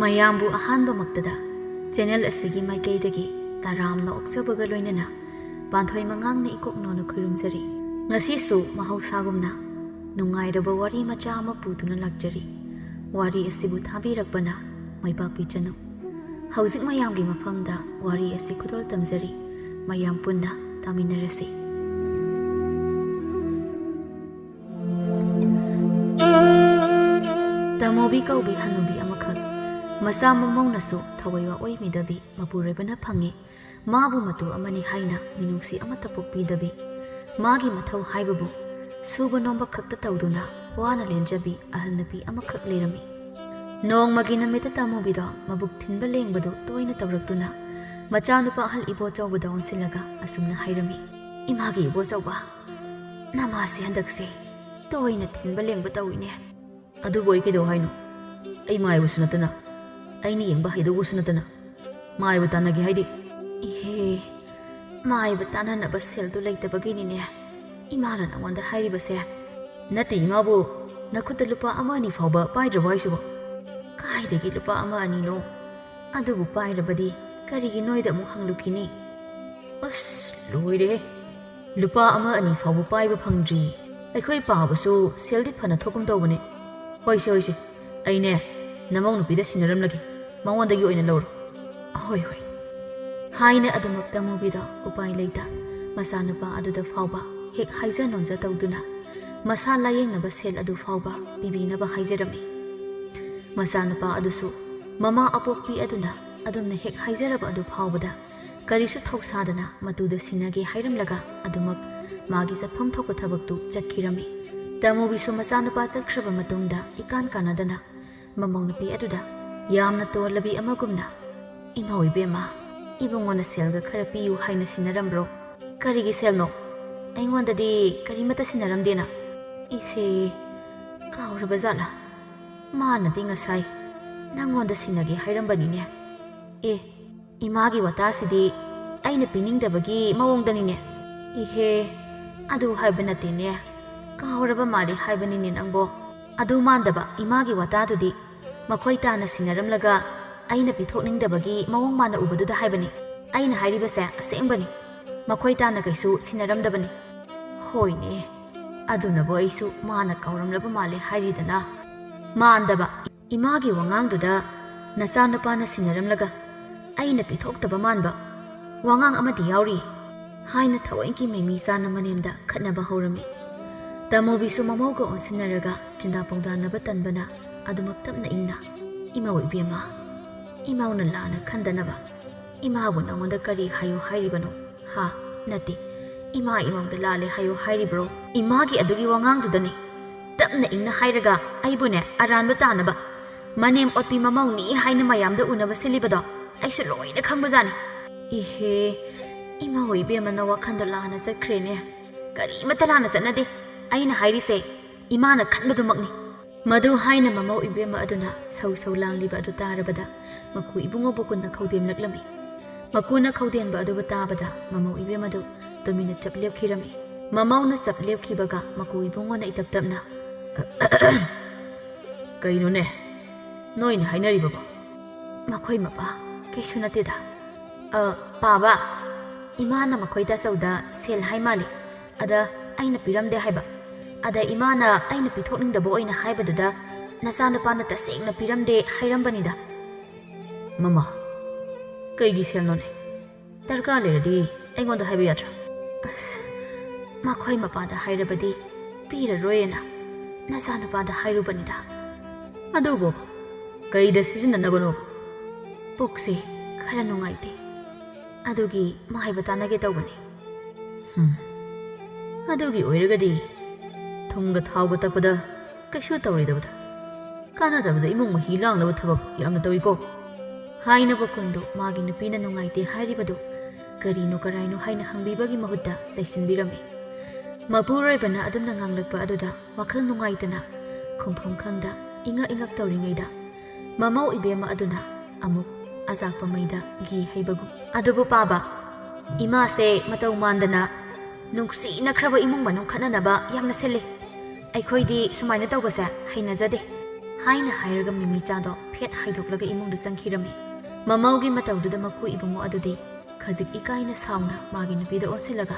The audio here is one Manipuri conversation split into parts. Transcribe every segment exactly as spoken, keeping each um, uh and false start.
ꯃꯌꯥꯝꯕꯨ ꯑꯍꯥꯟꯕꯃꯛꯇꯗ ꯆꯦꯅꯦꯜ ꯑꯁꯤꯒꯤ ꯃꯥꯏꯀꯩꯗꯒꯤ ꯇꯔꯥꯝꯅ ꯑꯣꯛꯆꯕꯒ ꯂꯣꯏꯅꯅ ꯄꯥꯟꯊꯣꯏ ꯃꯉꯥꯡꯅ ꯏꯀꯣꯛ ꯅꯧꯅ ꯈꯨꯔꯨꯝꯖꯔꯤ꯫ ꯉꯁꯤꯁꯨ ꯃꯍꯧꯁꯥꯒꯨꯝꯅ ꯅꯨꯡꯉꯥꯏꯔꯕ ꯋꯥꯔꯤ ꯃꯆꯥ ꯑꯃ ꯄꯨꯗꯨꯅ ꯂꯥꯛꯆꯔꯤ꯫ ꯋꯥꯔꯤ ꯑꯁꯤꯕꯨ ꯊꯥꯕꯤꯔꯛꯄꯅ ꯃꯥꯏꯄꯥꯛꯄꯤ ꯆꯅꯨ꯫ ꯍꯧꯖꯤꯛ ꯃꯌꯥꯝꯒꯤ ꯃꯐꯝꯗ ꯋꯥꯔꯤ ꯑꯁꯤ ꯈꯨꯗꯣꯜ ꯇꯝꯖꯔꯤ꯫ ꯃꯌꯥꯝ ꯄꯨꯟꯅ ꯇꯥꯃꯤꯟꯅꯔꯁꯤ꯫ ꯇꯃꯣꯕꯤ ꯀꯧꯕꯤ ꯍꯅꯨꯕꯤ ꯑꯃꯈꯛ ꯃꯆꯥ ꯃꯃꯧꯅꯁꯨ ꯊꯋꯥꯏ ꯋꯥꯑꯣꯏꯃꯤꯗꯕꯤ ꯃꯄꯨꯔꯣꯏꯕꯅ ꯐꯪꯉꯤ꯫ ꯃꯥꯕꯨ ꯃꯇꯨ ꯑꯃꯅꯤ ꯍꯥꯏꯅ ꯃꯤꯅꯨꯡꯁꯤ ꯑꯃꯠꯇ ꯄꯣꯛꯄꯤꯗꯕꯤ, ꯃꯥꯒꯤ ꯃꯊꯧ ꯍꯥꯏꯕꯕꯨ ꯁꯨꯕ ꯅꯣꯝꯕ ꯈꯛꯇ ꯇꯧꯗꯨꯅ ꯋꯥꯅ ꯂꯦꯟꯖꯕꯤ ꯑꯍꯜ ꯅꯨꯄꯤ ꯑꯃꯈꯛ ꯂꯩꯔꯝꯃꯤ꯫ ꯅꯣꯡꯃꯒꯤ ꯅꯨꯃꯤꯠꯇ ꯇꯃꯣꯕꯤꯗꯣ ꯃꯕꯨꯛ ꯊꯤꯟꯕ ꯂꯦꯡꯕꯗꯨ ꯇꯣꯏꯅ ꯇꯧꯔꯛꯇꯨꯅ ꯃꯆꯥꯅꯨꯄꯥ ꯑꯍꯜ ꯏꯕꯣꯆꯧꯕꯗ ꯑꯣꯟꯁꯤꯜꯂꯒ ꯑꯁꯨꯝꯅ ꯍꯥꯏꯔꯝꯃꯤ, "ꯏꯃꯥꯒꯤ ꯏꯕꯣꯆꯧꯕ, ꯅꯃꯥꯁꯦ ꯍꯟꯗꯛꯁꯦ ꯇꯣꯏꯅ ꯊꯤꯟꯕ ꯂꯦꯡꯕ ꯇꯧꯏꯅꯦ꯫ ꯑꯗꯨꯕꯨ ꯑꯩ ꯀꯩꯗꯧ ꯍꯥꯏꯅꯣ? ꯑꯩ ꯃꯥꯏꯕꯁꯨ ꯅꯠꯇꯅ, ꯑꯩꯅ ꯌꯦꯡꯕ ꯍꯩꯗꯧꯕꯁꯨ ꯅꯠꯇꯅ ꯃꯥꯏꯕ ꯇꯥꯟꯅꯒꯦ ꯍꯥꯏꯗꯤ?" "ꯏꯍꯦ, ꯃꯥꯏꯕ ꯇꯥꯟꯅꯅꯕ ꯁꯦꯜꯗꯨ ꯂꯩꯇꯕꯒꯤꯅꯤꯅꯦ ꯏꯃꯥꯅ ꯅꯉꯣꯟꯗ ꯍꯥꯏꯔꯤꯕꯁꯦ꯫ ꯅꯠꯇꯦ ꯏꯃꯥꯕꯨ, ꯅꯈꯨꯠꯇ ꯂꯨꯄꯥ ꯑꯃ ꯑꯅꯤ ꯐꯥꯎꯕ ꯄꯥꯏꯗ꯭ꯔꯕꯣ ꯍꯥꯏꯁꯤꯕꯣ?" "ꯀꯥꯏꯗꯒꯤ ꯂꯨꯄꯥ ꯑꯃ ꯑꯅꯤꯅꯣ? ꯑꯗꯨꯕꯨ ꯄꯥꯏꯔꯕꯗꯤ ꯀꯔꯤꯒꯤ ꯅꯣꯏꯗ ꯑꯃꯨꯛ ꯍꯪꯂꯨꯈꯤꯅꯤ?" "ꯑꯁ, ꯂꯣꯏꯔꯦꯍꯦ! ꯂꯨꯄꯥ ꯑꯃ ꯑꯅꯤ ꯐꯥꯎꯕ ꯄꯥꯏꯕ ꯐꯪꯗ꯭ꯔꯤ꯫ ꯑꯩꯈꯣꯏ ꯄꯥꯕꯁꯨ ꯁꯦꯜꯗꯤ ꯐꯅ ꯊꯣꯛꯀꯨꯝ ꯇꯧꯕꯅꯦ꯫ ꯍꯣꯏꯁꯦ, ꯍꯣꯏꯁꯦ, ꯑꯩꯅꯦ ꯅꯃꯧ ꯅꯨꯄꯤꯗ ꯁꯤꯟꯅꯔꯝꯂꯒꯦ, ꯃꯉꯣꯟꯗꯒꯤ ꯑꯣꯏꯅ ꯂꯧꯔꯣ꯫" "ꯍꯣꯏ, ꯍꯣꯏ," ꯍꯥꯏꯅ ꯑꯗꯨꯃꯛ ꯇꯃꯣꯕꯤꯗ ꯎꯄꯥꯏ ꯂꯩꯇ ꯃꯆꯥꯅꯨꯄꯥ ꯑꯗꯨꯗ ꯐꯥꯎꯕ ꯍꯦꯛ ꯍꯥꯏꯖ ꯅꯣꯟꯖ ꯇꯧꯗꯨꯅ ꯃꯁꯥ ꯂꯥꯌꯦꯡꯅꯕ ꯁꯦꯜ ꯑꯗꯨ ꯐꯥꯎꯕ ꯄꯤꯕꯤꯅꯕ ꯍꯥꯏꯖꯔꯝꯃꯤ꯫ ꯃꯆꯥꯅꯨꯄꯥ ꯑꯗꯨꯁꯨ ꯃꯃꯥ ꯑꯄꯣꯛꯄꯤ ꯑꯗꯨꯅ ꯑꯗꯨꯝꯅ ꯍꯦꯛ ꯍꯥꯏꯖꯔꯕ ꯑꯗꯨ ꯐꯥꯎꯕꯗ ꯀꯔꯤꯁꯨ ꯊꯧꯁꯥꯗꯅ ꯃꯇꯨꯗ ꯁꯤꯟꯅꯒꯦ ꯍꯥꯏꯔꯝꯂꯒ ꯑꯗꯨꯃꯛ ꯃꯥꯒꯤ ꯆꯠꯐꯝ ꯊꯣꯛꯄ ꯊꯕꯛꯇꯨ ꯆꯠꯈꯤꯔꯝꯃꯤ꯫ ꯇꯃꯣꯕꯤꯁꯨ ꯃꯆꯥꯅꯨꯄꯥ ꯆꯠꯈ꯭ꯔꯕ ꯃꯇꯨꯡꯗ ꯏꯀꯥꯟ ꯀꯥꯟꯅꯗꯅ ꯃꯃꯧ ꯅꯨꯄꯤ ꯑꯗꯨꯗ ꯌꯥꯝꯅ ꯇꯣꯜꯂꯕꯤ ꯑꯃꯒꯨꯝꯅ, "ꯏꯃꯧ ꯏꯕꯦꯝꯃ, ꯏꯕꯨꯡꯉꯣꯅ ꯁꯦꯜꯒ ꯈꯔ ꯄꯤꯌꯨ ꯍꯥꯏꯅ ꯁꯤꯟꯅꯔꯝꯕ꯭ꯔꯣ? ꯀꯔꯤꯒꯤ ꯁꯦꯜꯅꯣ? ꯑꯩꯉꯣꯟꯗꯗꯤ ꯀꯔꯤꯃꯠꯇ ꯁꯤꯟꯅꯔꯝꯗꯦꯅ?" "ꯏꯁꯦ, ꯀꯥꯎꯔꯕ ꯖꯥꯠꯂꯥ? ꯃꯥꯅꯗꯤ ꯉꯁꯥꯏ ꯅꯪꯉꯣꯟꯗ ꯁꯤꯟꯅꯒꯦ ꯍꯥꯏꯔꯝꯕꯅꯤꯅꯦ꯫ ꯑꯦ, ꯏꯃꯥꯒꯤ ꯋꯥꯇꯥꯁꯤꯗꯤ ꯑꯩꯅ ꯄꯤꯅꯤꯡꯗꯕꯒꯤ ꯃꯑꯣꯡꯗꯅꯤꯅꯦ꯫" "ꯏꯍꯦ, ꯑꯗꯨ ꯍꯥꯏꯕ ꯅꯠꯇꯦꯅꯦ, ꯀꯥꯎꯔꯕ ꯃꯥꯜꯂꯤ ꯍꯥꯏꯕꯅꯤꯅꯦ ꯅꯪꯕꯣ꯫ ꯑꯗꯨ ꯃꯥꯟꯗꯕ ꯏꯃꯥꯒꯤ ꯋꯥꯇꯥꯗꯨꯗꯤ ꯃꯈꯣꯏ ꯇꯥꯅ ꯁꯤꯟꯅꯔꯝꯂꯒ ꯑꯩꯅ ꯄꯤꯊꯣꯛꯅꯤꯡꯗꯕꯒꯤ ꯃꯑꯣꯡ ꯃꯥꯅ ꯎꯕꯗꯨꯗ ꯍꯥꯏꯕꯅꯤ꯫ ꯑꯩꯅ ꯍꯥꯏꯔꯤꯕꯁꯦ ꯑꯁꯦꯡꯕꯅꯤ꯫ ꯃꯈꯣꯏ ꯇꯥꯅ ꯀꯩꯁꯨ ꯁꯤꯟꯅꯔꯝꯗꯕꯅꯤ꯫ ꯍꯣꯏꯅꯦ, ꯑꯗꯨꯅꯕꯨ ꯑꯩꯁꯨ ꯃꯥꯅ ꯀꯥꯎꯔꯝꯂꯕ ꯃꯥꯜꯂꯦ ꯍꯥꯏꯔꯤꯗꯅ꯫ ꯃꯥꯟꯗꯕ, ꯏꯃꯥꯒꯤ ꯋꯥꯉꯥꯡꯗꯨꯗ ꯅꯆꯥꯅꯨꯄꯥꯅ ꯁꯤꯟꯅꯔꯝꯂꯒ ꯑꯩꯅ ꯄꯤꯊꯣꯛꯇꯕ ꯃꯥꯟꯕ꯫ ꯋꯥꯉꯥꯡ ꯑꯃꯗꯤ ꯌꯥꯎꯔꯤ ꯍꯥꯏꯅ ꯊꯑꯣꯏꯒꯤ ꯃꯤꯃꯤ ꯆꯥꯅ ꯃꯅꯦꯝꯗ ꯈꯠꯅꯕ ꯍꯧꯔꯝꯃꯤ꯫ ꯇꯥꯃꯣꯕꯤꯁꯨ ꯃꯃꯧꯒ ꯑꯣꯟꯁꯤꯟꯅꯔꯒ ꯆꯤꯟꯗꯥ ꯄꯥꯎꯗꯥꯅꯕ ꯇꯟꯕꯅ ꯑꯗꯨꯃꯛ ꯇꯞꯅ ꯏꯪꯅ, "ꯏꯃꯧ ꯏꯕꯦꯝꯃ, ꯏꯃꯧꯅ ꯂꯥꯟꯅ ꯈꯟꯗꯅꯕ ꯏꯃꯥꯕꯨ ꯅꯉꯣꯟꯗ ꯀꯔꯤ ꯍꯥꯏꯌꯨ ꯍꯥꯏꯔꯤꯕꯅꯣ? ꯍꯥ? ꯅꯠꯇꯦ, ꯏꯃꯥ ꯏꯃꯧꯗ ꯂꯥꯜꯂꯦ ꯍꯥꯏꯌꯨ ꯍꯥꯏꯔꯤꯕ꯭ꯔꯣ?" ꯏꯃꯥꯒꯤ ꯑꯗꯨꯒꯤ ꯋꯥꯉꯥꯡꯗꯨꯗꯅꯤ꯫ ꯇꯞꯅ ꯏꯪꯅ ꯍꯥꯏꯔꯒ ꯑꯩꯕꯨꯅꯦ ꯑꯔꯥꯟꯕ ꯇꯥꯅꯕ ꯃꯅꯦꯝ ꯑꯣꯠꯄꯤ ꯃꯃꯧꯅꯤ ꯍꯥꯏꯅ ꯃꯌꯥꯝꯗ ꯎꯅꯕ ꯁꯤꯜꯂꯤꯕꯗꯣ ꯑꯩꯁꯨ ꯂꯣꯏꯅ ꯈꯪꯕꯖꯥꯠꯅꯤ꯫ ꯏꯍꯦ, ꯏꯃꯧ ꯏꯕꯦꯝꯃꯅ ꯋꯥꯈꯟꯗꯣ ꯂꯥꯟꯅ ꯆꯠꯈ꯭ꯔꯦꯅꯦ꯫ ꯀꯔꯤꯃꯠꯇ ꯂꯥꯟꯅ ꯆꯠꯅꯗꯦ꯫ ꯑꯩꯅ ꯍꯥꯏꯔꯤꯁꯦ ꯏꯃꯥꯅ ꯈꯟꯕꯗꯨꯃꯛꯅꯤ꯫ ꯃꯗꯨ ꯍꯥꯏꯅ ꯃꯃꯧ ꯏꯕꯦꯝꯃ ꯑꯗꯨꯅ ꯁꯧ ꯁꯧ ꯂꯥꯡꯂꯤꯕ ꯑꯗꯨ ꯇꯥꯔꯕꯗ ꯃꯀꯨ ꯏꯕꯨꯡꯉꯣꯕꯨ ꯀꯨꯟꯅ ꯈꯧꯗꯦꯝꯂꯛꯂꯝꯃꯤ꯫ ꯃꯀꯨꯅ ꯈꯧꯗꯦꯟꯕ ꯑꯗꯨꯕꯨ ꯇꯥꯕꯗ ꯃꯃꯧ ꯏꯕꯦꯝꯃꯗꯨ ꯇꯨꯃꯤꯟꯅ ꯆꯞ ꯂꯦꯞꯈꯤꯔꯝꯃꯤ꯫ ꯃꯃꯧꯅ ꯆꯞ ꯂꯦꯞꯈꯤꯕꯒ ꯃꯀꯨ ꯏꯕꯨꯡꯉꯣꯅ ꯏꯇꯞ ꯇꯞꯅ, "ꯀꯩꯅꯣꯅꯦ ꯅꯣꯏꯅ ꯍꯥꯏꯅꯔꯤꯕꯕꯣ?" "ꯃꯈꯣꯏ ꯃꯄꯥ, ꯀꯩꯁꯨ ꯅꯠꯇꯦꯗ꯫ ꯑ, ꯄꯥꯕ, ꯏꯃꯥꯅ ꯃꯈꯣꯏ ꯇꯥꯆꯧꯗ ꯁꯦꯜ ꯍꯥꯏ ꯃꯥꯜꯂꯤ꯫ ꯑꯗ ꯑꯩꯅ ꯄꯤꯔꯝꯗꯦ ꯍꯥꯏꯕ꯫ ꯑꯗ ꯏꯃꯥꯅ ꯑꯩꯅ ꯄꯤꯊꯣꯛꯅꯤꯡꯗꯕ ꯑꯣꯏꯅ ꯍꯥꯏꯕꯗꯨꯗ ꯅꯆꯥꯅꯨꯄꯥꯅ ꯇꯁꯦꯡꯅ ꯄꯤꯔꯝꯗꯦ ꯍꯥꯏꯔꯝꯕꯅꯤꯗ꯫" "ꯃꯃꯥ, ꯀꯩꯒꯤ ꯁꯦꯜꯅꯣꯅꯦ? ꯗꯔꯀꯥꯔ ꯂꯩꯔꯗꯤ ꯑꯩꯉꯣꯟꯗ ꯍꯥꯏꯕ ꯌꯥꯗ꯭ꯔꯥ?" "ꯑꯁ, ꯃꯈꯣꯏ ꯃꯄꯥꯗ ꯍꯥꯏꯔꯕꯗꯤ ꯄꯤꯔꯔꯣꯏꯅ ꯅꯆꯥꯅꯨꯄꯥꯗ ꯍꯥꯏꯔꯨꯕꯅꯤꯗ꯫" "ꯑꯗꯨꯕꯨ ꯀꯩꯗ ꯁꯤꯖꯤꯟꯅꯅꯕꯅꯣ?" "ꯄꯨꯛꯁꯦ ꯈꯔ ꯅꯨꯡꯉꯥꯏꯇꯦ, ꯑꯗꯨꯒꯤ ꯃꯥꯏꯕ ꯇꯥꯟꯅꯒꯦ ꯇꯧꯕꯅꯤ꯫" "ꯍꯨꯝ, ꯑꯗꯨꯒꯤ ꯑꯣꯏꯔꯒꯗꯤ ꯊꯨꯝꯒ ꯊꯥꯎꯒ ꯇꯛꯄꯗ ꯀꯩꯁꯨ ꯇꯧꯔꯣꯏꯗꯕꯗ, ꯀꯥꯟꯅꯗꯕꯗ ꯏꯃꯨꯡ ꯃꯍꯤ ꯂꯥꯡꯅꯕ ꯊꯕꯛ ꯌꯥꯝꯅ ꯇꯧꯏꯀꯣ" ꯍꯥꯏꯅ ꯕꯣꯀꯨꯟꯗꯨ ꯃꯥꯒꯤ ꯅꯨꯄꯤꯅ ꯅꯨꯡꯉꯥꯏꯇꯦ ꯍꯥꯏꯔꯤꯕꯗꯨ ꯀꯔꯤꯅꯣ ꯀꯔꯥꯏꯅꯣ ꯍꯥꯏꯅ ꯍꯪꯕꯤꯕꯒꯤ ꯃꯍꯨꯠꯇ ꯆꯩꯁꯤꯟꯕꯤꯔꯝꯃꯤ꯫ ꯃꯄꯨꯔꯣꯏꯕꯅ ꯑꯗꯨꯝꯅ ꯉꯥꯡꯂꯛꯄ ꯑꯗꯨꯗ ꯋꯥꯈꯜ ꯅꯨꯡꯉꯥꯏꯇꯅ ꯈꯨꯝꯐꯝ ꯈꯪꯗ ꯏꯉꯛ ꯏꯉꯛ ꯇꯧꯔꯤꯉꯩꯗ ꯃꯃꯧ ꯏꯕꯦꯝꯃ ꯑꯗꯨꯅ ꯑꯃꯨꯛ ꯑꯆꯥꯛꯄ ꯃꯩꯗ ꯘꯤ ꯍꯩꯕꯒꯨꯝ, "ꯑꯗꯨꯕꯨ ꯄꯥꯕ, ꯏꯃꯥꯁꯦ ꯃꯇꯧ ꯃꯥꯟꯗꯅ ꯅꯨꯡꯁꯤꯅꯈ꯭ꯔꯕ ꯏꯃꯨꯡ ꯃꯅꯨꯡ ꯈꯠꯅꯅꯕ ꯌꯥꯝꯅ ꯁꯤꯜꯂꯤ꯫ ꯑꯩꯈꯣꯏꯗꯤ ꯁꯨꯃꯥꯏꯅ ꯇꯧꯕꯁꯦ ꯍꯩꯅꯖꯗꯦ" ꯍꯥꯏꯅ ꯍꯥꯏꯔꯒ ꯃꯤꯃꯤꯆꯥꯗꯣ ꯐꯦꯠ ꯍꯥꯏꯗꯣꯛꯂꯒ ꯏꯃꯨꯡꯗ ꯆꯪꯈꯤꯔꯝꯃꯤ꯫ ꯃꯃꯧꯒꯤ ꯃꯇꯧꯗꯨꯗ ꯃꯀꯨ ꯏꯕꯨꯡꯉꯣ ꯑꯗꯨꯗꯤ ꯈꯖꯤꯛ ꯏꯀꯥꯏꯅ ꯁꯥꯎꯅ ꯃꯥꯒꯤ ꯅꯨꯄꯤꯗ ꯑꯣꯟꯁꯤꯜꯂꯒ,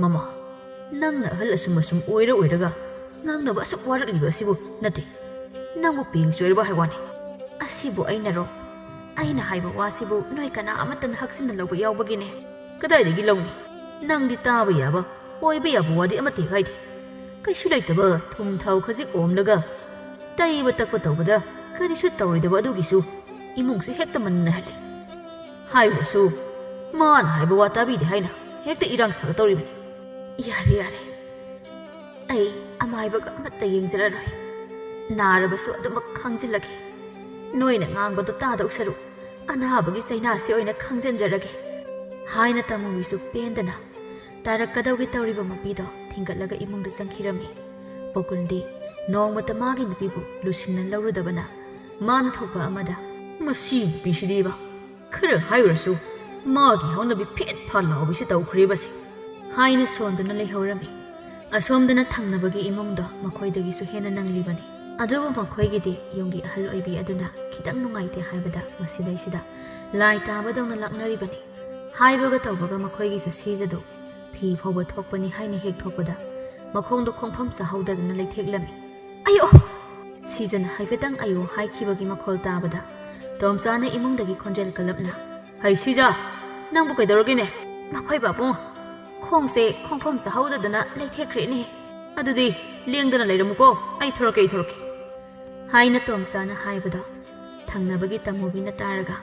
"ꯃꯃꯥ, ꯅꯪꯅ ꯑꯍꯜ ꯑꯁꯨꯝ ꯑꯁꯨꯝ ꯑꯣꯏꯔ ꯑꯣꯏꯔꯒ ꯉꯥꯡꯅꯕ ꯑꯁꯨꯛ ꯋꯥꯔꯛꯂꯤꯕ ꯑꯁꯤꯕꯨ ꯅꯠꯇꯦ꯫ ꯅꯪꯕꯨ ꯄꯦꯡ ꯆꯣꯏꯔꯕ ꯍꯥꯏꯋꯥꯅꯤ꯫ ꯑꯁꯤꯕꯨ ꯑꯩꯅꯔꯣ? ꯑꯩꯅ ꯍꯥꯏꯕ ꯋꯥꯁꯤꯕꯨ ꯅꯣꯏ ꯀꯅꯥ ꯑꯃꯠꯇꯅ ꯍꯛꯆꯤꯟꯅ ꯂꯧꯕ ꯌꯥꯎꯕꯒꯤꯅꯦ꯫ ꯀꯗꯥꯏꯗꯒꯤ ꯂꯧꯅꯤ? ꯅꯪꯗꯤ ꯇꯥꯕ ꯌꯥꯕ, ꯑꯣꯏꯕ ꯌꯥꯕ ꯋꯥꯗꯤ ꯑꯃꯠꯇ ꯍꯦꯛ ꯍꯥꯏꯗꯦ꯫ ꯀꯩꯁꯨ ꯂꯩꯇꯕ ꯊꯨꯝ ꯊꯥꯎ ꯈꯖꯤꯛ ꯑꯣꯝꯂꯒ ꯇꯩꯕ ꯇꯛꯄ ꯇꯧꯕꯗ ꯀꯔꯤꯁꯨ ꯇꯧꯔꯣꯏꯗꯕ ꯑꯗꯨꯒꯤꯁꯨ ꯏꯃꯨꯡꯁꯤ ꯍꯦꯛꯇ ꯃꯟꯅꯍꯜꯂꯦ꯫ ꯍꯥꯏꯔꯨꯔꯁꯨ ꯃꯥꯅ ꯍꯥꯏꯕ ꯋꯥ ꯇꯥꯕꯤꯗꯦ ꯍꯥꯏꯅ ꯍꯦꯛꯇ ꯏꯔꯥꯡ ꯁꯥꯒꯗꯧꯔꯤꯕꯅꯤ꯫ ꯌꯥꯔꯦ, ꯌꯥꯔꯦ꯫ ꯑꯩ ꯑꯃꯥꯏꯕꯒ ꯑꯃꯠꯇ ꯌꯦꯡꯖꯔꯔꯣꯏ꯫ ꯅꯥꯔꯕꯁꯨ ꯑꯗꯨꯃꯛ ꯈꯥꯡꯖꯤꯜꯂꯒꯦ꯫ ꯅꯣꯏꯅ ꯉꯥꯡꯕꯗꯣ ꯇꯥꯗꯧ ꯁꯔꯨꯛ ꯑꯅꯥꯕꯒꯤ ꯆꯩꯅꯥꯁꯤ ꯑꯣꯏꯅ ꯈꯥꯡꯖꯟꯖꯔꯒꯦ," ꯍꯥꯏꯅ ꯇꯥꯃꯨꯕꯤꯁꯨ ꯄꯦꯟꯗꯅ ꯇꯥꯔꯛꯀꯗꯧꯒꯤ ꯇꯧꯔꯤꯕ ꯃꯄꯤꯗꯣ ꯊꯤꯡꯒꯠꯂꯒ ꯏꯃꯨꯡꯗ ꯆꯪꯈꯤꯔꯝꯃꯤ꯫ ꯕꯣꯀꯨꯜꯗꯤ ꯅꯣꯡꯃꯇ ꯃꯥꯒꯤ ꯅꯨꯄꯤꯕꯨ ꯂꯨꯁꯤꯟꯅ ꯂꯧꯔꯨꯗꯕꯅ ꯃꯥꯅ ꯊꯣꯛꯄ ꯑꯃꯗ, "ꯃꯁꯤ ꯅꯨꯄꯤꯁꯤꯗꯤꯕ, ꯈꯔ ꯍꯥꯏꯔꯨꯔꯁꯨ ꯃꯥꯒꯤ ꯍꯧꯅꯕꯤ ꯐꯦꯠ ꯐꯥ ꯂꯥꯎꯕꯤꯁꯤ ꯇꯧꯈ꯭ꯔꯦꯕꯁꯦ," ꯍꯥꯏꯅ ꯁꯣꯟꯗꯨꯅ ꯂꯩꯍꯧꯔꯝꯃꯤ꯫ ꯑꯁꯣꯝꯗꯅ ꯊꯪꯅꯕꯒꯤ ꯏꯃꯨꯡꯗꯣ ꯃꯈꯣꯏꯗꯒꯤꯁꯨ ꯍꯦꯟꯅ ꯅꯪꯂꯤꯕꯅꯤ꯫ ꯑꯗꯨꯕꯨ ꯃꯈꯣꯏꯒꯤꯗꯤ ꯌꯨꯝꯒꯤ ꯑꯍꯜ ꯑꯣꯏꯕꯤ ꯑꯗꯨꯅ ꯈꯤꯇꯪ ꯅꯨꯡꯉꯥꯏꯇꯦ ꯍꯥꯏꯕꯗ ꯃꯁꯤꯗꯩꯁꯤꯗ ꯂꯥꯏ ꯇꯥꯕꯗꯧꯅ ꯂꯥꯛꯅꯔꯤꯕꯅꯤ꯫ ꯍꯥꯏꯕꯒ ꯇꯧꯕꯒ ꯃꯈꯣꯏꯒꯤꯁꯨ ꯁꯤꯖꯗꯨ ꯐꯤ ꯐꯧꯕ ꯊꯣꯛꯄꯅꯤ ꯍꯥꯏꯅ ꯍꯦꯛ ꯊꯣꯛꯄꯗ ꯃꯈꯣꯡꯗꯣ ꯈꯣꯡꯐꯝ ꯆꯥꯍꯧꯗꯗꯨꯅ ꯂꯩꯊꯦꯛꯂꯝꯃꯤ꯫ "ꯑꯌꯣ!" ꯁꯤꯖꯅ ꯍꯥꯏꯐꯦꯠꯇꯪ "ꯑꯌꯣ" ꯍꯥꯏꯈꯤꯕꯒꯤ ꯃꯈꯣꯜ ꯇꯥꯕꯗ ꯇꯣꯝꯆꯥꯅ ꯏꯃꯨꯡꯗꯒꯤ ꯈꯣꯟꯖꯦꯜ ꯀꯜꯂꯞꯅ, "ꯍꯩ ꯁꯤꯖ, ꯅꯪꯕꯨ ꯀꯩꯗꯧꯔꯒꯦꯅꯦ?" "ꯃꯈꯣꯏ ꯕꯥꯕꯨꯡ, ꯈꯣꯡꯁꯦ ꯈꯣꯡꯐꯝ ꯆꯥꯍꯧꯗꯗꯅ ꯂꯩꯊꯦꯛꯈ꯭ꯔꯦꯅꯦ꯫ ꯑꯗꯨꯗꯤ ꯂꯦꯡꯗꯅ ꯂꯩꯔꯝꯃꯨꯀꯣ, ꯑꯩ ꯊꯣꯔꯛꯀꯦ, ꯑꯩ ꯊꯣꯔꯛꯀꯦ," ꯍꯥꯏꯅ ꯇꯣꯝꯆꯥꯅ ꯍꯥꯏꯕꯗꯣ ꯊꯪꯅꯕꯒꯤ ꯇꯥꯃꯨꯕꯤꯅ ꯇꯥꯔꯒ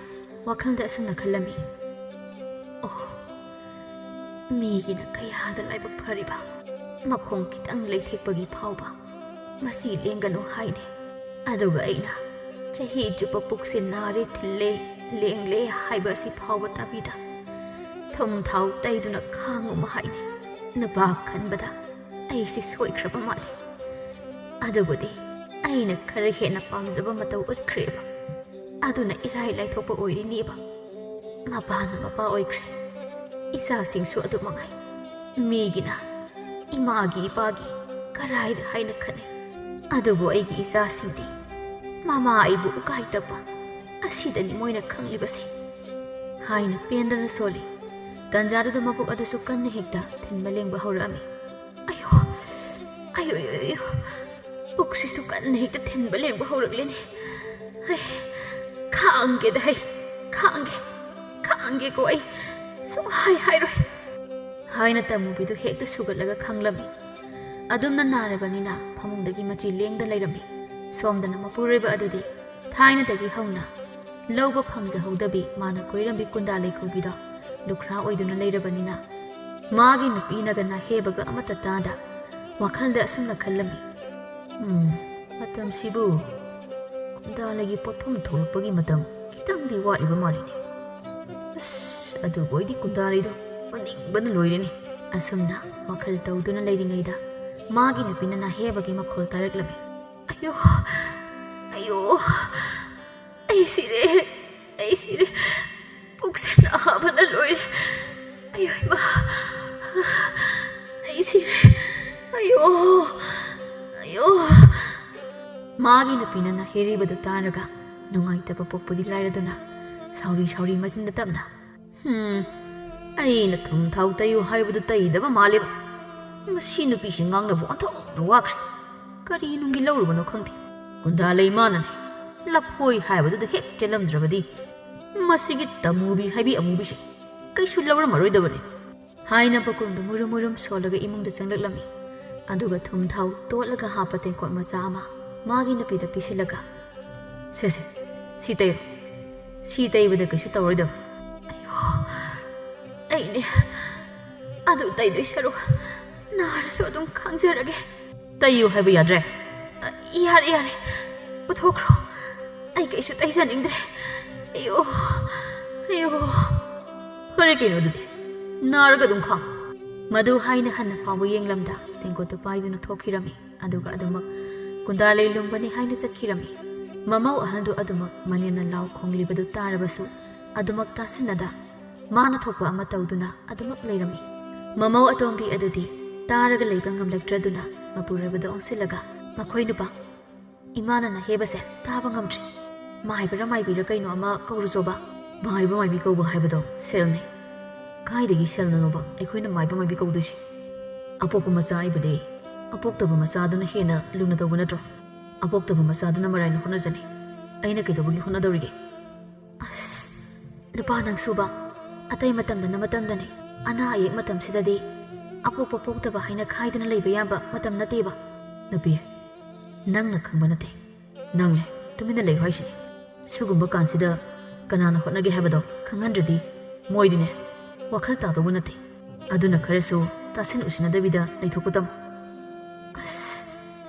ꯋꯥꯈꯜꯗ ꯑꯁꯨꯝꯅ ꯈꯜꯂꯝꯃꯤ, "ꯑꯣ, ꯃꯤꯒꯤꯅ ꯀꯌꯥꯗ ꯂꯥꯏꯕꯛ ꯐꯔꯤꯕ, ꯃꯈꯣꯡ ꯈꯤꯇꯪ ꯂꯩꯊꯦꯛꯄꯒꯤ ꯐꯥꯎꯕ ꯃꯁꯤ ꯂꯦꯡꯒꯅꯨ ꯍꯥꯏꯅꯦ꯫ ꯑꯗꯨꯒ ꯑꯩꯅ ꯆꯍꯤ ꯆꯨꯞꯄ ꯄꯨꯛꯁꯦ ꯅꯥꯔꯦ, ꯊꯤꯜꯂꯦ, ꯂꯦꯡꯂꯦ ꯍꯥꯏꯕ ꯑꯁꯤ ꯐꯥꯎꯕ ꯇꯥꯕꯤꯗ ꯊꯨꯝ ꯊꯥꯎ ꯇꯩꯗꯨꯅ ꯈꯥꯡꯉꯨ ꯍꯥꯏꯅꯦ꯫ ꯅꯨꯄꯥ ꯈꯟꯕꯗ ꯑꯩꯁꯦ ꯁꯣꯏꯈ꯭ꯔꯕ ꯃꯥꯜꯂꯦ꯫ ꯑꯗꯨꯕꯨꯗꯤ ꯑꯩꯅ ꯈꯔ ꯍꯦꯟꯅ ꯄꯥꯝꯖꯕ ꯃꯇꯧ ꯎꯠꯈ꯭ꯔꯦꯕ꯫ ꯑꯗꯨꯅ ꯏꯔꯥꯏ ꯂꯥꯏꯊꯣꯛꯄ ꯑꯣꯏꯔꯤꯅꯦꯕ꯫ ꯃꯄꯥꯅ ꯃꯄꯥ ꯑꯣꯏꯈ꯭ꯔꯦ, ꯏꯆꯥꯁꯤꯡꯁꯨ ꯑꯗꯨ ꯃꯉꯥꯏ꯫ ꯃꯤꯒꯤꯅ ꯏꯃꯥꯒꯤ ꯏꯄꯥꯒꯤ ꯀꯔꯥꯏꯗ ꯍꯥꯏꯅ ꯈꯟꯅꯩ꯫ ꯑꯗꯨꯕꯨ ꯑꯩꯒꯤ ꯏꯆꯥꯁꯤꯡꯗꯤ ꯃꯃꯥ ꯑꯩꯕꯨ ꯎꯀꯥꯏ ꯇꯛꯄ ꯑꯁꯤꯗꯅꯤ ꯃꯣꯏꯅ ꯈꯪꯂꯤꯕꯁꯦ" ꯍꯥꯏꯅ ꯄꯦꯟꯗꯅ ꯁꯣꯜꯂꯤ꯫ ꯇꯟꯖꯥꯗꯨꯗ ꯃꯕꯨꯛ ꯑꯗꯨꯁꯨ ꯀꯟꯅ ꯍꯦꯛꯇ ꯊꯤꯟꯕ ꯂꯦꯡꯕ ꯍꯧꯔꯛꯑꯝꯃꯤ꯫ "ꯑꯌꯣ, ꯑꯌꯣ, ꯑꯌꯣ, ꯑꯌꯣ, ꯄꯨꯛꯁꯤꯁꯨ ꯀꯟꯅ ꯍꯦꯛꯇ ꯊꯤꯟꯕ ꯂꯦꯡꯕ ꯍꯧꯔꯛꯂꯦꯅꯦ꯫ ꯍꯩ, ꯈꯥꯡꯒꯦꯗ ꯍꯩ, ꯈꯥꯡꯒꯦ, ꯈꯥꯡꯒꯦꯀꯣ ꯑꯩ, ꯁꯨꯡꯍꯥꯏ ꯍꯥꯏꯔꯣꯏ" ꯍꯥꯏꯅ ꯇꯃꯨꯕꯤꯗꯨ ꯍꯦꯛꯇ ꯁꯨꯒꯠꯂꯒ ꯈꯥꯡꯂꯝꯃꯤ꯫ ꯑꯗꯨꯝꯅ ꯅꯥꯔꯕꯅꯤꯅ ꯐꯃꯨꯡꯗꯒꯤ ꯃꯆꯤ ꯂꯦꯡꯗ ꯂꯩꯔꯝꯃꯤ꯫ ꯁꯣꯝꯗꯅ ꯃꯄꯨꯔꯣꯏꯕ ꯑꯗꯨꯗꯤ ꯊꯥꯏꯅꯗꯒꯤ ꯍꯧꯅ ꯂꯧꯕ ꯐꯪꯖꯍꯧꯗꯕꯤ ꯃꯥꯅ ꯀꯣꯏꯔꯝꯕꯤ ꯀꯨꯟꯗꯥ ꯂꯩꯈꯣꯕꯤꯗꯣ ꯂꯨꯈ꯭ꯔꯥ ꯑꯣꯏꯗꯨꯅ ꯂꯩꯔꯕꯅꯤꯅ, ꯃꯥꯒꯤ ꯅꯨꯄꯤꯅꯒ ꯅꯥꯍꯦꯕꯒ ꯑꯃꯠꯇ ꯇꯥꯗ ꯋꯥꯈꯜꯗ ꯑꯁꯨꯝꯅ ꯈꯜꯂꯝꯃꯤ꯫ "ꯎꯝ, ꯃꯇꯝꯁꯤꯕꯨ ꯀꯨꯟꯗꯥ ꯂꯩꯒꯤ ꯄꯣꯠꯐꯝ ꯊꯣꯛꯂꯛꯄꯒꯤ ꯃꯇꯝ ꯈꯤꯇꯪꯗꯤ ꯋꯥꯠꯂꯤꯕ ꯃꯥꯜꯂꯤꯅꯦ꯫ ꯑꯁ, ꯑꯗꯨꯕꯨ ꯑꯩꯗꯤ ꯀꯨꯟꯗꯥ ꯂꯩꯗꯣ ꯎꯅꯤꯡꯕꯅ ꯂꯣꯏꯔꯦꯅꯦ"꯫ ꯑꯁꯨꯝꯅ ꯋꯥꯈꯜ ꯇꯧꯗꯨꯅ ꯂꯩꯔꯤꯉꯩꯗ ꯃꯥꯒꯤ ꯅꯨꯄꯤꯅ ꯅꯥꯍꯦꯕꯒꯤ ꯃꯈꯣꯜ ꯇꯥꯔꯛꯂꯝꯃꯤ꯫ "ꯑꯌꯣ, ꯑꯌꯣ, ꯑꯩ ꯁꯤꯔꯦ, ꯑꯩ ꯁꯤꯔꯦ꯫ ꯄꯨꯛꯁꯦ ꯅꯥꯕꯅ ꯂꯣꯏꯔꯦ꯫ ꯑꯌꯣ, ꯏꯃꯥ, ꯑꯩ ꯁꯤꯔꯦ꯫ ꯑꯌꯣ, ꯑꯌꯣ"꯫ ꯃꯥꯒꯤ ꯅꯨꯄꯤꯅ ꯅꯥꯍꯦꯔꯤꯕꯗꯨ ꯇꯥꯔꯒ ꯅꯨꯡꯉꯥꯏꯇꯕ ꯄꯣꯛꯄꯗꯤ ꯂꯥꯏꯔꯗꯨꯅ ꯁꯥꯎꯔꯤ ꯁꯥꯎꯔꯤ ꯃꯆꯤꯟꯗ ꯇꯞꯅ, "ꯍꯝ, ꯑꯩꯅ ꯊꯨꯝ ꯊꯥꯎ ꯇꯩꯌꯨ ꯍꯥꯏꯕꯗꯨ ꯇꯩꯗꯕ ꯃꯥꯜꯂꯦꯕ꯫ ꯃꯁꯤ ꯅꯨꯄꯤꯁꯤ ꯉꯥꯡꯅꯕ ꯑꯣꯟꯊꯣꯛꯅ ꯋꯥꯈ꯭ꯔꯦ꯫ ꯀꯔꯤ ꯅꯨꯡꯒꯤ ꯂꯧꯔꯨꯕꯅꯣ ꯈꯪꯗꯦ꯫ ꯀꯨꯟꯗꯥ ꯂꯩ ꯃꯥꯅꯅꯦ ꯂꯐꯣꯏ ꯍꯥꯏꯕꯗꯨꯗ ꯍꯦꯛ ꯆꯦꯜꯂꯝꯗ꯭ꯔꯕꯗꯤ ꯃꯁꯤꯒꯤ ꯇꯃꯨꯕꯤ ꯍꯥꯏꯕꯤ ꯑꯃꯨꯕꯤꯁꯦ ꯀꯩꯁꯨ ꯂꯧꯔꯝꯃꯔꯣꯏꯗꯕꯅꯤ"꯫ ꯍꯥꯏꯅ ꯄꯀꯨꯝꯗꯨ ꯃꯨꯔꯨꯝ ꯃꯨꯔꯨꯝ ꯁꯣꯜꯂꯒ ꯏꯃꯨꯡꯗ ꯆꯪꯂꯛꯂꯝꯃꯤ꯫ ꯑꯗꯨꯒ ꯊꯨꯝ ꯊꯥꯎ ꯇꯣꯠꯂꯒ ꯍꯥꯞꯄ ꯇꯦꯡꯀꯣꯠ ꯃꯆꯥ ꯑꯃ ꯃꯥꯒꯤ ꯅꯨꯄꯤꯗ ꯄꯤꯁꯤꯜꯂꯒ, "ꯁꯦ ꯁꯦ, ꯁꯤ ꯇꯩꯔꯣ꯫ ꯁꯤ ꯇꯩꯕꯗ ꯀꯩꯁꯨ ꯇꯧꯔꯣꯏꯗꯕ"꯫ "ꯑꯌꯣ, ꯑꯩꯅꯦ ꯑꯗꯨ ꯇꯩꯗꯣꯏ ꯁꯔꯨꯛ ꯅꯥꯔꯁꯨ ꯑꯗꯨꯝ ꯈꯥꯡꯖꯔꯒꯦ"꯫ "ꯇꯩꯌꯨ ꯍꯥꯏꯕ ꯌꯥꯗ꯭ꯔꯦ"꯫ "ꯑ, ꯌꯥꯔꯦ, ꯌꯥꯔꯦ, ꯄꯨꯊꯣꯛꯈ꯭ꯔꯣ꯫ ꯑꯩ ꯀꯩꯁꯨ ꯇꯩꯖꯅꯤꯡꯗ꯭ꯔꯦ꯫ ꯑꯌꯣ, ꯑꯌꯣ"꯫ "ꯐꯔꯦ ꯀꯩꯅꯣ ꯑꯗꯨꯗꯤ, ꯅꯥꯔꯒ ꯑꯗꯨꯝ ꯈꯥꯡ"꯫ ꯃꯗꯨ ꯍꯥꯏꯅ ꯍꯟꯅ ꯐꯥꯎꯕ ꯌꯦꯡꯂꯝꯗ ꯇꯦꯡꯀꯣꯠꯇꯨ ꯄꯥꯏꯗꯨꯅ ꯊꯣꯛꯈꯤꯔꯝꯃꯤ꯫ ꯑꯗꯨꯒ ꯑꯗꯨꯃꯛ ꯀꯨꯟꯗꯥ ꯂꯩ ꯂꯨꯝꯕꯅꯤ ꯍꯥꯏꯅ ꯆꯠꯈꯤꯔꯝꯃꯤ꯫ ꯃꯃꯧ ꯑꯍꯜꯗꯨ ꯑꯗꯨꯃꯛ ꯃꯅꯦꯝꯅ ꯂꯥꯎ ꯈꯣꯡꯂꯤꯕꯗꯨ ꯇꯥꯔꯕꯁꯨ ꯑꯗꯨꯃꯛ ꯇꯥꯁꯤꯟꯅꯗ ꯃꯥꯅ ꯊꯣꯛꯄ ꯑꯃ ꯇꯧꯗꯨꯅ ꯑꯗꯨꯃꯛ ꯂꯩꯔꯝꯃꯤ꯫ ꯃꯃꯧ ꯑꯇꯣꯝꯕꯤ ꯑꯗꯨꯗꯤ ꯇꯥꯔꯒ ꯂꯩꯕ ꯉꯝꯂꯛꯇ꯭ꯔꯗꯨꯅ ꯃꯄꯨꯔꯣꯏꯕꯗ ꯑꯣꯟꯁꯤꯜꯂꯒ, ꯃꯈꯣꯏ ꯅꯨꯄꯥ, ꯏꯃꯥꯅ ꯅꯍꯦꯕꯁꯦ ꯇꯥꯕ ꯉꯝꯗ꯭ꯔꯦ꯫ ꯃꯥꯏꯕꯔ ꯃꯥꯏꯕꯤꯔ ꯀꯩꯅꯣ ꯑꯃ ꯀꯧꯔꯨꯆꯣꯕ꯫ ꯃꯥꯏꯕ ꯃꯥꯏꯕꯤ ꯀꯧꯕ ꯍꯥꯏꯕꯗꯣ ꯁꯦꯜꯅꯤ꯫ ꯀꯥꯏꯗꯒꯤ ꯁꯦꯜꯅꯅꯣꯕ ꯑꯩꯈꯣꯏꯅ ꯃꯥꯏꯕ ꯃꯥꯏꯕꯤ ꯀꯧꯗꯣꯏꯁꯤ? ꯑꯄꯣꯛꯄ ꯃꯆꯥ ꯑꯩꯕꯨꯗꯤ ꯑꯄꯣꯛꯇꯕ ꯃꯆꯥꯗꯨꯅ ꯍꯦꯟꯅ ꯂꯨꯅ ꯇꯧꯕ ꯅꯠꯇ꯭ꯔꯣ? ꯑꯄꯣꯛꯇꯕ ꯃꯆꯥꯗꯨꯅ ꯃꯔꯥꯏꯅ ꯍꯣꯠꯅꯖꯅꯤ꯫ ꯑꯩꯅ ꯀꯩꯗꯧꯕꯒꯤ ꯍꯣꯠꯅꯗꯧꯔꯤꯒꯦ? ꯑꯁ, ꯅꯨꯄꯥ ꯅꯪꯁꯨꯕ, ꯑꯇꯩ ꯃꯇꯝꯗꯅ ꯃꯇꯝꯗꯅꯤ꯫ ꯑꯅꯥ ꯑꯌꯦꯛ ꯃꯇꯝꯁꯤꯗꯗꯤ ꯑꯄꯣꯛꯄ ꯄꯣꯛꯇꯕ ꯍꯥꯏꯅ ꯈꯥꯏꯗꯅ ꯂꯩꯕ ꯌꯥꯕ ꯃꯇꯝ ꯅꯠꯇꯦꯕ꯫ ꯅꯨꯄꯤ, ꯅꯪꯅ ꯈꯪꯕ ꯅꯠꯇꯦ꯫ ꯅꯪꯅꯦ ꯇꯨꯃꯤꯟꯅ ꯂꯩꯌꯨ ꯍꯥꯏꯁꯤꯅꯤ꯫ ꯁꯤꯒꯨꯝꯕ ꯀꯥꯟꯁꯤꯗ ꯀꯅꯥꯅ ꯍꯣꯠꯅꯒꯦ ꯍꯥꯏꯕꯗꯣ ꯈꯪꯍꯟꯗ꯭ꯔꯗꯤ ꯃꯣꯏꯗꯤꯅꯦ ꯋꯥꯈꯜ ꯇꯥꯗꯧꯕ ꯅꯠꯇꯦ꯫ ꯑꯗꯨꯅ ꯈꯔꯁꯨ ꯇꯥꯁꯤꯟ ꯎꯁꯤꯟꯅꯗꯕꯤꯗ ꯂꯩꯊꯣꯛꯄ ꯇꯝꯃꯨ꯫ ꯑꯁ,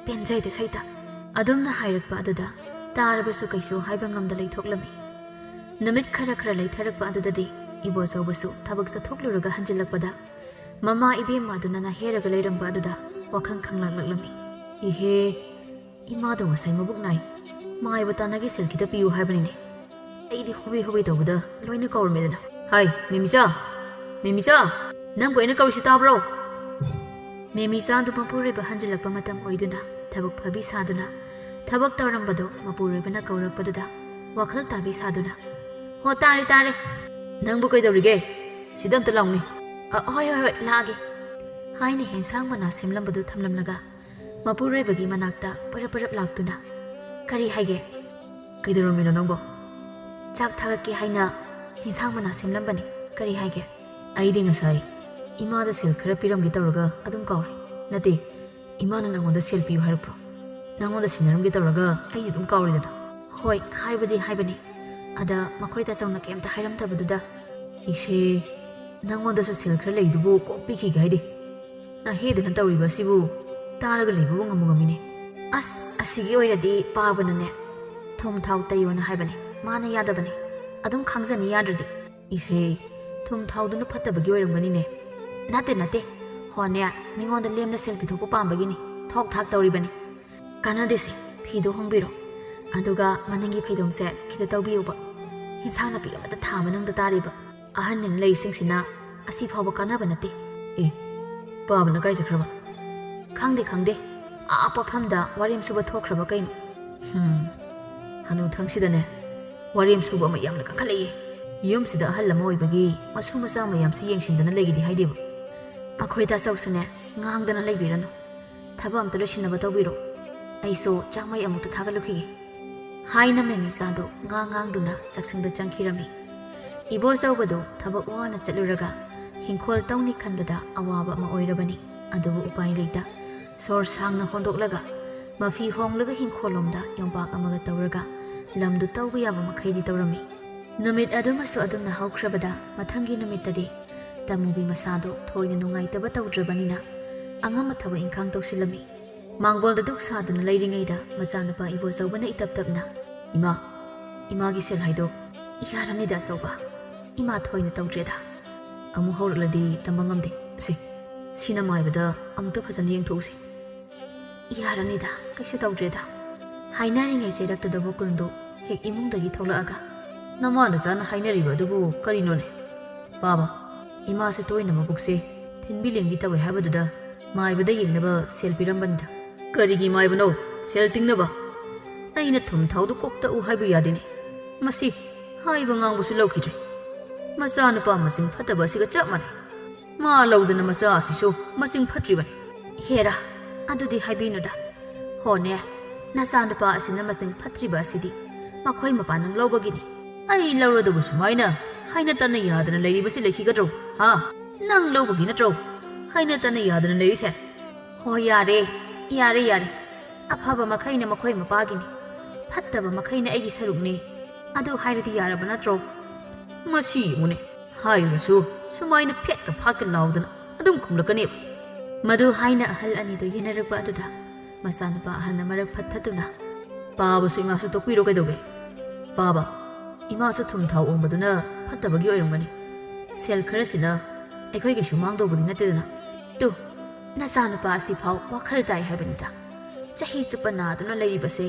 ꯄꯦꯟꯖꯩꯗ ꯁꯩꯇ꯫ ꯑꯗꯨꯝꯅ ꯍꯥꯏꯔꯛꯄ ꯑꯗꯨꯗ ꯇꯥꯔꯕꯁꯨ ꯀꯩꯁꯨ ꯍꯥꯏꯕ ꯉꯝꯗ ꯂꯩꯊꯣꯛꯂꯝꯃꯤ꯫ ꯅꯨꯃꯤꯠ ꯈꯔ ꯈꯔ ꯂꯩꯊꯔꯛꯄ ꯑꯗꯨꯗꯗꯤ ꯏꯕꯣꯆꯧꯕꯁꯨ ꯊꯕꯛ ꯆꯠꯊꯣꯛꯂꯨꯔꯒ ꯍꯟꯖꯤꯜꯂꯛꯄꯗ ꯃꯃꯥ ꯏꯕꯦꯝꯃ ꯑꯗꯨꯅ ꯅꯥꯍꯦꯔꯒ ꯂꯩꯔꯝꯕ ꯑꯗꯨꯗ ꯋꯥꯈꯜ ꯈꯪꯂꯥꯛꯂꯛꯂꯝꯃꯤ꯫ ꯏꯍꯦ, ꯏꯃꯥꯗꯣ ꯉꯁꯥꯏ ꯃꯕꯨꯛ ꯅꯥꯏ, ꯃꯥꯏꯕ ꯇꯥꯅꯒꯤ ꯁꯦꯜ ꯈꯤꯇ ꯄꯤꯌꯨ ꯍꯥꯏꯕꯅꯤꯅꯦ꯫ ꯑꯩꯗꯤ ꯍꯣꯕꯦ ꯍꯣꯕꯦ ꯇꯧꯕꯗ ꯂꯣꯏꯅ ꯀꯥꯎꯔꯝꯃꯦꯗꯅ꯫ ꯍꯥꯏ, ꯃꯦꯃꯤꯆꯥ! ꯃꯦꯃꯤꯆꯥ! ꯅꯪꯕꯨ ꯑꯩꯅ ꯀꯧꯔꯤꯁꯤ ꯇꯥꯕ꯭ꯔꯣ? ꯃꯦꯃꯤꯆꯥꯗꯨ ꯃꯄꯨꯔꯣꯏꯕ ꯍꯟꯖꯤꯜꯂꯛꯄ ꯃꯇꯝ ꯑꯣꯏꯗꯨꯅ ꯊꯕꯛ ꯐꯕꯤ ꯁꯥꯗꯨꯅ ꯊꯕꯛ ꯇꯧꯔꯝꯕꯗꯨ ꯃꯄꯨꯔꯣꯏꯕꯅ ꯀꯧꯔꯛꯄꯗꯨꯗ ꯋꯥꯈꯜ ꯇꯥꯕꯤ ꯁꯥꯗꯨꯅ, "ꯍꯣ, ꯇꯥꯔꯦ, ꯇꯥꯔꯦ꯫ ꯅꯪꯕꯨ ꯀꯩꯗꯧꯔꯤꯒꯦ? ꯁꯤꯗ ꯑꯝꯇ ꯂꯥꯎꯅꯦ꯫" "ꯑ, ꯍꯣꯏ, ꯍꯣꯏ, ꯍꯣꯏ, ꯂꯥꯛꯑꯒꯦ," ꯍꯥꯏꯅ ꯍꯦꯟꯁꯥꯡ ꯃꯅꯥ ꯁꯦꯝꯂꯝꯕꯗꯨ ꯊꯝꯂꯝꯂꯒ ꯃꯄꯨꯔꯣꯏꯕꯒꯤ ꯃꯅꯥꯛꯇ ꯄꯔꯞ ꯄꯔꯞ ꯂꯥꯛꯇꯨꯅ, "ꯀꯔꯤ ꯍꯥꯏꯒꯦ?" "ꯀꯩꯗꯧꯔꯝꯃꯤꯅꯣ ꯅꯪꯕꯣ?" "ꯆꯥꯛ ꯊꯥꯒꯠꯀꯦ ꯍꯥꯏꯅ ꯍꯦꯟꯁꯥꯡ ꯃꯅꯥ ꯁꯦꯝꯂꯝꯕꯅꯤ꯫ ꯀꯔꯤ ꯍꯥꯏꯒꯦ?" "ꯑꯩꯗꯤ ꯉꯁꯥꯏ ꯏꯃꯥꯗ ꯁꯦꯜ ꯈꯔ ꯄꯤꯔꯝꯒꯦ ꯇꯧꯔꯒ ꯑꯗꯨꯝ ꯀꯥꯎꯔꯦ꯫ ꯅꯠꯇꯦ, ꯏꯃꯥꯅ ꯅꯪꯉꯣꯟꯗ ꯁꯦꯜ ꯄꯤꯌꯨ ꯍꯥꯏꯔꯛꯄ꯭ꯔꯣ? ꯅꯪꯉꯣꯟꯗ ꯁꯤꯟꯅꯔꯝꯒꯦ ꯇꯧꯔꯒ ꯑꯩꯗꯤ ꯑꯗꯨꯝ ꯀꯥꯎꯔꯦꯗꯅ꯫" "ꯍꯣꯏ, ꯍꯥꯏꯕꯗꯤ ꯍꯥꯏꯕꯅꯤ꯫ ꯑꯗ ꯃꯈꯣꯏ ꯇꯥꯆꯧꯅ ꯀꯩꯝꯇ ꯍꯥꯏꯔꯝꯗꯕꯗꯨꯗ꯫" "ꯏꯁꯦ, ꯅꯪꯉꯣꯟꯗꯁꯨ ꯁꯦꯜ ꯈꯔ ꯂꯩꯗꯨꯕꯨ ꯀꯣꯛ ꯄꯤꯈꯤꯒꯦ ꯍꯥꯏꯗꯦ꯫ ꯅꯍꯦꯗꯅ ꯇꯧꯔꯤꯕ ꯑꯁꯤꯕꯨ ꯇꯥꯔꯒ ꯂꯩꯕꯕꯨ ꯉꯝꯕꯨ ꯉꯝꯃꯤꯅꯦ꯫" "ꯑꯁ, ꯑꯁꯤꯒꯤ ꯑꯣꯏꯔꯗꯤ ꯄꯥꯕꯅꯅꯦ ꯊꯨꯝ ꯊꯥꯎ ꯇꯩꯌꯣꯅ ꯍꯥꯏꯕꯅꯦ, ꯃꯥꯅ ꯌꯥꯗꯕꯅꯦ꯫ ꯑꯗꯨꯝ ꯈꯪꯖꯅꯤ ꯌꯥꯗ꯭ꯔꯗꯤ꯫" "ꯏꯁꯦ, ꯊꯨꯝ ꯊꯥꯎꯗꯨꯅ ꯐꯠꯇꯕꯒꯤ ꯑꯣꯏꯔꯝꯒꯅꯤꯅꯦ꯫ ꯅꯠꯇꯦ, ꯅꯠꯇꯦ꯫ ꯍꯣꯅꯦ, ꯃꯤꯉꯣꯟꯗ ꯂꯦꯝꯅ ꯁꯦꯜ ꯄꯤꯊꯣꯛꯄ ꯄꯥꯝꯕꯒꯤꯅꯤ꯫ ꯊꯣꯛ ꯊꯥꯛ ꯇꯧꯔꯤꯕꯅꯤ꯫ ꯀꯥꯟꯅꯗꯦꯁꯦ, ꯐꯤꯗꯣ ꯍꯣꯡꯕꯤꯔꯣ꯫ ꯑꯗꯨꯒ ꯃꯅꯤꯡꯒꯤ ꯐꯩꯗꯣꯝꯁꯦ ꯈꯤꯇ ꯇꯧꯕꯤꯌꯨꯕ꯫ ꯍꯦꯟꯁꯥꯡ ꯅꯥꯄꯤ ꯑꯃꯠꯇ ꯊꯥꯕ ꯅꯪꯗ ꯇꯥꯔꯤꯕ꯫ ꯑꯍꯟꯅꯤꯅ ꯂꯩꯔꯤꯁꯤꯡꯁꯤꯅ ꯑꯁꯤ ꯐꯥꯎꯕ ꯀꯥꯟꯅꯕ ꯅꯠꯇꯦ꯫" "ꯑꯦ, ꯄꯥꯕꯅ ꯀꯥꯏ ꯆꯠꯈ꯭ꯔꯕ?" "ꯈꯪꯗꯦ, ꯈꯪꯗꯦ꯫ ꯑꯥ ꯄꯣꯠꯐꯝꯗ ꯋꯥꯔꯦꯝ ꯁꯨꯕ ꯊꯣꯛꯈ꯭ꯔꯕ ꯀꯩꯅꯣ? ꯍꯝ, ꯍꯅꯨꯊꯪꯁꯤꯗꯅꯦ ꯋꯥꯔꯦꯝ ꯁꯨꯕ ꯑꯃ ꯌꯥꯝꯅ ꯀꯟꯈꯠꯂꯛꯏ꯫ ꯌꯨꯝꯁꯤꯗ ꯑꯍꯜ ꯑꯃ ꯑꯣꯏꯕꯒꯤ ꯃꯁꯨ ꯃꯆꯥ ꯃꯌꯥꯝꯁꯤ ꯌꯦꯡꯁꯤꯟꯗꯅ ꯂꯩꯒꯤꯗꯤ ꯍꯥꯏꯗꯦꯕ꯫ ꯑꯩꯈꯣꯏ ꯇꯥꯆꯧꯁꯨꯅꯦ ꯉꯥꯡꯗꯅ ꯂꯩꯕꯤꯔꯅꯨ꯫ ꯊꯕꯛ ꯑꯝꯇ ꯂꯣꯏꯁꯤꯟꯅꯕ ꯇꯧꯕꯤꯔꯣ꯫ ꯑꯩꯁꯨ ꯆꯥꯛꯃꯩ ꯑꯃꯨꯛꯇ ꯊꯥꯒꯠꯂꯨꯈꯤꯒꯦ꯫ ꯍꯥꯏꯅ ꯃꯦꯃꯤꯆꯥꯗꯣ ꯉꯥꯡ ꯉꯥꯡꯗꯨꯅ ꯆꯥꯛꯁꯪꯗ ꯆꯪꯈꯤꯔꯝꯃꯤ꯫ ꯏꯕꯣꯆꯧꯕꯗꯣ ꯊꯕꯛ ꯋꯥꯅ ꯆꯠꯂꯨꯔꯒ ꯍꯤꯡꯈꯣꯜ ꯇꯧꯅꯤ ꯈꯟꯕꯗ ꯑꯋꯥꯕ ꯑꯃ ꯑꯣꯏꯔꯕꯅꯤ꯫ ꯑꯗꯨꯕꯨ ꯎꯄꯥꯏ ꯂꯩꯇ ꯁꯣꯔ ꯁꯥꯡꯅ ꯍꯣꯟꯗꯣꯛꯂꯒ ꯃꯐꯤ ꯍꯣꯡꯂꯒ ꯍꯤꯡꯈꯣꯜꯂꯣꯝꯗ ꯌꯣꯝꯄꯥꯛ ꯑꯃꯒ ꯇꯧꯔꯒ ꯂꯝꯗꯨ ꯇꯧꯕ ꯌꯥꯕ ꯃꯈꯩꯗꯤ ꯇꯧꯔꯝꯃꯤ꯫ ꯅꯨꯃꯤꯠ ꯑꯗꯨꯃꯁꯨ ꯑꯗꯨꯝꯅ ꯍꯧꯈ꯭ꯔꯕꯗ ꯃꯊꯪꯒꯤ ꯅꯨꯃꯤꯠꯇꯗꯤ ꯇꯃꯨꯕꯤ ꯃꯁꯥꯗꯣ ꯊꯣꯏꯅ ꯅꯨꯡꯉꯥꯏꯇꯕ ꯇꯧꯗ꯭ꯔꯕꯅꯤꯅ ꯑꯉꯝꯕ ꯊꯕꯛ ꯏꯪꯈꯥꯡ ꯇꯧꯁꯤꯜꯂꯝꯃꯤ꯫ ꯃꯥꯡꯒꯣꯜꯗ ꯗꯨꯛ ꯁꯥꯗꯨꯅ ꯂꯩꯔꯤꯉꯩꯗ ꯃꯆꯥꯅꯨꯄꯥ ꯏꯕꯣꯆꯧꯕꯅ ꯏꯇꯞ ꯇꯞꯅ, "ꯏꯃꯥ, ꯏꯃꯥꯒꯤ ꯁꯦꯜ ꯍꯥꯏꯗꯣ ꯌꯥꯔꯅꯤꯗ ꯑꯆꯧꯕ, ꯏꯃꯥ ꯊꯣꯏꯅ ꯇꯧꯗ꯭ꯔꯦꯗ꯫ ꯑꯃꯨꯛ ꯍꯧꯔꯛꯂꯗꯤ ꯇꯝꯕ ꯉꯝꯗꯦ꯫ ꯁꯦ, ꯁꯤꯅ ꯃꯥꯏꯕꯗ ꯑꯃꯨꯛꯇ ꯐꯖꯅ ꯌꯦꯡꯊꯣꯛꯎꯁꯦ꯫ ꯌꯥꯔꯅꯤꯗ, ꯀꯩꯁꯨ ꯇꯧꯗ꯭ꯔꯦꯗ"꯫ ꯍꯥꯏꯅꯔꯤꯉꯩ ꯆꯩꯔꯛꯇꯨꯗ ꯃꯀꯨꯟꯗꯣ ꯍꯦꯛ ꯏꯃꯨꯡꯗꯒꯤ ꯊꯣꯛꯂꯛꯑꯒ, "ꯅꯃꯥ ꯅꯆꯥꯅ ꯍꯥꯏꯅꯔꯤꯕ ꯑꯗꯨꯕꯨ ꯀꯔꯤꯅꯣꯅꯦ? ꯄꯥꯕ, ꯏꯃꯥꯁꯦ ꯇꯣꯏꯅ ꯃꯕꯨꯛꯁꯦ ꯊꯤꯟꯕꯤ ꯂꯦꯡꯕꯤ ꯇꯧꯋꯦ ꯍꯥꯏꯕꯗꯨꯗ ꯃꯥꯏꯕꯗ ꯌꯦꯡꯅꯕ ꯁꯦꯜ ꯄꯤꯔꯝꯕꯅꯤꯗ"꯫ "ꯀꯔꯤꯒꯤ ꯃꯥꯏꯕꯅꯣ ꯁꯦꯜ ꯇꯤꯡꯅꯕ? ꯑꯩꯅ ꯊꯨꯝ ꯊꯥꯎꯗꯨ ꯀꯣꯛ ꯇꯛꯎ ꯍꯥꯏꯕ ꯌꯥꯗꯦꯅꯦ꯫ ꯃꯁꯤ ꯍꯥꯏꯕ ꯉꯥꯡꯕꯁꯨ ꯂꯧꯈꯤꯗ꯭ꯔꯦ꯫ ꯃꯆꯥꯅꯨꯄꯥ ꯃꯆꯤꯡ ꯐꯠꯇꯕ ꯑꯁꯤꯒ ꯆꯞ ꯃꯥꯟꯅꯩ꯫ ꯃꯥ ꯂꯧꯗꯅ ꯃꯆꯥ ꯑꯁꯤꯁꯨ ꯃꯆꯤꯡ ꯐꯠꯇ꯭ꯔꯤꯕꯅꯤ"꯫ "ꯍꯦꯔꯥ, ꯑꯗꯨꯗꯤ ꯍꯥꯏꯕꯤꯅꯨꯗ꯫ ꯍꯣꯅꯦ, ꯅꯆꯥꯅꯨꯄꯥ ꯑꯁꯤꯅ ꯃꯆꯤꯡ ꯐꯠꯇ꯭ꯔꯤꯕ ꯑꯁꯤꯗꯤ ꯃꯈꯣꯏ ꯃꯄꯥ ꯅꯪ ꯂꯧꯕꯒꯤꯅꯤ꯫ ꯑꯩ ꯂꯧꯔꯗꯕ ꯁꯨꯃꯥꯏꯅ ꯍꯥꯏꯅ ꯇꯥꯅ ꯌꯥꯗꯅ ꯂꯩꯔꯤꯕꯁꯤ ꯂꯩꯈꯤꯒꯗ꯭ꯔꯣ? ꯍꯥ? ꯅꯪ ꯂꯧꯕꯒꯤ ꯅꯠꯇ꯭ꯔꯣ ꯍꯥꯏꯅ ꯇꯥꯅ ꯌꯥꯗꯅ ꯂꯩꯔꯤꯁꯦ?" "ꯍꯣ, ꯌꯥꯔꯦ, ꯌꯥꯔꯦ, ꯌꯥꯔꯦ꯫ ꯑꯐꯕ ꯃꯈꯩꯅ ꯃꯈꯣꯏ ꯃꯄꯥꯒꯤꯅꯤ, ꯐꯠꯇꯕ ꯃꯈꯩꯅ ꯑꯩꯒꯤ ꯁꯔꯨꯛꯅꯤ꯫ ꯑꯗꯨ ꯍꯥꯏꯔꯗꯤ ꯌꯥꯔꯕ ꯅꯠꯇ꯭ꯔꯣ?" ꯃꯁꯤ ꯌꯦꯡꯉꯨꯅꯦ, ꯍꯥꯏꯔꯨꯔꯁꯨ ꯁꯨꯃꯥꯏꯅ ꯐꯦꯠꯀ ꯐꯥꯠꯀ ꯂꯥꯎꯗꯅ ꯑꯗꯨꯝ ꯈꯨꯝꯂꯛꯀꯅꯦꯕ꯫ ꯃꯗꯨ ꯍꯥꯏꯅ ꯑꯍꯜ ꯑꯅꯤꯗꯨ ꯌꯦꯟꯅꯔꯛꯄ ꯑꯗꯨꯗ ꯃꯆꯥꯅꯨꯄꯥ ꯑꯍꯜꯅ ꯃꯔꯛ ꯐꯠꯊꯗꯨꯅ, "ꯄꯥꯕꯁꯨ ꯏꯃꯥꯁꯨ ꯇꯣꯛꯄꯤꯔꯣ ꯀꯩꯗꯧꯒꯦ? ꯄꯥꯕ, ꯏꯃꯥꯁꯨ ꯊꯨꯝ ꯊꯥꯎ ꯑꯣꯡꯕꯗꯨꯅ ꯐꯠꯇꯕꯒꯤ ꯑꯣꯏꯔꯝꯒꯅꯤ꯫ ꯁꯦꯜ ꯈꯔꯁꯤꯅ ꯑꯩꯈꯣꯏ ꯀꯩꯁꯨ ꯃꯥꯡꯗꯧꯕꯗꯤ ꯅꯠꯇꯦꯗꯅ꯫ ꯇꯨ, ꯅꯆꯥꯅꯨꯄꯥ ꯑꯁꯤꯐꯥꯎ ꯋꯥꯈꯜ ꯇꯥꯏ ꯍꯥꯏꯕꯅꯤꯗ꯫ ꯆꯍꯤ ꯆꯨꯞꯄ ꯅꯥꯗꯨꯅ ꯂꯩꯔꯤꯕꯁꯦ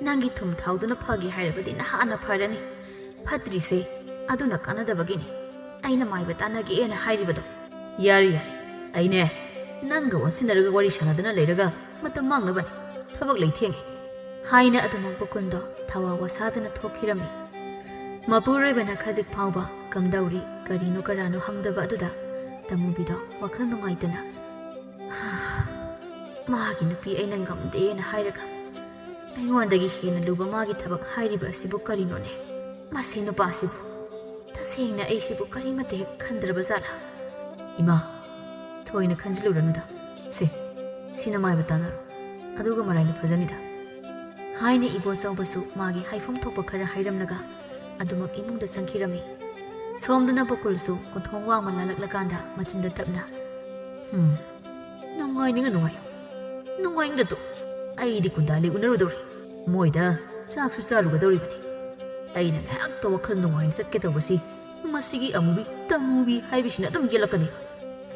ꯅꯪꯒꯤ ꯊꯨꯝ ꯊꯥꯎꯗꯨꯅ ꯐꯒꯦ ꯍꯥꯏꯔꯕꯗꯤ ꯅꯍꯥꯟꯅ ꯐꯔꯅꯤ꯫ ꯐꯠꯇ꯭ꯔꯤꯁꯦ ꯑꯗꯨꯅ ꯀꯥꯟꯅꯗꯕꯒꯤꯅꯤ ꯑꯩꯅ ꯃꯥꯏꯕ ꯇꯥꯟꯅꯒꯦꯅ ꯍꯥꯏꯔꯤꯕꯗꯣ"꯫ "ꯌꯥꯔꯦ, ꯌꯥꯔꯦ꯫ ꯑꯩꯅꯦ ꯅꯪꯒ ꯑꯣꯟꯁꯤꯟꯅꯔꯒ ꯋꯥꯔꯤ ꯁꯥꯟꯅꯗꯅ ꯂꯩꯔꯒ ꯃꯇꯝ ꯃꯥꯡꯅꯕꯅꯤ, ꯊꯕꯛ ꯂꯩ, ꯊꯦꯡꯉꯦ" ꯍꯥꯏꯅ ꯑꯗꯨꯃꯛ ꯕꯣꯀꯨꯜꯗꯣ ꯊꯋꯥ ꯋꯥꯁꯥꯗꯅ ꯊꯣꯛꯈꯤꯔꯝꯃꯤ꯫ ꯃꯄꯨꯔꯣꯏꯕꯅ ꯈꯖꯤꯛ ꯐꯥꯎꯕ ꯀꯝꯗꯧꯔꯤ, ꯀꯔꯤꯅꯣ ꯀꯔꯥꯅꯣ ꯍꯪꯗꯕ ꯑꯗꯨꯗ ꯇꯃꯨꯕꯤꯗꯣ ꯋꯥꯈꯜ ꯅꯨꯡꯉꯥꯏꯇꯅ, "ꯃꯥꯒꯤ ꯅꯨꯄꯤ ꯑꯩꯅ ꯉꯝꯗꯦꯅ ꯍꯥꯏꯔꯒ ꯑꯩꯉꯣꯟꯗꯒꯤ ꯍꯦꯟꯅ ꯂꯨꯕ ꯃꯥꯒꯤ ꯊꯕꯛ ꯍꯥꯏꯔꯤꯕ ꯑꯁꯤꯕꯨ ꯀꯔꯤꯅꯣꯅꯦ? ꯃꯁꯤ ꯅꯨꯄꯥꯁꯤꯕꯨ ꯇꯁꯦꯡꯅ ꯑꯩꯁꯤꯕꯨ ꯀꯔꯤꯃꯠꯇ ꯍꯦꯛ ꯈꯟꯗ꯭ꯔꯕ ꯖꯥꯠꯂꯥ?" "ꯏꯃꯥ, ꯊꯣꯏꯅ ꯈꯟꯖꯤꯜꯂꯨꯔꯅꯨꯗ꯫ ꯁꯦ, ꯁꯤꯅ ꯃꯥꯏꯕ ꯇꯥꯟꯅꯔꯣ, ꯑꯗꯨꯒ ꯃꯔꯥꯏꯅ ꯐꯖꯅꯤꯗ" ꯍꯥꯏꯅ ꯏꯕꯣꯆꯧꯕꯁꯨ ꯃꯥꯒꯤ ꯍꯥꯏꯐꯝ ꯊꯣꯛꯄ ꯈꯔ ꯍꯥꯏꯔꯝꯂꯒ ꯑꯗꯨꯃꯛ ꯏꯃꯨꯡꯗ ꯆꯪꯈꯤꯔꯝꯃꯤ꯫ ꯁꯣꯝꯗꯅ ꯕꯣꯀꯨꯜꯁꯨ ꯀꯣꯟꯊꯣꯡ ꯋꯥꯡꯃ ꯂꯥꯜꯂꯛꯂꯀꯥꯟꯗ ꯃꯆꯤꯟꯗ ꯇꯞꯅ, "ꯍꯝ, ꯅꯨꯡꯉꯥꯏꯅꯤꯡꯉ ꯅꯨꯡꯉꯥꯏꯌꯨ, ꯅꯨꯡꯉꯥꯏꯅꯤꯡꯗ ꯇꯣꯛ꯫ ꯑꯩꯗꯤ ꯒꯨꯟꯗꯥꯂꯤ ꯎꯅꯔꯨꯗꯧꯔꯤ, ꯃꯣꯏꯗ ꯆꯥꯛꯁꯨ ꯆꯥꯔꯨꯒꯗꯧꯔꯤꯕꯅꯤ꯫ ꯑꯩꯅ ꯉꯥꯏꯍꯥꯛꯇ ꯋꯥꯈꯜ ꯅꯨꯡꯉꯥꯏꯅ ꯆꯠꯀꯦ ꯇꯧꯕꯁꯤ ꯃꯁꯤꯒꯤ ꯑꯃꯨꯕꯤ ꯇꯃꯨꯕꯤ ꯍꯥꯏꯕꯁꯤꯅ ꯑꯗꯨꯝ ꯌꯦꯠꯂꯛꯀꯅꯤ꯫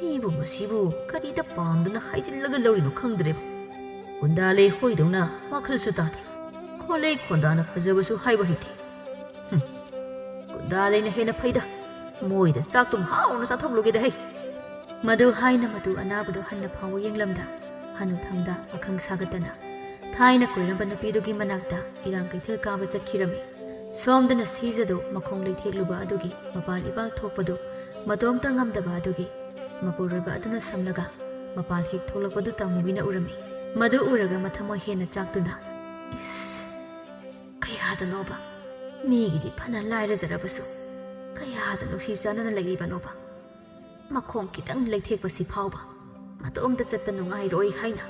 ꯑꯩꯕꯨ ꯃꯁꯤꯕꯨ ꯀꯔꯤꯗ ꯄꯥꯝꯗꯨꯅ ꯍꯥꯏꯖꯤꯜꯂꯒ ꯂꯧꯔꯤꯅꯣ ꯈꯪꯗ꯭ꯔꯦꯕ꯫ ꯒꯨꯟꯗꯥꯂꯤ ꯍꯣꯏꯗꯧꯅ ꯋꯥꯈꯜꯁꯨ ꯇꯥꯗꯦ, ꯈꯣꯂꯩ ꯈꯣꯟꯗꯥꯅ ꯐꯖꯕꯁꯨ ꯍꯥꯏꯕ ꯍꯩꯇꯦ꯫ ꯍꯨꯝ, ꯒꯨꯟꯗꯥꯂꯤꯅ ꯍꯦꯟꯅ ꯐꯩꯗ, ꯃꯣꯏꯗ ꯆꯥꯛꯇꯨꯝ ꯍꯥꯎꯅ ꯆꯥꯊꯣꯛꯂꯨꯒꯦꯗ ꯍꯩ!" ꯃꯗꯨ ꯍꯥꯏꯅ ꯃꯇꯨ ꯑꯅꯥꯕꯗꯨ ꯍꯟꯅ ꯐꯥꯎꯕ ꯌꯦꯡꯂꯝꯗ ꯍꯅꯨꯊꯪꯗ ꯑꯈꯪ ꯁꯥꯒꯠꯇꯅ ꯊꯥꯏꯅ ꯀꯣꯏꯔꯝꯕ ꯅꯨꯄꯤꯗꯨꯒꯤ ꯃꯅꯥꯛꯇ ꯏꯔꯥꯡ ꯀꯩꯊꯦꯜ ꯀꯥꯕ ꯆꯠꯈꯤꯔꯝꯃꯤ꯫ ꯁꯣꯝꯗꯅ ꯁꯤꯖꯗꯨ ꯃꯈꯣꯡ ꯂꯩꯊꯦꯛꯂꯨꯕ ꯑꯗꯨꯒꯤ ꯃꯄꯥꯜ ꯏꯄꯥꯜ ꯊꯣꯛꯄꯗꯨ ꯃꯇꯣꯝꯇ ꯉꯝꯗꯕ ꯑꯗꯨꯒꯤ ꯃꯄꯨꯔꯣꯏꯕ ꯑꯗꯨꯅ ꯁꯝꯂꯒ ꯃꯄꯥꯜ ꯍꯦꯛ ꯊꯣꯛꯂꯛꯄꯗꯨ ꯇꯃꯨꯕꯤꯅ ꯎꯔꯝꯃꯤ꯫ ꯃꯗꯨ ꯎꯔꯒ ꯃꯊꯃꯣꯏ ꯍꯦꯟꯅ ꯆꯥꯛꯇꯨꯅ, "ꯏꯁ, ꯀꯌꯥꯗꯅꯣꯕ, ꯃꯤꯒꯤꯗꯤ ꯐꯅ ꯂꯥꯏꯔꯖꯔꯕꯁꯨ ꯀꯌꯥꯗ ꯅꯨꯡꯁꯤ ꯆꯥꯟꯅꯅ ꯂꯩꯔꯤꯕꯅꯣꯕ꯫ ꯃꯈꯣꯡ ꯈꯤꯇꯪ ꯂꯩꯊꯦꯛꯄꯁꯤ ꯐꯥꯎꯕ ꯃꯇꯣꯝꯇ ꯆꯠꯄ ꯅꯨꯡꯉꯥꯏꯔꯣꯏ ꯍꯥꯏꯅ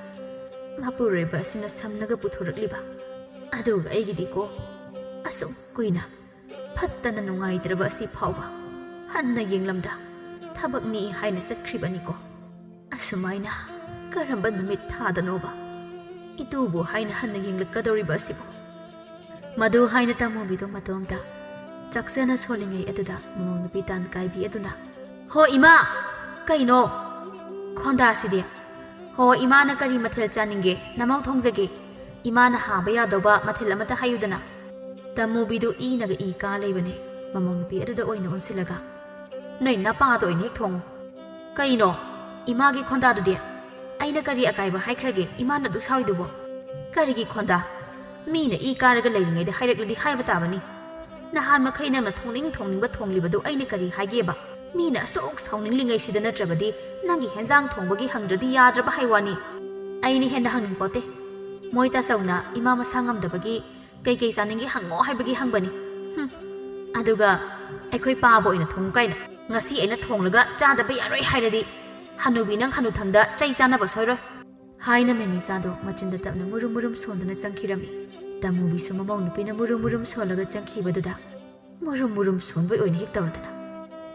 ꯃꯄꯨꯔꯣꯏꯕ ꯑꯁꯤꯅ ꯁꯝꯂꯒ ꯄꯨꯊꯣꯔꯛꯂꯤꯕ꯫ ꯑꯗꯨꯒ ꯑꯩꯒꯤꯗꯤꯀꯣ, ꯑꯁꯨꯛ ꯀꯨꯏꯅ ꯐꯠꯇꯅ ꯅꯨꯡꯉꯥꯏꯇ꯭ꯔꯕ ꯑꯁꯤ ꯐꯥꯎꯕ ꯍꯟꯅ ꯌꯦꯡꯂꯝꯗ ꯊꯕꯛꯅꯤ ꯍꯥꯏꯅ ꯆꯠꯈ꯭ꯔꯤꯕꯅꯤꯀꯣ꯫ ꯑꯁꯨꯃꯥꯏꯅ ꯀꯔꯝꯕ ꯅꯨꯃꯤꯠ ꯊꯥꯗꯅꯣꯕ ꯏꯇꯨꯕꯨ ꯍꯥꯏꯅ ꯍꯟꯅ ꯌꯦꯡꯂꯛꯀꯗꯧꯔꯤꯕ ꯑꯁꯤꯕꯨ?" ꯃꯗꯨ ꯍꯥꯏꯅ ꯇꯃꯨꯕꯤꯗꯨ ꯃꯇꯣꯝꯇ ꯆꯥꯛꯆꯅ ꯁꯣꯜꯂꯤꯉꯩ ꯑꯗꯨꯗ ꯃꯃꯧ ꯅꯨꯄꯤ ꯇꯥꯟ ꯀꯥꯏꯕꯤ ꯑꯗꯨꯅ, "ꯍꯣ ꯏꯃꯥ, ꯀꯩꯅꯣ ꯈꯣꯟꯗꯥꯁꯤꯗꯤ? ꯍꯣ, ꯏꯃꯥꯅ ꯀꯔꯤ ꯃꯊꯦꯜ ꯆꯥꯅꯤꯡꯒꯦ? ꯅꯃꯧ ꯊꯣꯡꯖꯒꯦ꯫ ꯏꯃꯥꯅ ꯍꯥꯕ ꯌꯥꯗꯧꯕ ꯃꯊꯦꯜ ꯑꯃꯇ ꯍꯥꯏꯌꯨꯗꯅ꯫" ꯇꯃꯨꯕꯤꯗꯨ ꯏꯅꯒ ꯏ ꯀꯥ ꯂꯩꯕꯅꯦ꯫ ꯃꯃꯧ ꯅꯨꯄꯤ ꯑꯗꯨꯗ ꯑꯣꯏꯅ ꯑꯣꯟꯁꯤꯜꯂꯒ, "ꯅꯣꯏ ꯅꯄꯥꯗ ꯑꯣꯏꯅ ꯍꯦꯛ ꯊꯣꯡꯉꯨ꯫ ꯀꯩꯅꯣ ꯏꯃꯥꯒꯤ ꯈꯣꯟꯗꯥꯗꯨꯗꯤ?" ꯑꯩꯅ ꯀꯔꯤ ꯑꯀꯥꯏꯕ ꯍꯥꯏꯈ꯭ꯔꯒꯦ ꯏꯃꯥꯅ ꯑꯗꯨꯛ ꯁꯥꯎꯔꯤꯗꯨꯕꯣ? ꯀꯔꯤꯒꯤ ꯈꯣꯟꯗꯥ? ꯃꯤꯅ ꯏ ꯀꯥꯔꯒ ꯂꯩꯔꯤꯉꯩꯗ ꯍꯥꯏꯔꯛꯂꯗꯤ ꯍꯥꯏꯕ ꯇꯥꯕꯅꯤ꯫ ꯅꯍꯥꯟ ꯃꯈꯩ ꯅꯪꯅ ꯊꯣꯡꯅꯤꯡ ꯊꯣꯡꯅꯤꯡꯕ ꯊꯣꯡꯂꯤꯕꯗꯨ ꯑꯩꯅ ꯀꯔꯤ ꯍꯥꯏꯒꯦꯕ? ꯃꯤꯅ ꯑꯁꯨꯛ ꯁꯥꯎꯅꯤꯡꯂꯤꯉꯩꯁꯤꯗ ꯅꯠꯇ꯭ꯔꯕꯗꯤ ꯅꯪꯒꯤ ꯍꯦꯟꯖꯥꯡ ꯊꯣꯡꯕꯒꯤ ꯍꯪꯗ꯭ꯔꯗꯤ ꯌꯥꯗ꯭ꯔꯕ ꯍꯥꯏ ꯋꯥꯅꯤ꯫ ꯑꯩꯅ ꯍꯦꯟꯅ ꯍꯪꯅꯤꯡꯄꯣꯠꯇꯦ꯫ ꯃꯣꯏ ꯇꯥꯆꯧꯅ ꯏꯃꯥ ꯃꯁꯥ ꯉꯝꯗꯕꯒꯤ ꯀꯩꯀꯩ ꯆꯥꯅꯤꯡꯒꯦ ꯍꯪꯉꯣ ꯍꯥꯏꯕꯒꯤ ꯍꯪꯕꯅꯤ꯫ ꯍꯨꯝ꯫ ꯑꯗꯨꯒ ꯑꯩꯈꯣꯏ ꯄꯥꯕ ꯑꯣꯏꯅ ꯊꯣꯡꯉꯨ ꯀꯥꯏꯅ꯫ ꯉꯁꯤ ꯑꯩꯅ ꯊꯣꯡꯂꯒ ꯆꯥꯗꯕ ꯌꯥꯔꯣꯏ ꯍꯥꯏꯔꯗꯤ ꯍꯅꯨꯕꯤ ꯅꯪ ꯍꯅꯨꯊꯪꯗ ꯆꯩ ꯆꯥꯅꯕ ꯁꯣꯏꯔꯣꯏ꯫ ꯍꯥꯏꯅ ꯃꯦꯃꯤꯆꯥꯗꯣ ꯃꯆꯤꯟꯗ ꯇꯞꯅ ꯃꯨꯔꯨꯝ ꯃꯨꯔꯨꯝ ꯁꯣꯟꯗꯨꯅ ꯆꯪꯈꯤꯔꯝꯃꯤ꯫ ꯇꯃꯨꯕꯤꯁꯨ ꯃꯃꯧ ꯅꯨꯄꯤꯅ ꯃꯨꯔꯨꯝ ꯃꯨꯔꯨꯝ ꯁꯣꯜꯂꯒ ꯆꯪꯈꯤꯕꯗꯨꯗ ꯃꯨꯔꯨꯝ ꯃꯨꯔꯨꯝ ꯁꯣꯟꯕ ꯑꯣꯏꯅ ꯍꯦꯛ ꯇꯧꯔꯗꯅ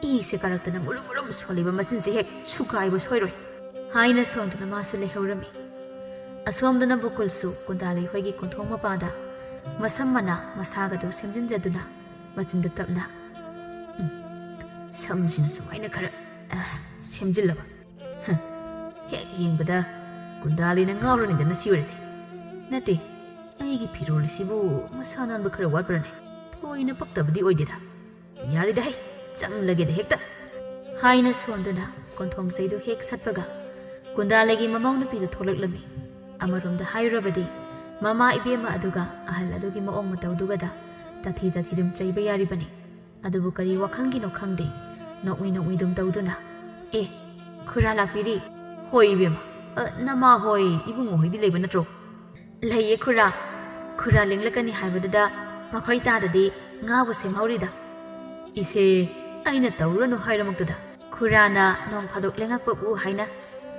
ꯏꯁꯦ ꯀꯥꯔꯛꯇꯅ ꯃꯨꯔꯨꯝ ꯃꯨꯔꯨꯝ ꯁꯣꯜꯂꯤꯕ ꯃꯆꯤꯟꯁꯦ ꯍꯦꯛ ꯁꯨꯒꯥꯏꯕ ꯁꯣꯏꯔꯣꯏ ꯍꯥꯏꯅ ꯁꯣꯟꯗꯨꯅ ꯃꯥꯁꯨ ꯂꯩꯍꯧꯔꯝꯃꯤ꯫ ꯑꯁꯣꯝꯗꯅ ꯕꯨꯀꯨꯜꯁꯨ ꯀꯨꯟꯗꯥꯂꯩ ꯍꯣꯏꯒꯤ ꯀꯣꯟꯊꯣꯡ ꯃꯄꯥꯗ ꯃꯁꯝ ꯃꯅꯥ ꯃꯁꯥꯒꯗꯨ ꯁꯦꯝꯖꯤꯟꯖꯗꯨꯅ ꯃꯆꯤꯟꯗ ꯇꯞꯅ, "ꯎꯝ, ꯁꯝꯁꯤꯅ ꯁꯨꯃꯥꯏꯅ ꯈꯔ, ꯑ, ꯁꯦꯝꯖꯤꯜꯂꯕ꯫ ꯍ, ꯍꯦꯛ ꯌꯦꯡꯕꯗ ꯀꯨꯟꯗꯥꯂꯩꯅ ꯉꯥꯎꯔꯅꯤꯗ ꯅꯁꯤ ꯑꯣꯏꯔꯗꯤ꯫ ꯅꯠꯇꯦ, ꯑꯩꯒꯤ ꯐꯤꯔꯣꯜꯁꯤꯕꯨ ꯃꯁꯥ ꯅꯥꯟꯕ ꯈꯔ ꯋꯥꯠꯄ꯭ꯔꯅꯦ? ꯊꯣꯏꯅ ꯄꯛꯇꯕꯗꯤ ꯑꯣꯏꯗꯦꯗ꯫ ꯌꯥꯔꯦꯗ ꯍꯩ, ꯆꯪꯂꯒꯦꯗ ꯍꯦꯛꯇ" ꯍꯥꯏꯅ ꯁꯣꯟꯗꯨꯅ ꯀꯣꯟꯊꯣꯡ ꯆꯩꯗꯨ ꯍꯦꯛ ꯁꯠꯄꯒ ꯀꯨꯟꯗꯥꯂꯩꯒꯤ ꯃꯃꯧ ꯅꯨꯄꯤꯗꯨ ꯊꯣꯛꯂꯛꯂꯝꯃꯤ꯫ ꯑꯃꯔꯣꯝꯗ ꯍꯥꯏꯔꯨꯔꯕꯗꯤ ꯃꯃꯥ ꯏꯕꯦꯝꯃ ꯑꯗꯨꯒ ꯑꯍꯜ ꯑꯗꯨꯒꯤ ꯃꯑꯣꯡ ꯃꯇꯧꯗꯨꯒꯗ ꯇꯥꯊꯤ ꯇꯥꯊꯤꯗꯨꯝ ꯆꯩꯕ ꯌꯥꯔꯤꯕꯅꯤ꯫ ꯑꯗꯨꯕꯨ ꯀꯔꯤ ꯋꯥꯈꯜꯒꯤꯅꯣ ꯈꯪꯗꯦ, ꯅꯣꯛꯃꯤ ꯅꯣꯛꯃꯤꯗꯨꯝ ꯇꯧꯗꯨꯅ, "ꯑꯦ, ꯈꯨꯔꯥ ꯂꯥꯛꯄꯤꯔꯤ?" "ꯍꯣꯏ ꯏꯕꯦꯝꯃ, ꯑ, ꯅꯃꯥ ꯍꯣꯏ ꯏꯕꯨꯡꯉꯣ ꯍꯣꯏꯗꯤ ꯂꯩꯕ ꯅꯠꯇ꯭ꯔꯣ?" "ꯂꯩꯌꯦ ꯈꯨꯔꯥ꯫ ꯈꯨꯔꯥ ꯂꯦꯡꯂꯛꯀꯅꯤ ꯍꯥꯏꯕꯗꯨꯗ ꯃꯈꯣꯏ ꯇꯥꯗꯗꯤ ꯉꯥꯕꯨ ꯁꯦꯝꯍꯧꯔꯤꯗ꯫" "ꯏꯆꯦ, ꯑꯩꯅ ꯇꯧꯔꯨꯔꯅꯨ ꯍꯥꯏꯔꯃꯛꯇꯨꯗ꯫ ꯈꯨꯔꯥꯅ ꯅꯣꯡ ꯐꯥꯗꯣꯛ ꯂꯦꯡꯉꯛꯄꯕꯨ ꯍꯥꯏꯅ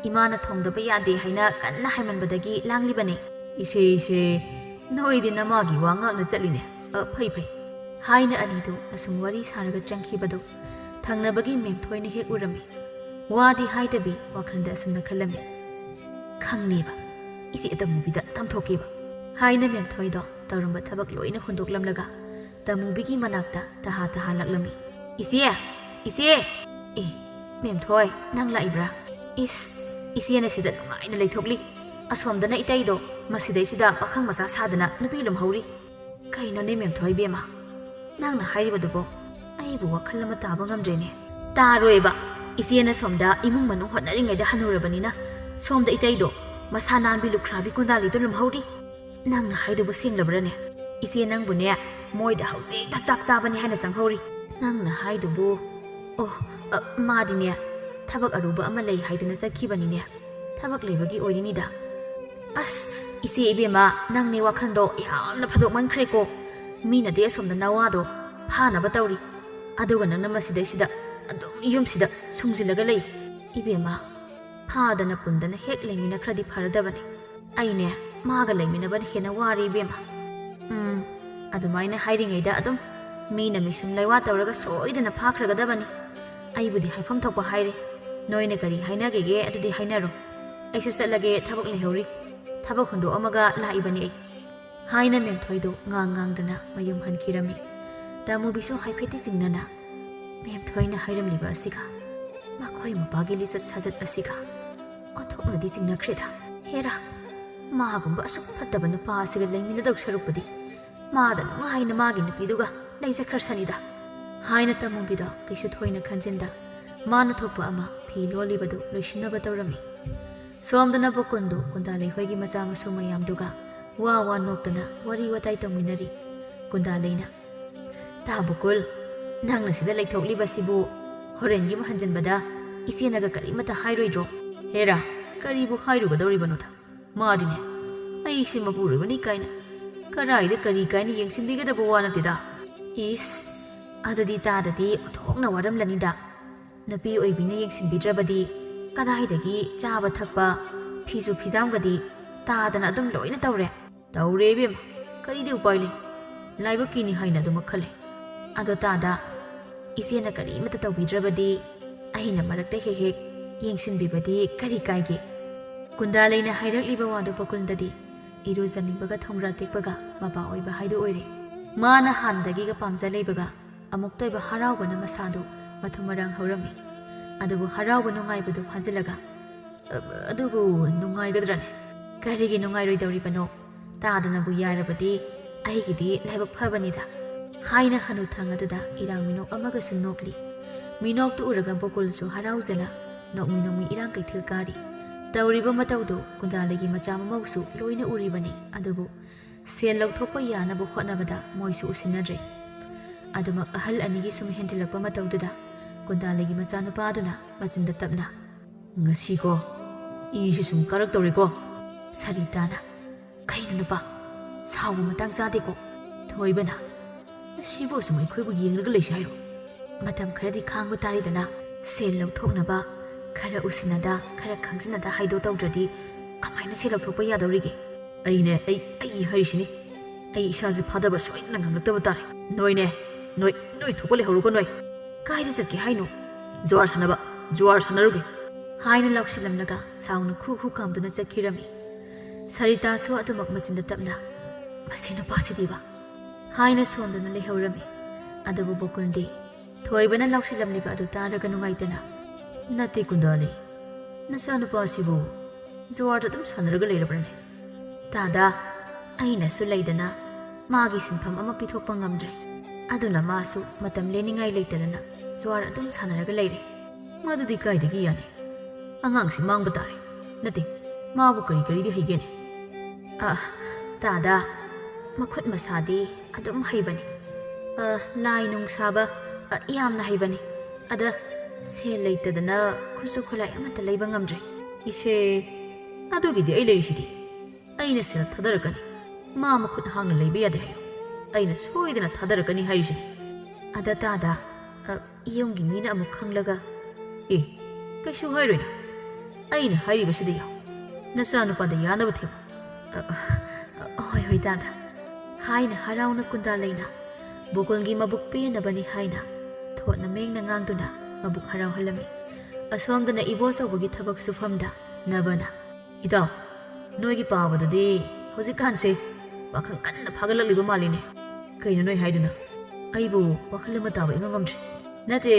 ꯏꯃꯥꯅ ꯊꯣꯡꯗꯕ ꯌꯥꯗꯦ ꯍꯥꯏꯅ ꯀꯟꯅ ꯍꯥꯏꯃꯟꯕꯗꯒꯤ ꯂꯥꯡꯂꯤꯕꯅꯤ꯫" "ꯏꯆꯦ, ꯏꯆꯦ, ꯅꯣꯏꯗꯤ ꯅꯃꯥꯒꯤ ꯋꯥ ꯉꯥꯛꯅ ꯆꯠꯂꯤꯅꯦ꯫ ꯑ, ꯐꯩ, ꯐꯩ꯫" ꯍꯥꯏꯅ ꯑꯅꯤꯗꯨ ꯑꯁꯨꯝ ꯋꯥꯔꯤ ꯁꯥꯔꯒ ꯆꯪꯈꯤꯕꯗꯨ ꯊꯪꯅꯕꯒꯤ ꯃꯦꯝꯊꯣꯏꯅ ꯍꯦꯛ ꯎꯔꯝꯃꯤ꯫ ꯋꯥꯗꯤ ꯍꯥꯏꯗꯕꯤ ꯋꯥꯈꯜꯗ ꯑꯁꯨꯝꯅ ꯈꯜꯂꯝꯃꯤ, "ꯈꯪꯅꯦꯕ, ꯏꯆꯦ ꯇꯃꯨꯕꯤꯗ ꯇꯝꯊꯣꯛꯀꯦꯕ" ꯍꯥꯏꯅ ꯃꯦꯝꯊꯣꯏꯗꯣ ꯇꯧꯔꯝꯕ ꯊꯕꯛ ꯂꯣꯏꯅ ꯍꯨꯟꯗꯣꯛꯂꯝꯂꯒ ꯇꯃꯨꯕꯤꯒꯤ ꯃꯅꯥꯛꯇ ꯇꯍꯥ ꯇꯍꯥ ꯂꯥꯛꯂꯝꯃꯤ꯫ "ꯏꯆꯦ! ꯏꯆꯦ!" "ꯑꯦ, ꯃꯦꯝꯊꯣꯏ, ꯅꯪ ꯂꯥꯛꯏꯕ꯭ꯔꯥ? ꯏꯁ, ꯏꯆꯦꯅ ꯁꯤꯗ ꯅꯨꯡꯉꯥꯏꯅ ꯂꯩꯊꯣꯛꯂꯤ꯫ ꯑꯁꯣꯝꯗꯅ ꯏꯇꯩꯗꯣ ꯃꯁꯤꯗꯩꯁꯤꯗ ꯄꯥꯈꯪ ꯃꯆꯥ ꯁꯥꯗꯅ ꯅꯨꯄꯤ ꯂꯨꯝꯍꯧꯔꯤ꯫ ꯀꯩꯅꯣꯅꯦ ꯃꯦꯝꯊꯣꯏ ꯏꯕꯦꯝꯃ? ꯅꯪꯅ ꯍꯥꯏꯔꯤꯕꯗꯨꯕꯣ? ꯑꯩꯕꯨ ꯋꯥꯈꯜ ꯑꯃ ꯇꯥꯕ ꯉꯝꯗ꯭ꯔꯦꯅꯦ꯫" "ꯇꯥꯔꯣꯏꯕ꯫ ꯏꯆꯦꯅ ꯁꯣꯝꯗ ꯏꯃꯨꯡ ꯃꯅꯨꯡ ꯍꯣꯠꯅꯔꯤꯉꯩꯗ ꯍꯟꯅꯨꯔꯕꯅꯤꯅ ꯁꯣꯝꯗ ꯏꯇꯩꯗꯣ ꯃꯁꯥ ꯅꯥꯟꯕꯤ ꯂꯨꯈ꯭ꯔꯥꯕꯤ ꯀꯨꯟꯗꯥꯂꯤꯗꯣ ꯂꯨꯝꯍꯧꯔꯤ꯫ ꯅꯪꯅ ꯍꯥꯏꯗꯨꯕꯨ ꯁꯦꯡꯂꯕ꯭ꯔꯅꯦ? ꯏꯆꯦ ꯅꯪꯕꯨꯅꯦ ꯃꯣꯏꯗ ꯍꯧꯖꯤꯛꯇ ꯆꯥꯛ ꯆꯥꯕꯅꯤ ꯍꯥꯏꯅ ꯆꯪꯍꯧꯔꯤ꯫ ꯅꯪꯅ ꯍꯥꯏꯗꯨꯕꯨ꯫ ꯑꯣ, ꯑ, ꯃꯥꯗꯤꯅꯦ ꯊꯕꯛ ꯑꯔꯨꯕ ꯑꯃ ꯂꯩ ꯍꯥꯏꯗꯅ ꯆꯠꯈꯤꯕꯅꯤꯅꯦ꯫ ꯊꯕꯛ ꯂꯩꯕꯒꯤ ꯑꯣꯏꯔꯤꯅꯤꯗ꯫ ꯑꯁ, ꯏꯆꯦ ꯏꯕꯦꯝꯃ, ꯅꯪꯅꯦ ꯋꯥꯈꯜꯗꯣ ꯌꯥꯝꯅ ꯐꯥꯗꯣꯛꯃꯟꯈ꯭ꯔꯦꯀꯣ꯫ ꯃꯤꯅꯗꯤ ꯑꯁꯣꯝꯗ ꯅꯋꯥꯗꯣ ꯐꯥꯅꯕ ꯇꯧꯔꯤ, ꯑꯗꯨꯒ ꯅꯪꯅ ꯃꯁꯤꯗꯩꯁꯤꯗ ꯑꯗꯨꯝ ꯌꯨꯝꯁꯤꯗ ꯁꯨꯡꯖꯤꯜꯂꯒ ꯂꯩ꯫ ꯏꯕꯦꯝꯃ, ꯐꯥꯗꯅ ꯄꯨꯟꯗꯅ ꯍꯦꯛ ꯂꯩꯃꯤꯟꯅꯈ꯭ꯔꯗꯤ ꯐꯔꯗꯕꯅꯤ꯫ ꯑꯩꯅꯦ ꯃꯥꯒ ꯂꯩꯃꯤꯟꯅꯕꯅ ꯍꯦꯟꯅ ꯋꯥꯔꯦ ꯏꯕꯦꯝꯃ꯫ ꯎꯝ, ꯑꯗꯨꯃꯥꯏꯅ ꯍꯥꯏꯔꯤꯉꯩꯗ ꯑꯗꯨꯝ ꯃꯤꯅ ꯃꯤꯁꯨꯝ ꯂꯩꯋꯥ ꯇꯧꯔꯒ ꯁꯣꯏꯗꯅ ꯐꯥꯈ꯭ꯔꯒꯗꯕꯅꯤ꯫ ꯑꯩꯕꯨꯗꯤ ꯍꯥꯏꯐꯝ ꯊꯣꯛꯄ ꯍꯥꯏꯔꯦ꯫ ꯅꯣꯏꯅ ꯀꯔꯤ ꯍꯥꯏꯅꯒꯦꯒꯦ ꯑꯗꯨꯗꯤ ꯍꯥꯏꯅꯔꯣ꯫ ꯑꯩꯁꯨ ꯆꯠꯂꯒꯦ, ꯊꯕꯛ ꯂꯩꯍꯧꯔꯤ꯫ ꯊꯕꯛ ꯍꯨꯟꯗꯣꯛꯑꯝꯃꯒ ꯂꯥꯛꯏꯕꯅꯤ ꯑꯩ꯫ ꯍꯥꯏꯅ ꯃꯦꯝꯊꯣꯏꯗꯨ ꯉꯥꯡ ꯉꯥꯡꯗꯅ ꯃꯌꯨꯝ ꯍꯟꯈꯤꯔꯝꯃꯤ꯫ ꯇꯥꯃꯨꯕꯤꯁꯨ ꯍꯥꯏꯐꯦꯠꯇꯤ ꯆꯤꯡꯅꯅ, "ꯃꯦꯝꯊꯣꯏꯅ ꯍꯥꯏꯔꯝꯂꯤꯕ ꯑꯁꯤꯒ ꯃꯈꯣꯏ ꯃꯄꯥꯒꯤ ꯂꯤꯆꯠ ꯁꯥꯖꯠ ꯑꯁꯤꯒ ꯑꯣꯟꯊꯣꯛꯅꯗꯤ ꯆꯤꯡꯅꯈ꯭ꯔꯦꯗ꯫ ꯍꯦꯔꯥ, ꯃꯥꯒꯨꯝꯕ ꯑꯁꯨꯛ ꯐꯠꯇꯕ ꯅꯨꯄꯥ ꯑꯁꯤꯒ ꯂꯩꯃꯤꯟꯅꯗꯧ ꯁꯔꯨꯛꯄꯨꯗꯤ ꯃꯥꯗ ꯅꯨꯡꯉꯥꯏꯅ ꯃꯥꯒꯤ ꯅꯨꯄꯤꯗꯨꯒ ꯂꯩꯖꯈ꯭ꯔꯁꯅꯤꯗ" ꯍꯥꯏꯅ ꯇꯥꯃꯨꯕꯤꯗ ꯀꯩꯁꯨ ꯊꯣꯏꯅ ꯈꯟꯖꯤꯟꯗ ꯃꯥꯅ ꯊꯣꯛꯄ ꯑꯃ ꯐꯤ ꯂꯣꯜꯂꯤꯕꯗꯨ ꯂꯣꯏꯁꯤꯟꯅꯕ ꯇꯧꯔꯝꯃꯤ꯫ ꯁꯣꯝꯗꯅ ꯕꯣꯀꯨꯟꯗꯨ ꯀꯨꯟꯗꯥꯂꯩꯍꯣꯏꯒꯤ ꯃꯆꯥ ꯃꯁꯨ ꯃꯌꯥꯝꯗꯨꯒ ꯋꯥ ꯋꯥ ꯅꯣꯛꯇꯅ ꯋꯥꯔꯤ ꯋꯥꯇꯥꯏ ꯇꯧꯃꯤꯟꯅꯔꯤ꯫ ꯀꯨꯟꯗꯥꯂꯩꯅ, "ꯇꯥ ꯕꯣꯀꯨꯜ, ꯅꯪꯅ ꯁꯤꯗ ꯂꯩꯊꯣꯛꯂꯤꯕꯁꯤꯕꯨ ꯍꯣꯔꯦꯟ ꯌꯨꯝ ꯍꯟꯖꯤꯟꯕꯗ ꯏꯆꯦꯅꯒ ꯀꯔꯤꯃꯠꯇ ꯍꯥꯏꯔꯣꯏꯗ꯭ꯔꯣ?" "ꯍꯦꯔꯥ, ꯀꯔꯤꯕꯨ ꯍꯥꯏꯔꯨꯒꯗꯧꯔꯤꯕꯅꯣꯗ? ꯃꯥꯗꯤꯅꯦ ꯑꯩꯁꯦ ꯃꯄꯨꯔꯣꯏꯕꯅꯤ ꯀꯥꯏꯅ ꯀꯔꯥꯏꯗ ꯀꯔꯤ ꯀꯥꯏꯅ ꯌꯦꯡꯁꯤꯟꯕꯤꯒꯗꯕ ꯋꯥ ꯅꯠꯇꯦꯗ꯫ ꯏꯁ, ꯑꯗꯨꯗꯤ ꯇꯥꯗꯗꯤ ꯑꯣꯟꯊꯣꯛꯅ ꯋꯥꯔꯝꯂꯅꯤꯗ꯫ ꯅꯨꯄꯤ ꯑꯣꯏꯕꯤꯅ ꯌꯦꯡꯁꯤꯟꯕꯤꯗ꯭ꯔꯕꯗꯤ ꯀꯗꯥꯏꯗꯒꯤ ꯆꯥꯕ ꯊꯛꯄ, ꯐꯤꯁꯨ ꯐꯤꯖꯥꯝꯒꯗꯤ ꯇꯥꯗꯅ ꯑꯗꯨꯝ ꯂꯣꯏꯅ ꯇꯧꯔꯦ꯫" "ꯇꯧꯔꯦ ꯏꯕꯦꯝꯃ, ꯀꯔꯤꯗꯤ ꯎꯄꯥꯏ ꯂꯩ? ꯂꯥꯏꯕꯛꯀꯤꯅꯤ ꯍꯥꯏꯅ ꯑꯗꯨꯃꯛ ꯈꯜꯂꯦ꯫ ꯑꯗꯣ ꯇꯥꯗ, ꯏꯆꯦꯅ ꯀꯔꯤꯃꯠꯇ ꯇꯧꯕꯤꯗ꯭ꯔꯕꯗꯤ ꯑꯩꯅ ꯃꯔꯛꯇ ꯍꯦꯛ ꯍꯦꯛ ꯌꯦꯡꯁꯤꯟꯕꯤꯕꯗꯤ ꯀꯔꯤ ꯀꯥꯏꯒꯦ?" ꯀꯨꯟꯗꯥꯂꯩꯅ ꯍꯥꯏꯔꯛꯂꯤꯕ ꯋꯥꯗꯨ ꯕꯣꯀꯨꯜꯗꯗꯤ ꯏꯔꯨꯖꯅꯤꯡꯕꯒ ꯊꯣꯡꯒ꯭ꯔꯥ ꯇꯦꯛꯄꯒ ꯃꯄꯥ ꯑꯣꯏꯕ ꯍꯥꯏꯗꯨ ꯑꯣꯏꯔꯦ꯫ ꯃꯥꯅ ꯍꯥꯟꯅꯗꯒꯤꯒ ꯄꯥꯝꯖ ꯂꯩꯕꯒ ꯑꯃꯨꯛꯇ ꯑꯣꯏꯕ ꯍꯔꯥꯎꯕꯅ ꯃꯁꯥꯗꯨ ꯃꯊꯨꯝ ꯃꯔꯥꯡ ꯍꯧꯔꯝꯃꯤ꯫ ꯑꯗꯨꯕꯨ ꯍꯔꯥꯎꯕ ꯅꯨꯡꯉꯥꯏꯕꯗꯨ ꯐꯥꯖꯤꯜꯂꯒ, "ꯑ-, ꯑꯗꯨꯕꯨ ꯅꯨꯡꯉꯥꯏꯒꯗ꯭ꯔꯅꯦ?" "ꯀꯔꯤꯒꯤ ꯅꯨꯡꯉꯥꯏꯔꯣꯏꯗꯧꯔꯤꯕꯅꯣ? ꯇꯥꯗꯅꯕꯨ ꯌꯥꯔꯕꯗꯤ ꯑꯩꯒꯤꯗꯤ ꯂꯥꯏꯕꯛ ꯐꯕꯅꯤꯗ" ꯍꯥꯏꯅ ꯍꯅꯨꯊꯪ ꯑꯗꯨꯗ ꯏꯔꯥꯡ ꯃꯤꯅꯣꯛ ꯑꯃꯒꯁꯨ ꯅꯣꯛꯂꯤ꯫ ꯃꯤꯅꯣꯛꯇꯨ ꯎꯔꯒ ꯕꯣꯀꯨꯜꯁꯨ ꯍꯔꯥꯎꯖꯅ ꯅꯣꯛꯃꯤ ꯅꯣꯛꯃꯤ ꯏꯔꯥꯡ ꯀꯩꯊꯦꯜ ꯀꯥꯔꯤ꯫ ꯇꯧꯔꯤꯕ ꯃꯇꯧꯗꯨ ꯀꯨꯟꯗꯥꯂꯤꯒꯤ ꯃꯆꯥ ꯃꯃꯧꯁꯨ ꯂꯣꯏꯅ ꯎꯔꯤꯕꯅꯤ꯫ ꯑꯗꯨꯕꯨ ꯁꯦꯜ ꯂꯧꯊꯣꯛꯄ ꯌꯥꯅꯕ ꯍꯣꯠꯅꯕꯗ ꯃꯣꯏꯁꯨ ꯎꯁꯤꯟꯅꯗ꯭ꯔꯦ꯫ ꯑꯗꯨꯃꯛ ꯑꯍꯜ ꯑꯅꯤꯒꯤ ꯁꯨꯝ ꯍꯦꯟꯖꯤꯜꯂꯛꯄ ꯃꯇꯧꯗꯨꯗ ꯀꯨꯟꯗꯥꯂꯤꯒꯤ ꯃꯆꯥꯅꯨꯄꯥꯗꯨꯅ ꯃꯆꯤꯟꯗ ꯇꯞꯅ, "ꯉꯁꯤꯀꯣ, ꯏꯁꯤ ꯁꯨꯝ ꯀꯥꯔꯛꯇꯧꯔꯦꯀꯣ꯫" ꯁꯔꯤꯇꯥꯅ, "ꯀꯩꯅꯣ ꯅꯨꯄꯥ, ꯁꯥꯎꯕ ꯃꯇꯥꯡ ꯆꯥꯗꯦꯀꯣ꯫" ꯊꯣꯏꯕꯅ, "ꯑꯁꯤꯕꯨ ꯁꯨꯝ ꯑꯩꯈꯣꯏꯕꯨ ꯌꯦꯡꯂꯒ ꯂꯩꯁꯤ ꯍꯥꯏꯔꯣ? ꯃꯇꯝ ꯈꯔꯗꯤ ꯈꯥꯡꯕ ꯇꯥꯔꯦꯗꯅ꯫ ꯁꯦꯜ ꯂꯧꯊꯣꯛꯅꯕ ꯈꯔ ꯎꯁꯤꯟꯅꯗ, ꯈꯔ ꯈꯪꯖꯤꯟꯅꯗ ꯍꯥꯏꯗꯣ ꯇꯧꯗ꯭ꯔꯗꯤ ꯀꯃꯥꯏꯅ ꯁꯦꯜ ꯂꯧꯊꯣꯛꯄ ꯌꯥꯗꯧꯔꯤꯒꯦ?" "ꯑꯩꯅꯦ, ꯑꯩ, ꯑꯩ ꯍꯥꯏꯔꯤꯁꯤꯅꯤ꯫ ꯑꯩ ꯏꯁꯥꯁꯦ ꯐꯥꯗꯕ ꯁꯣꯏꯗꯅ ꯉꯝꯂꯛꯇꯕ ꯇꯥꯔꯦ꯫ ꯅꯣꯏꯅꯦ, ꯅꯣꯏ, ꯅꯣꯏ ꯊꯣꯛꯄ ꯂꯩꯍꯧꯔꯣꯀꯣ ꯅꯣꯏ꯫ ꯀꯥꯏꯗ ꯆꯠꯀꯦ ꯍꯥꯏꯅꯣ?" "ꯖꯨꯋꯥꯔ ꯁꯥꯟꯅꯕ, ꯖꯨꯋꯥꯔ ꯁꯥꯟꯅꯔꯨꯒꯦ," ꯍꯥꯏꯅ ꯂꯥꯎꯁꯤꯜꯂꯝꯂꯒ ꯁꯥꯎꯅ ꯈꯨ ꯈꯨ ꯀꯥꯝꯗꯨꯅ ꯆꯠꯈꯤꯔꯝꯃꯤ꯫ ꯁꯔꯤꯇꯥꯁꯨ ꯑꯗꯨꯃꯛ ꯃꯆꯤꯟꯗ ꯇꯞꯅ, "ꯃꯁꯤ ꯅꯨꯄꯥꯁꯤꯗꯤꯕ," ꯍꯥꯏꯅ ꯁꯣꯟꯗꯨꯅ ꯂꯩꯍꯧꯔꯝꯃꯤ꯫ ꯑꯗꯨꯕꯨ ꯕꯣꯀꯨꯜꯗꯤ ꯊꯣꯏꯕꯅ ꯂꯥꯎꯁꯤꯜꯂꯝꯂꯤꯕ ꯑꯗꯨ ꯇꯥꯔꯒ ꯅꯨꯡꯉꯥꯏꯇꯅ, "ꯅꯠꯇꯦ ꯀꯨꯟꯗꯥꯂꯤ, ꯅꯆꯥꯅꯨꯄꯥꯁꯤꯕꯨ ꯖꯨꯋꯥꯔꯗ ꯑꯗꯨꯝ ꯁꯥꯟꯅꯔꯒ ꯂꯩꯔꯕ꯭ꯔꯅꯦ?" "ꯇꯥꯗꯥ, ꯑꯩꯅꯁꯨ ꯂꯩꯗꯅ ꯃꯥꯒꯤ ꯁꯤꯟꯐꯝ ꯑꯃ ꯄꯤꯊꯣꯛꯄ ꯉꯝꯗ꯭ꯔꯦ꯫ ꯑꯗꯨꯅ ꯃꯥꯁꯨ ꯃꯇꯝ ꯂꯦꯟꯅꯤꯡꯉꯥꯏ ꯂꯩꯇꯗꯅ ꯖꯨꯋꯥꯔ ꯑꯗꯨꯝ ꯁꯥꯟꯅꯔꯒ ꯂꯩꯔꯦ꯫ ꯃꯗꯨꯗꯤ ꯀꯥꯏꯗꯒꯤ ꯌꯥꯅꯤ? ꯑꯉꯥꯡꯁꯤ ꯃꯥꯡꯕ ꯇꯥꯔꯦ꯫ ꯅꯠꯇꯦ, ꯃꯥꯕꯨ ꯀꯔꯤ ꯀꯔꯤꯗꯤ ꯍꯩꯒꯦꯅꯦ?" "ꯑ, ꯇꯥꯗꯥ, ꯃꯈꯨꯠ ꯃꯁꯥꯗꯤ ꯑꯗꯨꯝ ꯍꯩꯕꯅꯤ꯫ ꯑ, ꯂꯥꯏ ꯅꯨꯡ ꯁꯥꯕ, ꯑ, ꯌꯥꯝꯅ ꯍꯩꯕꯅꯤ꯫ ꯑꯗ ꯁꯦꯜ ꯂꯩꯇꯗꯅ ꯈꯨꯠꯁꯨ ꯈꯨꯠꯂꯥꯏ ꯑꯃꯠꯇ ꯂꯩꯕ ꯉꯝꯗ꯭ꯔꯦ꯫" "ꯏꯆꯦ, ꯑꯗꯨꯒꯤꯗꯤ ꯑꯩ ꯂꯩꯔꯤꯁꯤꯗꯤ꯫ ꯑꯩꯅ ꯁꯦꯜ ꯊꯥꯗꯔꯛꯀꯅꯤ꯫ ꯃꯥ ꯃꯈꯨꯠ ꯍꯥꯡꯅ ꯂꯩꯕ ꯌꯥꯗꯦ ꯍꯥꯏꯌꯨ꯫ ꯑꯩꯅ ꯁꯣꯏꯗꯅ ꯊꯥꯗꯔꯛꯀꯅꯤ ꯍꯥꯏꯔꯤꯁꯤꯅꯤ꯫" "ꯑꯗ ꯇꯥꯗꯥ, ꯑ, ꯌꯨꯝꯒꯤ ꯃꯤꯅ ꯑꯃꯨꯛ ꯈꯪꯂꯒ꯫" "ꯑꯦ, ꯀꯩꯁꯨ ꯍꯥꯏꯔꯣꯏꯅ꯫ ꯑꯩꯅ ꯍꯥꯏꯔꯤꯕꯁꯤꯗ ꯌꯥꯎ꯫ ꯅꯆꯥꯅꯨꯄꯥꯗ ꯌꯥꯅꯕ ꯊꯦꯝꯃꯨ꯫" "ꯑ, ꯑ, ꯍꯣꯏ, ꯍꯣꯏ, ꯇꯥꯗꯥ," ꯍꯥꯏꯅ ꯍꯔꯥꯎꯅ ꯀꯨꯟꯗꯥ ꯂꯩꯅ ꯕꯣꯀꯨꯜꯒꯤ ꯃꯕꯨꯛ ꯄꯦꯟꯅꯕꯅꯤ ꯍꯥꯏꯅ ꯊꯣꯠꯅ ꯃꯦꯡꯅ ꯉꯥꯡꯗꯨꯅ ꯃꯕꯨꯛ ꯍꯔꯥꯎꯍꯜꯂꯝꯃꯤ꯫ ꯑꯁꯣꯝꯗꯅ ꯏꯕꯣꯆꯧꯕꯒꯤ ꯊꯕꯛ ꯁꯨꯐꯝꯗ ꯅꯕꯅ, "ꯏꯇꯥꯎ, ꯅꯣꯏꯒꯤ ꯄꯥꯕꯗꯨꯗꯤ ꯍꯧꯖꯤꯛꯀꯥꯟꯁꯦ ꯄꯥꯈꯪ ꯀꯟꯅ ꯐꯥꯒꯠꯂꯛꯂꯤꯕ ꯃꯥꯜꯂꯤꯅꯦ꯫ ꯀꯩꯅꯣ ꯅꯣꯏ ꯍꯥꯏꯗꯨꯅ? ꯑꯩꯕꯨ ꯋꯥꯈꯜ ꯑꯃ ꯇꯥꯕ ꯏꯉꯝ ꯉꯝꯗ꯭ꯔꯦ꯫" "ꯅꯠꯇꯦ,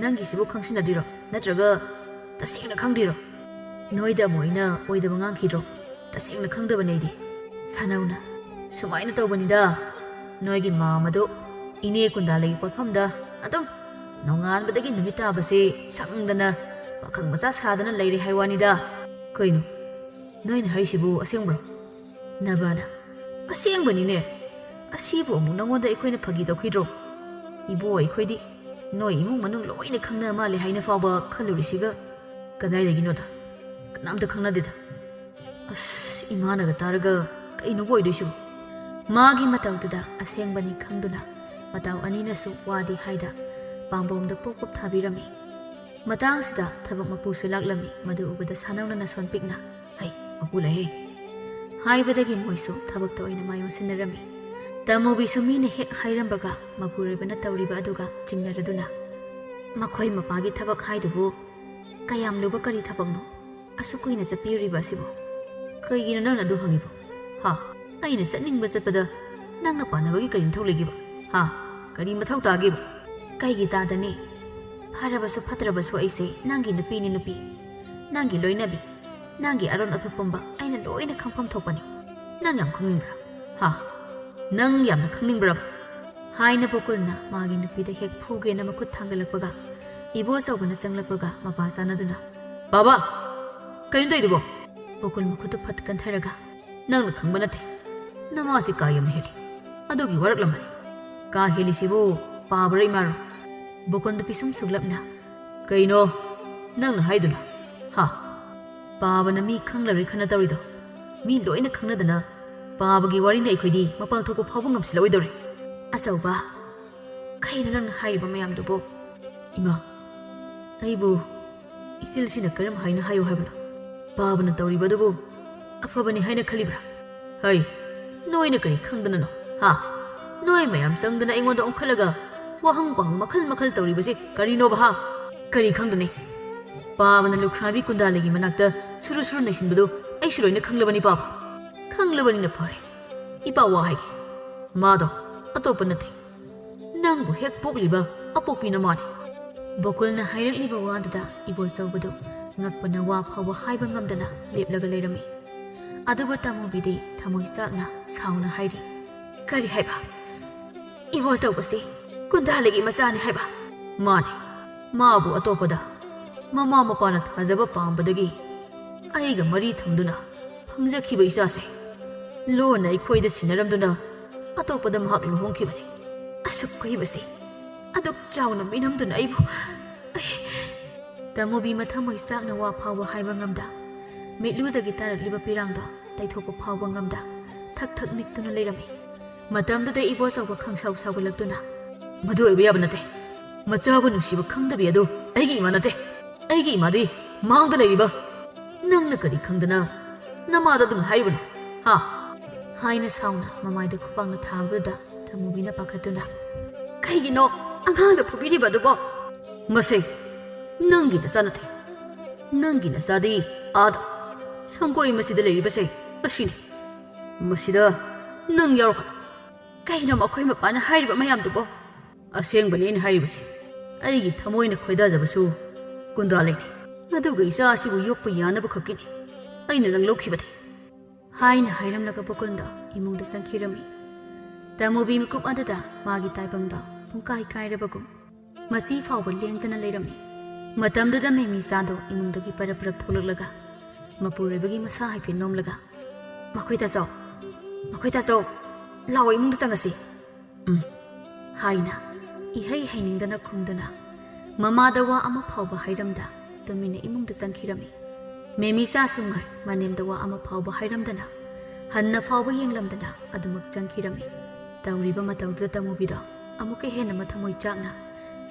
ꯅꯪꯒꯤꯁꯤꯕꯨ ꯈꯪꯁꯤꯟꯅꯗ꯭ꯔꯤꯔꯣ? ꯅꯠꯇ꯭ꯔꯒ ꯇꯁꯦꯡꯅ ꯈꯪꯗ꯭ꯔꯤꯔꯣ? ꯅꯣꯏꯗ ꯑꯃꯨꯛ ꯑꯩꯅ ꯑꯣꯏꯗꯕ ꯉꯥꯡꯈꯤꯗ꯭ꯔꯣ? ꯇꯁꯦꯡꯅ ꯈꯪꯗꯕꯅꯦ ꯑꯩꯗꯤ꯫" ꯁꯥꯅꯧꯅ, "ꯁꯨꯃꯥꯏꯅ ꯇꯧꯕꯅꯤꯗ, ꯅꯣꯏꯒꯤ ꯃꯥꯝꯃꯗꯣ ꯏꯅꯦ ꯀꯨꯟꯗꯥꯂꯩꯒꯤ ꯄꯣꯠꯐꯝꯗ ꯑꯗꯨꯝ ꯅꯣꯡꯉꯥꯟꯕꯗꯒꯤ ꯅꯨꯃꯤꯠ ꯇꯥꯕꯁꯦ ꯁꯪꯗꯅ ꯄꯥꯈꯪ ꯃꯆꯥ ꯁꯥꯗꯅ ꯂꯩꯔꯦ ꯍꯥꯏ ꯋꯥꯅꯤꯗ꯫ "ꯀꯩꯅꯣ? ꯅꯣꯏꯅ ꯍꯥꯏꯔꯤꯁꯤꯕꯨ ꯑꯁꯦꯡꯕ꯭ꯔꯣ?" ꯅꯕꯥꯅ, "ꯑꯁꯦꯡꯕꯅꯤꯅꯦ꯫ ꯑꯁꯤꯕꯨ ꯑꯃꯨꯛ ꯅꯉꯣꯟꯗ ꯑꯩꯈꯣꯏꯅ ꯐꯥꯒꯤ ꯇꯧꯈꯤꯗ꯭ꯔꯣ? ꯏꯕꯣ, ꯑꯩꯈꯣꯏꯗꯤ ꯅꯣꯏ ꯏꯃꯨꯡ ꯃꯅꯨꯡ ꯂꯣꯏꯅ ꯈꯪꯅ ꯃꯥꯜꯂꯦ ꯍꯥꯏꯅ ꯐꯥꯎꯕ ꯈꯜꯂꯨꯔꯤꯁꯤꯒ ꯀꯗꯥꯏꯗꯒꯤꯅꯣꯗ? ꯀꯅꯥꯝꯇ ꯈꯪꯅꯗꯦꯗ꯫ ꯑꯁ, ꯏꯃꯥꯅꯒ ꯇꯥꯔꯒ ꯀꯩꯅꯣꯕꯨ ꯑꯣꯏꯗꯣꯏꯁꯤꯕꯨ?" ꯃꯥꯒꯤ ꯃꯇꯧꯗꯨꯗ ꯑꯁꯦꯡꯕꯅꯤ ꯈꯪꯗꯨꯅ ꯃꯇꯥꯎ ꯑꯅꯤꯅꯁꯨ ꯋꯥꯗꯤ ꯍꯥꯏꯗ ꯄꯥꯝꯕꯣꯝꯗ ꯄꯣꯞ ꯄꯣꯞ ꯊꯥꯕꯤꯔꯝꯃꯤ꯫ ꯃꯇꯥꯡꯁꯤꯗ ꯊꯕꯛ ꯃꯄꯨꯁꯨ ꯂꯥꯛꯂꯝꯃꯤ꯫ ꯃꯗꯨ ꯎꯕꯗ ꯁꯥꯅꯧꯅꯅ ꯁꯣꯟ ꯄꯤꯛꯅ, "ꯍꯩ, ꯃꯄꯨ ꯂꯥꯛꯑꯦ" ꯍꯥꯏꯕꯗꯒꯤ ꯃꯣꯏꯁꯨ ꯊꯕꯛꯇ ꯑꯣꯏꯅ ꯃꯥꯏ ꯑꯣꯟꯁꯤꯟꯅꯔꯝꯃꯤ꯫ ꯇꯃꯨꯕꯤꯁꯨ ꯃꯤꯅ ꯍꯦꯛ ꯍꯥꯏꯔꯝꯕꯒ ꯃꯄꯨꯔꯣꯏꯕꯅ ꯇꯧꯔꯤꯕ ꯑꯗꯨꯒ ꯆꯤꯡꯅꯔꯗꯨꯅ, "ꯃꯈꯣꯏ ꯃꯄꯥꯒꯤ ꯊꯕꯛ ꯍꯥꯏꯗꯨꯕꯨ ꯀꯌꯥꯝ ꯂꯨꯕ ꯀꯔꯤ ꯊꯕꯛꯅꯣ ꯑꯁꯨꯛ ꯀꯨꯏꯅ ꯆꯠꯄꯤꯔꯤꯕ ꯑꯁꯤꯕꯨ? ꯀꯩꯒꯤꯅꯣ ꯅꯪꯅ ꯑꯗꯨ ꯍꯪꯉꯤꯕꯣ? ꯍꯥ? ꯑꯩꯅ ꯆꯠꯅꯤꯡꯕ ꯆꯠꯄꯗ ꯅꯪꯅ ꯄꯥꯟꯅꯕꯒꯤ ꯀꯔꯤ ꯃꯊꯧ ꯂꯩꯒꯦꯕ? ꯍꯥ? ꯀꯔꯤ ꯃꯊꯧ ꯇꯥꯒꯦꯕ?" "ꯀꯩꯒꯤ ꯇꯥꯗꯅꯤ? ꯐꯔꯕꯁꯨ ꯐꯠꯇ꯭ꯔꯕꯁꯨ ꯑꯩꯁꯦ ꯅꯪꯒꯤ ꯅꯨꯄꯤꯅꯤ ꯅꯨꯄꯤ, ꯅꯪꯒꯤ ꯂꯣꯏꯅꯕꯤ, ꯅꯪꯒꯤ ꯑꯔꯣꯟ ꯑꯊꯨꯞ ꯄꯨꯝꯕ ꯑꯩꯅ ꯂꯣꯏꯅ ꯈꯪꯐꯝ ꯊꯣꯛꯄꯅꯤ꯫ ꯅꯪ ꯌꯥꯝ ꯈꯪꯅꯤꯡꯕ꯭ꯔꯥ? ꯍꯥ? ꯅꯪ ꯌꯥꯝꯅ ꯈꯪꯅꯤꯡꯕ꯭ꯔꯕ?" ꯍꯥꯏꯅ ꯕꯣꯀꯨꯜꯅ ꯃꯥꯒꯤ ꯅꯨꯄꯤꯗ ꯍꯦꯛ ꯐꯨꯒꯦꯅ ꯃꯈꯨꯠ ꯊꯥꯡꯒꯠꯂꯛꯄꯒ, ꯏꯕꯣ ꯑꯆꯧꯕꯅ ꯆꯪꯂꯛꯄꯒ ꯃꯄꯥ ꯆꯥꯅꯗꯨꯅ, "ꯕꯥꯕꯥ, ꯀꯩꯅꯣ ꯇꯧꯔꯤꯗꯨꯕꯣ?" ꯕꯣꯀꯨꯜ ꯃꯈꯨꯠꯇꯨ ꯐꯠ ꯀꯟꯊꯔꯒ, "ꯅꯪꯅ ꯈꯪꯕ ꯅꯠꯇꯦ꯫ ꯅꯃꯥꯁꯤ ꯀꯥ ꯌꯥꯝꯅ ꯍꯦꯜꯂꯤ꯫ ꯑꯗꯨꯒꯤ ꯋꯥꯔꯛꯂꯝꯕꯅꯤ꯫ ꯀꯥ ꯍꯦꯜꯂꯤꯁꯤꯕꯨ ꯄꯥꯕꯔ ꯏꯃꯥꯔꯣ?" ꯕꯣꯀꯨꯜꯗꯨ ꯄꯤꯁꯨꯝ ꯁꯨꯛꯂꯞꯅ, "ꯀꯩꯅꯣ ꯅꯪꯅ ꯍꯥꯏꯗꯨꯅ? ꯍꯥ? ꯄꯥꯕꯅ ꯃꯤ ꯈꯪꯂꯔꯣꯏ ꯈꯟꯅ ꯇꯧꯔꯤꯗꯣ? ꯃꯤ ꯂꯣꯏꯅ ꯈꯪꯅꯗꯅ ꯄꯥꯕꯒꯤ ꯋꯥꯔꯤꯅ ꯑꯩꯈꯣꯏꯗꯤ ꯃꯄꯥꯜ ꯊꯣꯛꯄ ꯐꯥꯎꯕ ꯉꯝꯁꯤꯜꯂꯛꯑꯣꯏꯗꯧꯔꯦ꯫ ꯑꯆꯧꯕ, ꯀꯩꯅꯣ ꯅꯪꯅ ꯍꯥꯏꯔꯤꯕ ꯃꯌꯥꯝꯗꯨꯕꯣ? ꯏꯃꯥ, ꯑꯩꯕꯨ ꯏꯆꯤꯜꯁꯤꯅ ꯀꯔꯝ ꯍꯥꯏꯅ ꯍꯥꯏꯌꯨ ꯍꯥꯏꯕꯅꯣ? ꯄꯥꯕꯅ ꯇꯧꯔꯤꯕꯗꯨꯕꯨ ꯑꯐꯕꯅꯤ ꯍꯥꯏꯅ ꯈꯜꯂꯤꯕ꯭ꯔꯥ? ꯍꯩ, ꯅꯣꯏꯅ ꯀꯔꯤ ꯈꯪꯗꯅꯅꯣ? ꯍꯥ? ꯅꯣꯏ ꯃꯌꯥꯝ ꯆꯪꯗꯅ ꯑꯩꯉꯣꯟꯗ ꯑꯣꯟꯈꯠꯂꯒ ꯋꯥꯍꯪ ꯄꯥꯎꯍꯪ ꯃꯈꯜ ꯃꯈꯜ ꯇꯧꯔꯤꯕꯁꯤ ꯀꯔꯤꯅꯣꯕ, ꯍꯥ? ꯀꯔꯤ ꯈꯪꯗꯅꯤ? ꯄꯥꯕꯅ ꯂꯨꯈ꯭ꯔꯥꯕꯤ ꯀꯨꯟꯗꯥꯂꯤꯒꯤ ꯃꯅꯥꯛꯇ ꯁꯨꯔꯨ ꯁꯨꯔꯨ ꯅꯩꯁꯤꯟꯕꯗꯨ ꯑꯩꯁꯨ ꯂꯣꯏꯅ ꯈꯪꯂꯕꯅꯤ, ꯄꯥꯕ꯫ ꯈꯪꯂꯕꯅꯤꯅ ꯐꯔꯦ꯫ ꯏꯄꯥ ꯋꯥ ꯍꯥꯏꯒꯦ꯫ ꯃꯥꯗꯣ ꯑꯇꯣꯞꯄ ꯅꯠꯇꯦ꯫ ꯅꯪꯕꯨ ꯍꯦꯛ ꯄꯣꯛꯂꯤꯕ ꯑꯄꯣꯛꯄꯤꯅ ꯃꯥꯅꯤ꯫" ꯕꯣꯀꯨꯜꯅ ꯍꯥꯏꯔꯛꯂꯤꯕ ꯋꯥꯗꯨꯗ ꯏꯕꯣꯆꯧꯕꯗꯨ ꯉꯛꯄꯅ ꯋꯥ ꯐꯥꯎꯕ ꯍꯥꯏꯕ ꯉꯝꯗꯅ ꯂꯦꯞꯂꯒ ꯂꯩꯔꯝꯃꯤ꯫ ꯑꯗꯨꯕꯨ ꯇꯥꯃꯣꯕꯤꯗꯤ ꯊꯃꯣꯏ ꯆꯥꯛꯅ ꯁꯥꯎꯅ ꯍꯥꯏꯔꯤ, "ꯀꯔꯤ ꯍꯥꯏꯕ? ꯏꯕꯣꯆꯧꯕꯁꯤ ꯀꯨꯟꯗꯥꯂꯤꯒꯤ ꯃꯆꯥꯅꯤ ꯍꯥꯏꯕ?" "ꯃꯥꯅꯤ꯫ ꯃꯥꯕꯨ ꯑꯇꯣꯞꯄꯗ ꯃꯃꯥ ꯃꯄꯥꯅ ꯊꯥꯖꯕ ꯄꯥꯝꯕꯗꯒꯤ ꯑꯩꯒ ꯃꯔꯤ ꯊꯝꯗꯨꯅ ꯐꯪꯖꯈꯤꯕ ꯏꯆꯥꯁꯦ ꯂꯣꯟꯅ ꯑꯩꯈꯣꯏꯗ ꯁꯤꯟꯅꯔꯝꯗꯨꯅ ꯑꯇꯣꯞꯄꯗ ꯃꯍꯥꯛ ꯂꯨꯍꯣꯡꯈꯤꯕꯅꯤ꯫ ꯑꯁꯨꯛ ꯀꯨꯏꯕꯁꯤ ꯑꯗꯨꯛ ꯆꯥꯎꯅ ꯃꯤꯅꯝꯗꯨꯅ ꯑꯩꯕꯨ, ꯑꯩ ꯇꯃꯨꯕꯤ ꯃꯊꯃꯣꯏ ꯆꯥꯛꯅ ꯋꯥ ꯐꯥꯎꯕ ꯍꯥꯏꯕ ꯉꯝꯗ, ꯃꯤꯠꯂꯨꯗꯒꯤ ꯇꯥꯔꯛꯂꯤꯕ ꯄꯤꯔꯥꯡꯗꯣ ꯇꯩꯊꯣꯛꯄ ꯐꯥꯎꯕ ꯉꯝꯗ ꯊꯛ ꯊꯛ ꯅꯤꯛꯇꯨꯅ ꯂꯩꯔꯝꯃꯤ꯫ ꯃꯇꯝꯗꯨꯗ ꯏꯕꯣꯆꯧꯕ ꯈꯪꯁꯥꯎ ꯁꯥꯎꯒꯠꯂꯛꯇꯨꯅ, "ꯃꯗꯨ ꯑꯣꯏꯕ ꯌꯥꯕ ꯅꯠꯇꯦ꯫ ꯃꯆꯥꯕꯨ ꯅꯨꯡꯁꯤꯕ ꯈꯪꯗꯕꯤ ꯑꯗꯨ ꯑꯩꯒꯤ ꯏꯃꯥ ꯅꯠꯇꯦ꯫ ꯑꯩꯒꯤ ꯏꯃꯥꯗꯤ ꯃꯥꯡꯗ ꯂꯩꯔꯤꯕ ꯅꯪꯅ ꯀꯔꯤ ꯈꯪꯗꯅ ꯅꯃꯥꯗ ꯑꯗꯨꯝ ꯍꯥꯏꯔꯤꯕꯅꯣ, ꯍꯥ?" ꯍꯥꯏꯅ ꯁꯥꯎꯅ ꯃꯃꯥꯏꯗ ꯈꯨꯄꯥꯛꯅ ꯊꯥꯕꯗꯨꯗ ꯇꯃꯨꯕꯤꯅ ꯄꯥꯈꯠꯇꯨꯅ, "ꯀꯩꯒꯤꯅꯣ ꯑꯉꯥꯡꯗ ꯐꯨꯕꯤꯔꯤꯕ ꯑꯗꯨꯕꯣ?" "ꯃꯁꯦ ꯅꯪꯒꯤ ꯅꯆꯥ ꯅꯠꯇꯦ꯫ ꯅꯪꯒꯤ ꯅꯆꯥꯗꯤ ꯑꯥꯗ ꯁꯪꯒꯣꯏ ꯃꯁꯤꯗ ꯂꯩꯔꯤꯕꯁꯦ ꯑꯁꯤꯅꯤ꯫ ꯃꯁꯤꯗ ꯅꯪ ꯌꯥꯎꯔꯛꯀꯅꯨ꯫" "ꯀꯩꯅꯣ ꯃꯈꯣꯏ ꯃꯄꯥꯅ ꯍꯥꯏꯔꯤꯕ ꯃꯌꯥꯝꯗꯨꯕꯣ?" "ꯑꯁꯦꯡꯕꯅꯤ ꯑꯩꯅ ꯍꯥꯏꯔꯤꯕꯁꯦ꯫ ꯑꯩꯒꯤ ꯊꯃꯣꯏꯅ ꯈꯣꯏꯗꯥꯖꯕꯁꯨ ꯀꯨꯟꯗꯥ ꯂꯩꯅꯤ꯫ ꯑꯗꯨꯒ ꯏꯆꯥ ꯑꯁꯤꯕꯨ ꯌꯣꯛꯄ ꯌꯥꯅꯕ ꯈꯛꯀꯤꯅꯤ ꯑꯩꯅ ꯅꯪ ꯂꯧꯈꯤꯕꯗꯤ꯫" ꯍꯥꯏꯅ ꯍꯥꯏꯔꯝꯂꯒ ꯕꯣꯀꯨꯜꯗꯣ ꯏꯃꯨꯡꯗ ꯆꯪꯈꯤꯔꯝꯃꯤ꯫ ꯇꯃꯨꯕꯤ ꯃꯤꯀꯨꯞ ꯑꯗꯨꯗ ꯃꯥꯒꯤ ꯇꯥꯏꯕꯪꯗꯣ ꯄꯨꯡꯀꯥꯏ ꯀꯥꯏꯔꯕꯒꯨꯝ, ꯃꯆꯤ ꯐꯥꯎꯕ ꯂꯦꯡꯗꯅ ꯂꯩꯔꯝꯃꯤ꯫ ꯃꯇꯝꯗꯨꯗ ꯃꯦꯃꯤꯆꯥꯗꯣ ꯏꯃꯨꯡꯗꯒꯤ ꯄꯔꯞ ꯄꯔꯞ ꯊꯣꯛꯂꯛꯂꯒ ꯃꯄꯨꯔꯣꯏꯕꯒꯤ ꯃꯁꯥ ꯍꯥꯏꯐꯦꯠ ꯅꯣꯝꯂꯒ, "ꯃꯈꯣꯏ ꯇꯥꯆꯧ, ꯃꯈꯣꯏ ꯇꯥꯆꯧ, ꯂꯥꯛꯑꯣ ꯏꯃꯨꯡꯗ ꯆꯪꯉꯁꯤ꯫" "ꯎꯝ" ꯍꯥꯏꯅ ꯏꯍꯩ ꯍꯩꯅꯤꯡꯗꯅ ꯈꯨꯝꯗꯨꯅ ꯃꯃꯥꯗ ꯋꯥ ꯑꯃ ꯐꯥꯎꯕ ꯍꯥꯏꯔꯝꯗ ꯇꯨꯃꯤꯟꯅ ꯏꯃꯨꯡꯗ ꯆꯪꯈꯤꯔꯝꯃꯤ꯫ ꯃꯦꯃꯤꯆꯥꯁꯨ ꯉꯥꯏ ꯃꯅꯦꯝꯗ ꯋꯥ ꯑꯃ ꯐꯥꯎꯕ ꯍꯥꯏꯔꯝꯗꯅ ꯍꯟꯅ ꯐꯥꯎꯕ ꯌꯦꯡꯂꯝꯗꯅ ꯑꯗꯨꯃꯛ ꯆꯪꯈꯤꯔꯝꯃꯤ꯫ ꯇꯧꯔꯤꯕ ꯃꯇꯧꯗꯨꯗ ꯇꯃꯨꯕꯤꯗꯣ ꯑꯃꯨꯛꯀ ꯍꯦꯟꯅ ꯃꯊꯃꯣꯏ ꯆꯥꯛꯅ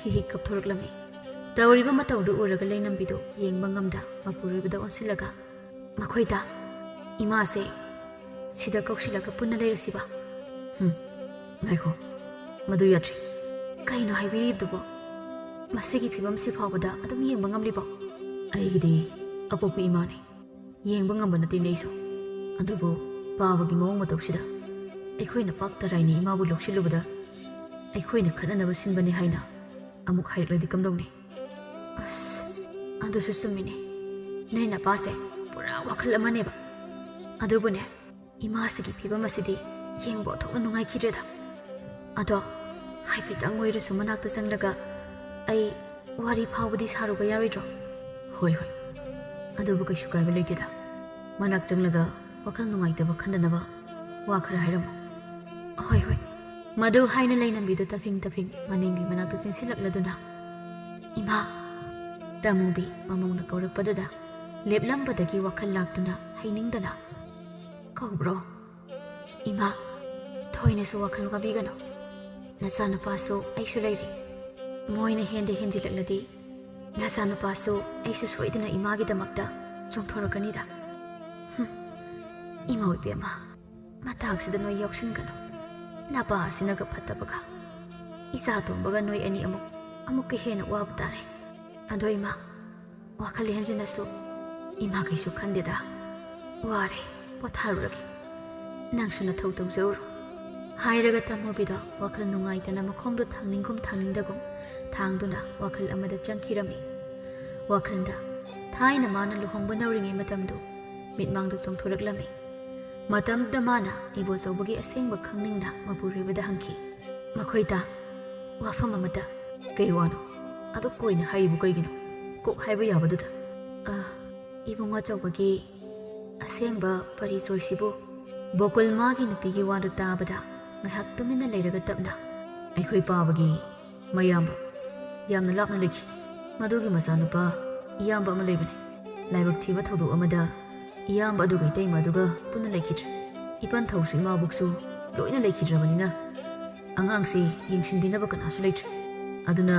ꯍꯤ ꯍꯤ ꯀꯞꯊꯣꯔꯛꯂꯝꯃꯤ꯫ ꯇꯧꯔꯤꯕ ꯃꯇꯧꯗꯨ ꯎꯔꯒ ꯂꯩꯅꯝꯕꯤꯗꯨ ꯌꯦꯡꯕ ꯉꯝꯗ ꯃꯄꯨꯔꯣꯏꯕꯗ ꯑꯣꯟꯁꯤꯜꯂꯒ, "ꯃꯈꯣꯏꯗ ꯏꯃꯥꯁꯦ ꯁꯤꯗ ꯀꯧꯁꯤꯜꯂꯒ ꯄꯨꯟꯅ ꯂꯩꯔꯁꯤꯕ?" "ꯍꯨꯝ, ꯉꯥꯏꯈꯣ, ꯃꯗꯨ ꯌꯥꯗ꯭ꯔꯤ꯫" "ꯀꯩꯅꯣ ꯍꯥꯏꯕꯤꯔꯤꯕꯗꯨꯕꯣ? ꯃꯁꯤꯒꯤ ꯐꯤꯕꯝꯁꯤ ꯐꯥꯎꯕꯗ ꯑꯗꯨꯝ ꯌꯦꯡꯕ ꯉꯝꯂꯤꯕꯣ?" "ꯑꯩꯒꯤꯗꯤ ꯑꯄꯣꯛꯄ ꯏꯃꯥꯅꯤ, ꯌꯦꯡꯕ ꯉꯝꯕ ꯅꯠꯇꯦꯅꯦ ꯑꯩꯁꯨ꯫ ꯑꯗꯨꯕꯨ ꯄꯥꯕꯒꯤ ꯃꯑꯣꯡ ꯃꯇꯧꯁꯤꯗ ꯑꯩꯈꯣꯏꯅ ꯄꯥꯛ ꯇꯔꯥꯏꯅ ꯏꯃꯥꯕꯨ ꯂꯧꯁꯤꯜꯂꯨꯕꯗ ꯑꯩꯈꯣꯏꯅ ꯈꯠꯅꯅꯕ ꯁꯤꯟꯕꯅꯤ ꯍꯥꯏꯅ ꯑꯃꯨꯛ ꯍꯥꯏꯔꯛꯂꯗꯤ ꯀꯝꯗꯧꯅꯤ?" "ꯑꯁ, ꯑꯗꯨꯁꯨ ꯆꯨꯝꯃꯤꯅꯦ꯫ ꯅꯣꯏ ꯅꯄꯥꯁꯦ ꯄꯨꯔꯥ ꯋꯥꯈꯜ ꯑꯃꯅꯦꯕ꯫ ꯑꯗꯨꯕꯨꯅꯦ, ꯏꯃꯥꯁꯤꯒꯤ ꯐꯤꯕꯝ ꯑꯁꯤꯗꯤ ꯌꯦꯡꯕ ꯑꯣꯟꯊꯣꯛꯅ ꯅꯨꯡꯉꯥꯏꯈꯤꯗ꯭ꯔꯦꯗ꯫ ꯑꯗꯣ ꯍꯥꯏꯐꯦꯠꯇꯪ ꯑꯣꯏꯔꯁꯨ ꯃꯅꯥꯛꯇ ꯆꯪꯂꯒ ꯑꯩ ꯋꯥꯔꯤ ꯐꯥꯎꯕꯗꯤ ꯁꯥꯔꯨꯕ ꯌꯥꯔꯣꯏꯗ꯭ꯔꯣ?" "ꯍꯣꯏ, ꯍꯣꯏ, ꯑꯗꯨꯕꯨ ꯀꯩꯁꯨ ꯀꯥꯏꯕ ꯂꯩꯇꯦꯗ꯫ ꯃꯅꯥꯛ ꯆꯪꯂꯒ ꯋꯥꯈꯜ ꯅꯨꯡꯉꯥꯏꯇꯕ ꯈꯟꯗꯅꯕ ꯋꯥ ꯈꯔ ꯍꯥꯏꯔꯝꯃꯨ꯫ "ꯍꯣꯏ, ꯍꯣꯏ꯫" ꯃꯗꯨ ꯍꯥꯏꯅ ꯂꯩꯅꯝꯕꯤꯗꯨ ꯇꯐꯤꯡ ꯇꯐꯤꯡ ꯃꯅꯤꯡꯒꯤ ꯃꯅꯥꯛꯇ ꯆꯦꯟꯁꯤꯜꯂꯛꯂꯗꯨꯅ, "ꯏꯃꯥ!" ꯇꯥꯃꯨꯕꯤ ꯃꯃꯧꯅ ꯀꯧꯔꯛꯄꯗꯨꯗ ꯂꯦꯞꯂꯝꯕꯗꯒꯤ ꯋꯥꯈꯜ ꯂꯥꯛꯇꯨꯅ ꯍꯩꯅꯤꯡꯗꯅ, "ꯀꯧꯕ꯭ꯔꯣ?" "ꯏꯃꯥ, ꯊꯣꯏꯅꯁꯨ ꯋꯥꯈꯜ ꯋꯥꯕꯤꯒꯅꯨ꯫ ꯅꯆꯥꯅꯨꯄꯥꯁꯨ ꯑꯩꯁꯨ ꯂꯩꯔꯤ꯫ ꯃꯣꯏꯅ ꯍꯦꯟꯗ ꯍꯦꯟꯖꯤꯜꯂꯛꯂꯗꯤ ꯅꯆꯥꯅꯨꯄꯥꯁꯨ ꯑꯩꯁꯨ ꯁꯣꯏꯗꯅ ꯏꯃꯥꯒꯤꯗꯃꯛꯇ ꯆꯣꯡꯊꯣꯔꯛꯀꯅꯤꯗ꯫" "ꯍꯨꯝ, ꯏꯃꯧ ꯏꯕꯦꯝꯃ, ꯃꯇꯥꯡꯁꯤꯗ ꯅꯣꯏ ꯌꯥꯎꯁꯤꯟꯒꯅꯨ꯫ ꯅꯄꯥ ꯑꯁꯤꯅꯒ ꯐꯠꯇꯕꯒ꯫ ꯏꯆꯥ ꯇꯣꯝꯕꯒ ꯅꯣꯏ ꯑꯅꯤ ꯑꯃꯨꯛ, ꯑꯃꯨꯛꯀ ꯍꯦꯟꯅ ꯋꯥꯕ ꯇꯥꯔꯦ꯫ ꯑꯗꯣ ꯏꯃꯥ, ꯋꯥꯈꯜ ꯍꯦꯟꯖꯤꯟꯅꯁꯨ ꯏꯃꯥ ꯀꯩꯁꯨ ꯈꯟꯗꯦꯗ꯫ ꯋꯥꯔꯦ, ꯄꯣꯊꯥꯔꯨꯔꯒꯦ꯫ ꯅꯪꯁꯨ ꯅꯊꯧ ꯇꯧꯖꯧꯔꯣ꯫" ꯍꯥꯏꯔꯒ ꯇꯥꯃꯨꯕꯤꯗꯣ ꯋꯥꯈꯜ ꯅꯨꯡꯉꯥꯏꯇꯅ ꯃꯈꯣꯡꯗꯣ ꯊꯥꯡꯅꯤꯡꯒꯨꯝ ꯊꯥꯡꯅꯤꯡꯗꯒꯨꯝ ꯊꯥꯡꯗꯨꯅ ꯋꯥꯈꯜ ꯑꯃꯗ ꯆꯪꯈꯤꯔꯝꯃꯤ꯫ ꯋꯥꯈꯜꯗ ꯊꯥꯏꯅ ꯃꯥꯅ ꯂꯨꯍꯣꯡꯕ ꯅꯧꯔꯤꯉꯩ ꯃꯇꯝꯗꯨ ꯃꯤꯠꯃꯥꯡꯗ ꯆꯣꯡꯊꯣꯔꯛꯂꯝꯃꯤ꯫ ꯃꯇꯝꯗꯨꯗ ꯃꯥꯅ ꯏꯕꯣꯆꯧꯕꯒꯤ ꯑꯁꯦꯡꯕ ꯈꯪꯅꯤꯡꯅ ꯃꯄꯨꯔꯣꯏꯕꯗ ꯍꯪꯈꯤ, "ꯃꯈꯣꯏꯗ ꯋꯥꯐꯝ ꯑꯃꯇ꯫" "ꯀꯩ ꯋꯥꯅꯣ? ꯑꯗꯨꯛ ꯀꯣꯏꯅ ꯍꯥꯏꯔꯤꯕꯨ ꯀꯩꯒꯤꯅꯣ? ꯀꯣꯛ ꯍꯥꯏꯕ ꯌꯥꯕꯗꯨꯗ꯫" "ꯑ, ꯏꯕꯨꯡ ꯑꯆꯧꯕꯒꯤ ꯑꯁꯦꯡꯕ ꯄꯔꯤꯆꯣꯏꯁꯤꯕꯨ꯫" ꯕꯣꯀꯨꯜ ꯃꯥꯒꯤ ꯅꯨꯄꯤꯒꯤ ꯋꯥꯗꯨ ꯇꯥꯕꯗ ꯉꯥꯏꯍꯥꯛ ꯇꯨꯃꯤꯟꯅ ꯂꯩꯔꯒ ꯇꯞꯅ, "ꯑꯩꯈꯣꯏ ꯄꯥꯕꯒꯤ ꯃꯌꯥꯝꯕ ꯌꯥꯝꯅ ꯂꯥꯞꯅ ꯂꯩꯈꯤ꯫ ꯃꯗꯨꯒꯤ ꯃꯆꯥꯅꯨꯄꯥ ꯏꯌꯥꯝꯕ ꯑꯃ ꯂꯩꯕꯅꯤ꯫ ꯂꯥꯏꯕꯛ ꯊꯤꯕ ꯊꯧꯗꯣꯛ ꯑꯃꯗ ꯏꯌꯥꯝꯕ ꯑꯗꯨꯒ ꯏꯇꯩꯃ ꯑꯗꯨꯒ ꯄꯨꯟꯅ ꯂꯩꯈꯤꯗ꯭ꯔꯦ꯫ ꯏꯄꯟ ꯊꯧꯁꯨ ꯏꯃꯥꯕꯣꯛꯁꯨ ꯂꯣꯏꯅ ꯂꯩꯈꯤꯗ꯭ꯔꯕꯅꯤꯅ ꯑꯉꯥꯡꯁꯤ ꯌꯦꯡꯁꯤꯟꯕꯤꯅꯕ ꯀꯅꯥꯁꯨ ꯂꯩꯇ꯭ꯔꯦ꯫ ꯑꯗꯨꯅ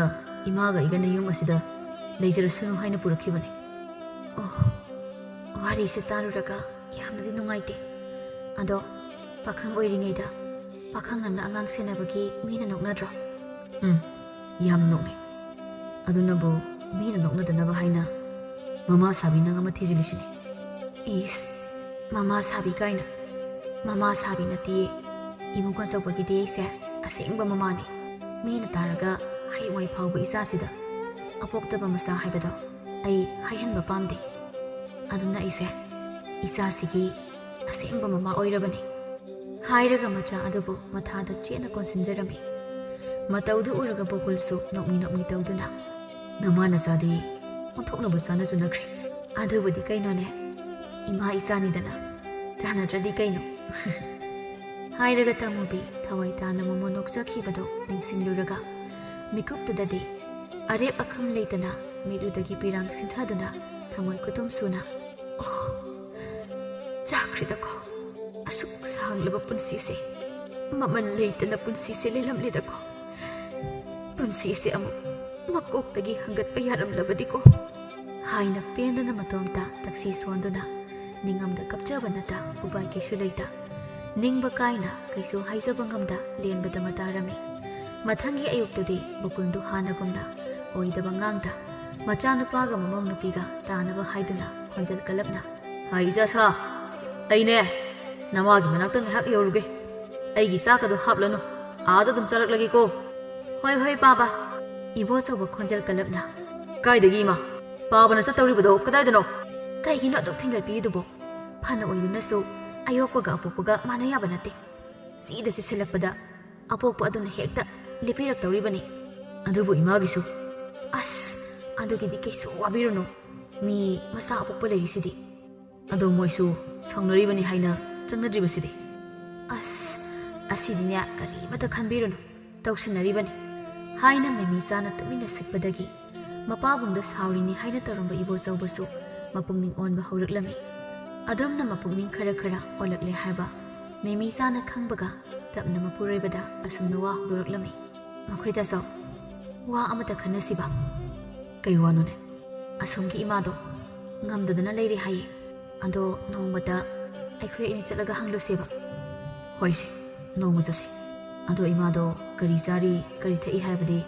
ꯏꯃꯥꯒ ꯑꯩꯒꯅ ꯌꯨꯝ ꯑꯁꯤꯗ ꯂꯩꯖꯔꯁꯅꯨ ꯍꯥꯏꯅ ꯄꯨꯔꯛꯈꯤꯕꯅꯤ꯫" "ꯑꯣ, ꯋꯥꯔꯤꯁꯦ ꯇꯥꯔꯨꯔꯒ ꯌꯥꯝꯅꯗꯤ ꯅꯨꯡꯉꯥꯏꯇꯦ꯫ ꯑꯗꯣ ꯄꯥꯈꯪ ꯑꯣꯏꯔꯤꯉꯩꯗ ꯄꯥꯈꯪ ꯅꯪꯅ ꯑꯉꯥꯡ ꯁꯦꯟꯅꯕꯒꯤ ꯃꯤꯅ ꯅꯣꯛꯅꯗ꯭ꯔꯣ?" "ꯎꯝ, ꯌꯥꯝ ꯅꯣꯛꯅꯩ꯫ ꯑꯗꯨꯅꯕꯨ ꯃꯤꯅ ꯅꯣꯛꯅꯗꯅꯕ ꯍꯥꯏꯅ ꯃꯃꯥ ꯁꯥꯕꯤ ꯅꯪ ꯑꯃ ꯊꯤꯖꯤꯜꯂꯤꯁꯤꯅꯤ꯫" "ꯏꯁ, ꯃꯃꯥ ꯁꯥꯕꯤ ꯀꯥꯏꯅ꯫ ꯃꯃꯥ ꯁꯥꯕꯤ ꯅꯠꯇꯤꯌꯦ꯫ ꯏꯕꯨꯡ ꯑꯆꯧꯕꯒꯤꯗꯤ ꯑꯩꯁꯦ ꯑꯁꯦꯡꯕ ꯃꯃꯥꯅꯤ꯫ ꯃꯤꯅ ꯇꯥꯔꯒ ꯍꯌꯦꯡꯋꯥꯏ ꯐꯥꯎꯕ ꯏꯆꯥꯁꯤꯗ ꯑꯄꯣꯛꯇꯕ ꯃꯆꯥ ꯍꯥꯏꯕꯗꯣ ꯑꯩ ꯍꯥꯏꯍꯟꯕ ꯄꯥꯝꯗꯦ꯫ ꯑꯗꯨꯅ ꯑꯩꯁꯦ ꯏꯆꯥꯁꯤꯒꯤ ꯑꯁꯦꯡꯕ ꯃꯃꯥ ꯑꯣꯏꯔꯕꯅꯤ꯫" ꯍꯥꯏꯔꯒ ꯃꯆꯥ ꯑꯗꯨꯕꯨ ꯃꯊꯥꯗ ꯆꯦꯠꯅ ꯀꯣꯟꯁꯤꯟꯖꯔꯝꯃꯤ꯫ ꯃꯇꯧꯗꯨ ꯎꯔꯒ ꯕꯣꯀꯨꯜꯁꯨ ꯅꯣꯛꯃꯤ ꯅꯣꯛꯃꯤ ꯇꯧꯗꯨꯅ, "ꯅꯃꯥ ꯅꯆꯥꯗꯤ ꯑꯣꯟꯊꯣꯛꯅꯕꯨ ꯆꯥꯟꯅ ꯆꯨꯅꯈ꯭ꯔꯦ꯫ "ꯑꯗꯨꯕꯨꯗꯤ ꯀꯩꯅꯣꯅꯦ, ꯏꯃꯥ ꯏꯆꯥꯅꯤꯗꯅ, ꯆꯥꯟꯅꯗ꯭ꯔꯗꯤ ꯀꯩꯅꯣ?" ꯍꯥꯏꯔꯒ ꯇꯥꯃꯨꯕꯤ ꯊꯋꯥꯏ ꯇꯥꯅ ꯃꯃꯣꯟ ꯅꯣꯛꯆꯈꯤꯕꯗꯣ ꯅꯤꯡꯁꯤꯡꯂꯨꯔꯒ ꯃꯤꯀꯨꯞꯇꯨꯗꯗꯤ ꯑꯔꯦꯞ ꯑꯈꯝ ꯂꯩꯇꯅ ꯃꯤꯠꯂꯨꯗꯒꯤ ꯄꯤꯔꯥꯡ ꯁꯤꯟꯊꯗꯨꯅ ꯊꯃꯣꯏ ꯈꯨꯇꯨꯝ ꯁꯨꯅ, "ꯑꯣ, ꯆꯥꯈ꯭ꯔꯦꯗꯀꯣ꯫ ꯑꯁꯨꯛ ꯁꯥꯡꯂꯕ ꯄꯨꯟꯁꯤꯁꯦ, ꯃꯃꯜ ꯂꯩꯇꯅ ꯄꯨꯟꯁꯤꯁꯦ ꯂꯦꯜꯂꯝꯂꯦꯗꯀꯣ꯫ ꯄꯨꯟꯁꯤꯁꯦ ꯑꯃꯨꯛ ꯃꯀꯣꯛꯇꯒꯤ ꯍꯪꯒꯠꯄ ꯌꯥꯔꯝꯂꯕꯗꯤꯀꯣ" ꯍꯥꯏꯅ ꯄꯦꯟꯗꯅ ꯃꯇꯣꯝꯇ ꯇꯛꯁꯤ ꯁꯣꯟꯗꯨꯅ ꯅꯤꯡꯉꯝꯗ ꯀꯞꯆꯕ ꯅꯠꯇ ꯎꯄꯥꯏ ꯀꯩꯁꯨ ꯂꯩꯇ, ꯅꯤꯡꯕ ꯀꯥꯏꯅ ꯀꯩꯁꯨ ꯍꯥꯏꯖꯕ ꯉꯝꯗ ꯂꯦꯟꯕꯗ ꯃꯇꯥꯔꯝꯃꯤ꯫ ꯃꯊꯪꯒꯤ ꯑꯌꯨꯛꯇꯨꯗꯤ ꯕꯨꯀꯨꯟꯗꯨ ꯍꯥꯟꯅꯒꯨꯝꯅ ꯑꯣꯏꯗꯕ ꯉꯥꯡꯗ, ꯃꯆꯥꯅꯨꯄꯥꯒ ꯃꯃꯧ ꯅꯨꯄꯤꯒ ꯇꯥꯅꯕ ꯍꯥꯏꯗꯨꯅ ꯈꯣꯟꯖꯦꯜ ꯀꯜꯂꯞꯅ, "ꯍꯥꯏ ꯏꯆꯥ ꯁꯥ, ꯑꯩꯅꯦ ꯅꯃꯥꯒꯤ ꯃꯅꯥꯛꯇ ꯉꯥꯏꯍꯥꯛ ꯌꯧꯔꯨꯒꯦ꯫ ꯑꯩꯒꯤ ꯆꯥꯛꯀꯗꯣ ꯍꯥꯞꯂꯅꯨ, ꯑꯥꯗ ꯑꯗꯨꯝ ꯆꯥꯔꯛꯂꯒꯦꯀꯣ꯫" "ꯍꯣꯏ, ꯍꯣꯏ, ꯄꯥꯕ꯫" ꯏꯕꯣꯆꯧꯕ ꯈꯣꯟꯖꯦꯜ ꯀꯜꯂꯞꯅ, "ꯀꯥꯏꯗꯒꯤ ꯏꯃꯥ? ꯄꯥꯕꯅ ꯆꯠꯇꯧꯔꯤꯕꯗꯣ ꯀꯗꯥꯏꯗꯅꯣ?" "ꯀꯩꯒꯤꯅꯣ ꯑꯗꯨꯛ ꯐꯤꯡꯒꯠꯄꯤꯔꯤꯗꯨꯕꯣ? ꯐꯅ ꯑꯣꯏꯗꯨꯅꯁꯨ ꯑꯌꯣꯛꯄꯒ ꯑꯄꯣꯛꯄꯒ ꯃꯥꯟꯅ ꯌꯥꯕ ꯅꯠꯇꯦ꯫ ꯁꯤꯗ ꯆꯤꯠꯁꯤꯜꯂꯛꯄꯗ ꯑꯄꯣꯛꯄ ꯑꯗꯨꯅ ꯍꯦꯛꯇ ꯂꯦꯞꯄꯤꯔꯛꯇꯧꯔꯤꯕꯅꯤ꯫" "ꯑꯗꯨꯕꯨ ꯏꯃꯥꯒꯤꯁꯨ?" "ꯑꯁ, ꯑꯗꯨꯒꯤꯗꯤ ꯀꯩꯁꯨ ꯋꯥꯕꯤꯔꯨꯅꯨ꯫ ꯃꯤ ꯃꯆꯥ ꯑꯄꯣꯛꯄ ꯂꯩꯔꯤꯁꯤꯗꯤ꯫" "ꯑꯗꯣ ꯃꯣꯏꯁꯨ ꯁꯥꯎꯅꯔꯤꯕꯅꯤ ꯍꯥꯏꯅ ꯆꯪꯅꯗ꯭ꯔꯤꯕꯁꯤꯗꯤ?" "ꯑꯁ, ꯑꯁꯤꯗꯤꯅꯦ ꯀꯔꯤꯃꯇ ꯈꯟꯕꯤꯔꯨꯅꯨ, ꯇꯧꯁꯤꯟꯅꯔꯤꯕꯅꯤ" ꯍꯥꯏꯅ ꯃꯦꯃꯤꯆꯥꯅ ꯇꯨꯃꯤꯟꯅ ꯁꯤꯛꯄꯗꯒꯤ ꯃꯄꯥꯕꯨꯡꯗ ꯁꯥꯎꯔꯤꯅꯤ ꯍꯥꯏꯅ ꯇꯧꯔꯝꯕ ꯏꯕꯣꯆꯧꯕꯁꯨ ꯃꯄꯨꯛꯅꯤꯡ ꯑꯣꯟꯕ ꯍꯧꯔꯛꯂꯝꯃꯤ꯫ ꯑꯗꯨꯝꯅ ꯃꯄꯨꯛꯅꯤꯡ ꯈꯔ ꯈꯔ ꯑꯣꯜꯂꯛꯂꯦ ꯍꯥꯏꯕ ꯃꯦꯃꯤꯆꯥꯅ ꯈꯪꯕꯒ ꯇꯞꯅ ꯃꯄꯨꯔꯣꯏꯕꯗ ꯑꯁꯨꯝꯅ ꯋꯥ ꯍꯧꯗꯣꯔꯛꯂꯝꯃꯤ꯫ "ꯃꯈꯣꯏꯗꯁꯨ ꯋꯥ ꯑꯃꯇ ꯈꯟꯅꯁꯤꯕ?" "ꯀꯩ ꯋꯥꯅꯣꯅꯦ?" "ꯑꯁꯣꯝꯒꯤ ꯏꯃꯥꯗꯣ ꯉꯝꯗꯗꯅ ꯂꯩꯔꯦ ꯍꯥꯏꯌꯦ꯫ ꯑꯗꯣ ꯅꯣꯡꯃꯇ ꯑꯩꯈꯣꯏ ꯑꯅꯤ ꯆꯠꯂꯒ ꯍꯪꯂꯨꯁꯦꯕ꯫" "ꯍꯣꯏꯁꯦ, ꯅꯣꯡꯃ ꯆꯠꯁꯦ꯫ ꯑꯗꯣ ꯏꯃꯥꯗꯣ ꯀꯔꯤ ꯆꯥꯔꯤ, ꯀꯔꯤ ꯊꯛꯏ ꯍꯥꯏꯕꯗꯤ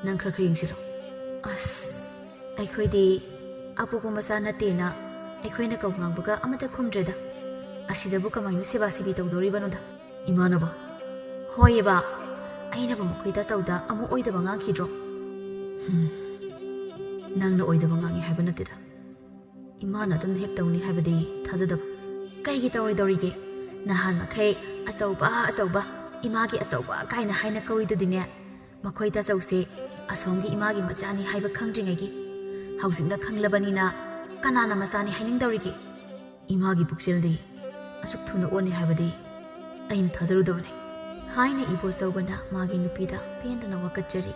ꯅꯪ ꯈꯔ ꯈꯔ ꯌꯦꯡꯁꯤꯜꯂꯣ꯫" "ꯑꯁ, ꯑꯩꯈꯣꯏꯗꯤ ꯑꯄꯣꯛꯄ ꯃꯆꯥ ꯅꯠꯇꯦꯅ ꯑꯩꯈꯣꯏꯅ ꯀꯧ ꯉꯥꯡꯕꯒ ꯑꯃꯠꯇ ꯈꯨꯝꯗ꯭ꯔꯦꯗ꯫ ꯑꯁꯤꯗꯕꯨ ꯀꯃꯥꯏꯅ ꯁꯦꯕꯥ ꯁꯤꯕꯤ ꯇꯧꯗꯣꯔꯤꯕꯅꯣꯗ?" "ꯏꯃꯥꯅꯕ?" "ꯍꯣꯏꯑꯕ, ꯑꯩꯅꯕꯨ ꯃꯈꯣꯏ ꯇꯥꯆꯧꯗ ꯑꯃꯨꯛ ꯑꯣꯏꯗꯕ ꯉꯥꯡꯈꯤꯗ꯭ꯔꯣ?" "ꯍꯨꯝ, ꯅꯪꯅ ꯑꯣꯏꯗꯕ ꯉꯥꯡꯉꯤ ꯍꯥꯏꯕ ꯅꯠꯇꯦꯗ꯫ ꯏꯃꯥꯅ ꯑꯗꯨꯝ ꯍꯦꯛ ꯇꯧꯅꯤ ꯍꯥꯏꯕꯗꯤ ꯊꯥꯖꯗꯕ꯫" "ꯀꯩꯒꯤ ꯇꯧꯔꯣꯏꯗꯧꯔꯤꯒꯦ? ꯅꯍꯥꯟ ꯃꯈꯩ ꯑꯆꯧꯕ, ꯑꯆꯧꯕ, ꯏꯃꯥꯒꯤ ꯑꯆꯧꯕ ꯀꯥꯏꯅ ꯍꯥꯏꯅ ꯀꯧꯔꯤꯗꯨꯗꯤꯅꯦ꯫ ꯃꯈꯣꯏ ꯇꯥꯆꯧꯁꯦ ꯑꯁꯣꯝꯒꯤ ꯏꯃꯥꯒꯤ ꯃꯆꯥꯅꯤ ꯍꯥꯏꯕ ꯈꯪꯗ꯭ꯔꯤꯉꯩꯒꯤ꯫ ꯍꯧꯖꯤꯛꯅ ꯈꯪꯂꯕꯅꯤꯅ ꯀꯅꯥꯅ ꯃꯆꯥꯅꯤ ꯍꯥꯏꯅꯤꯡꯗꯧꯔꯤꯒꯦ? ꯏꯃꯥꯒꯤ ꯄꯨꯛꯆꯦꯜꯗꯤ ꯑꯁꯨꯛ ꯊꯨꯅ ꯑꯣꯟꯅꯤ ꯍꯥꯏꯕꯗꯤ ꯑꯩꯅ ꯊꯥꯖꯔꯨꯗꯕꯅꯤ꯫ ꯍꯥꯏꯅ ꯏꯕꯣꯆꯧꯕꯅ ꯃꯥꯒꯤ ꯅꯨꯄꯤꯗ ꯄꯦꯟꯗꯅ ꯋꯥꯀꯠꯆꯔꯤ꯫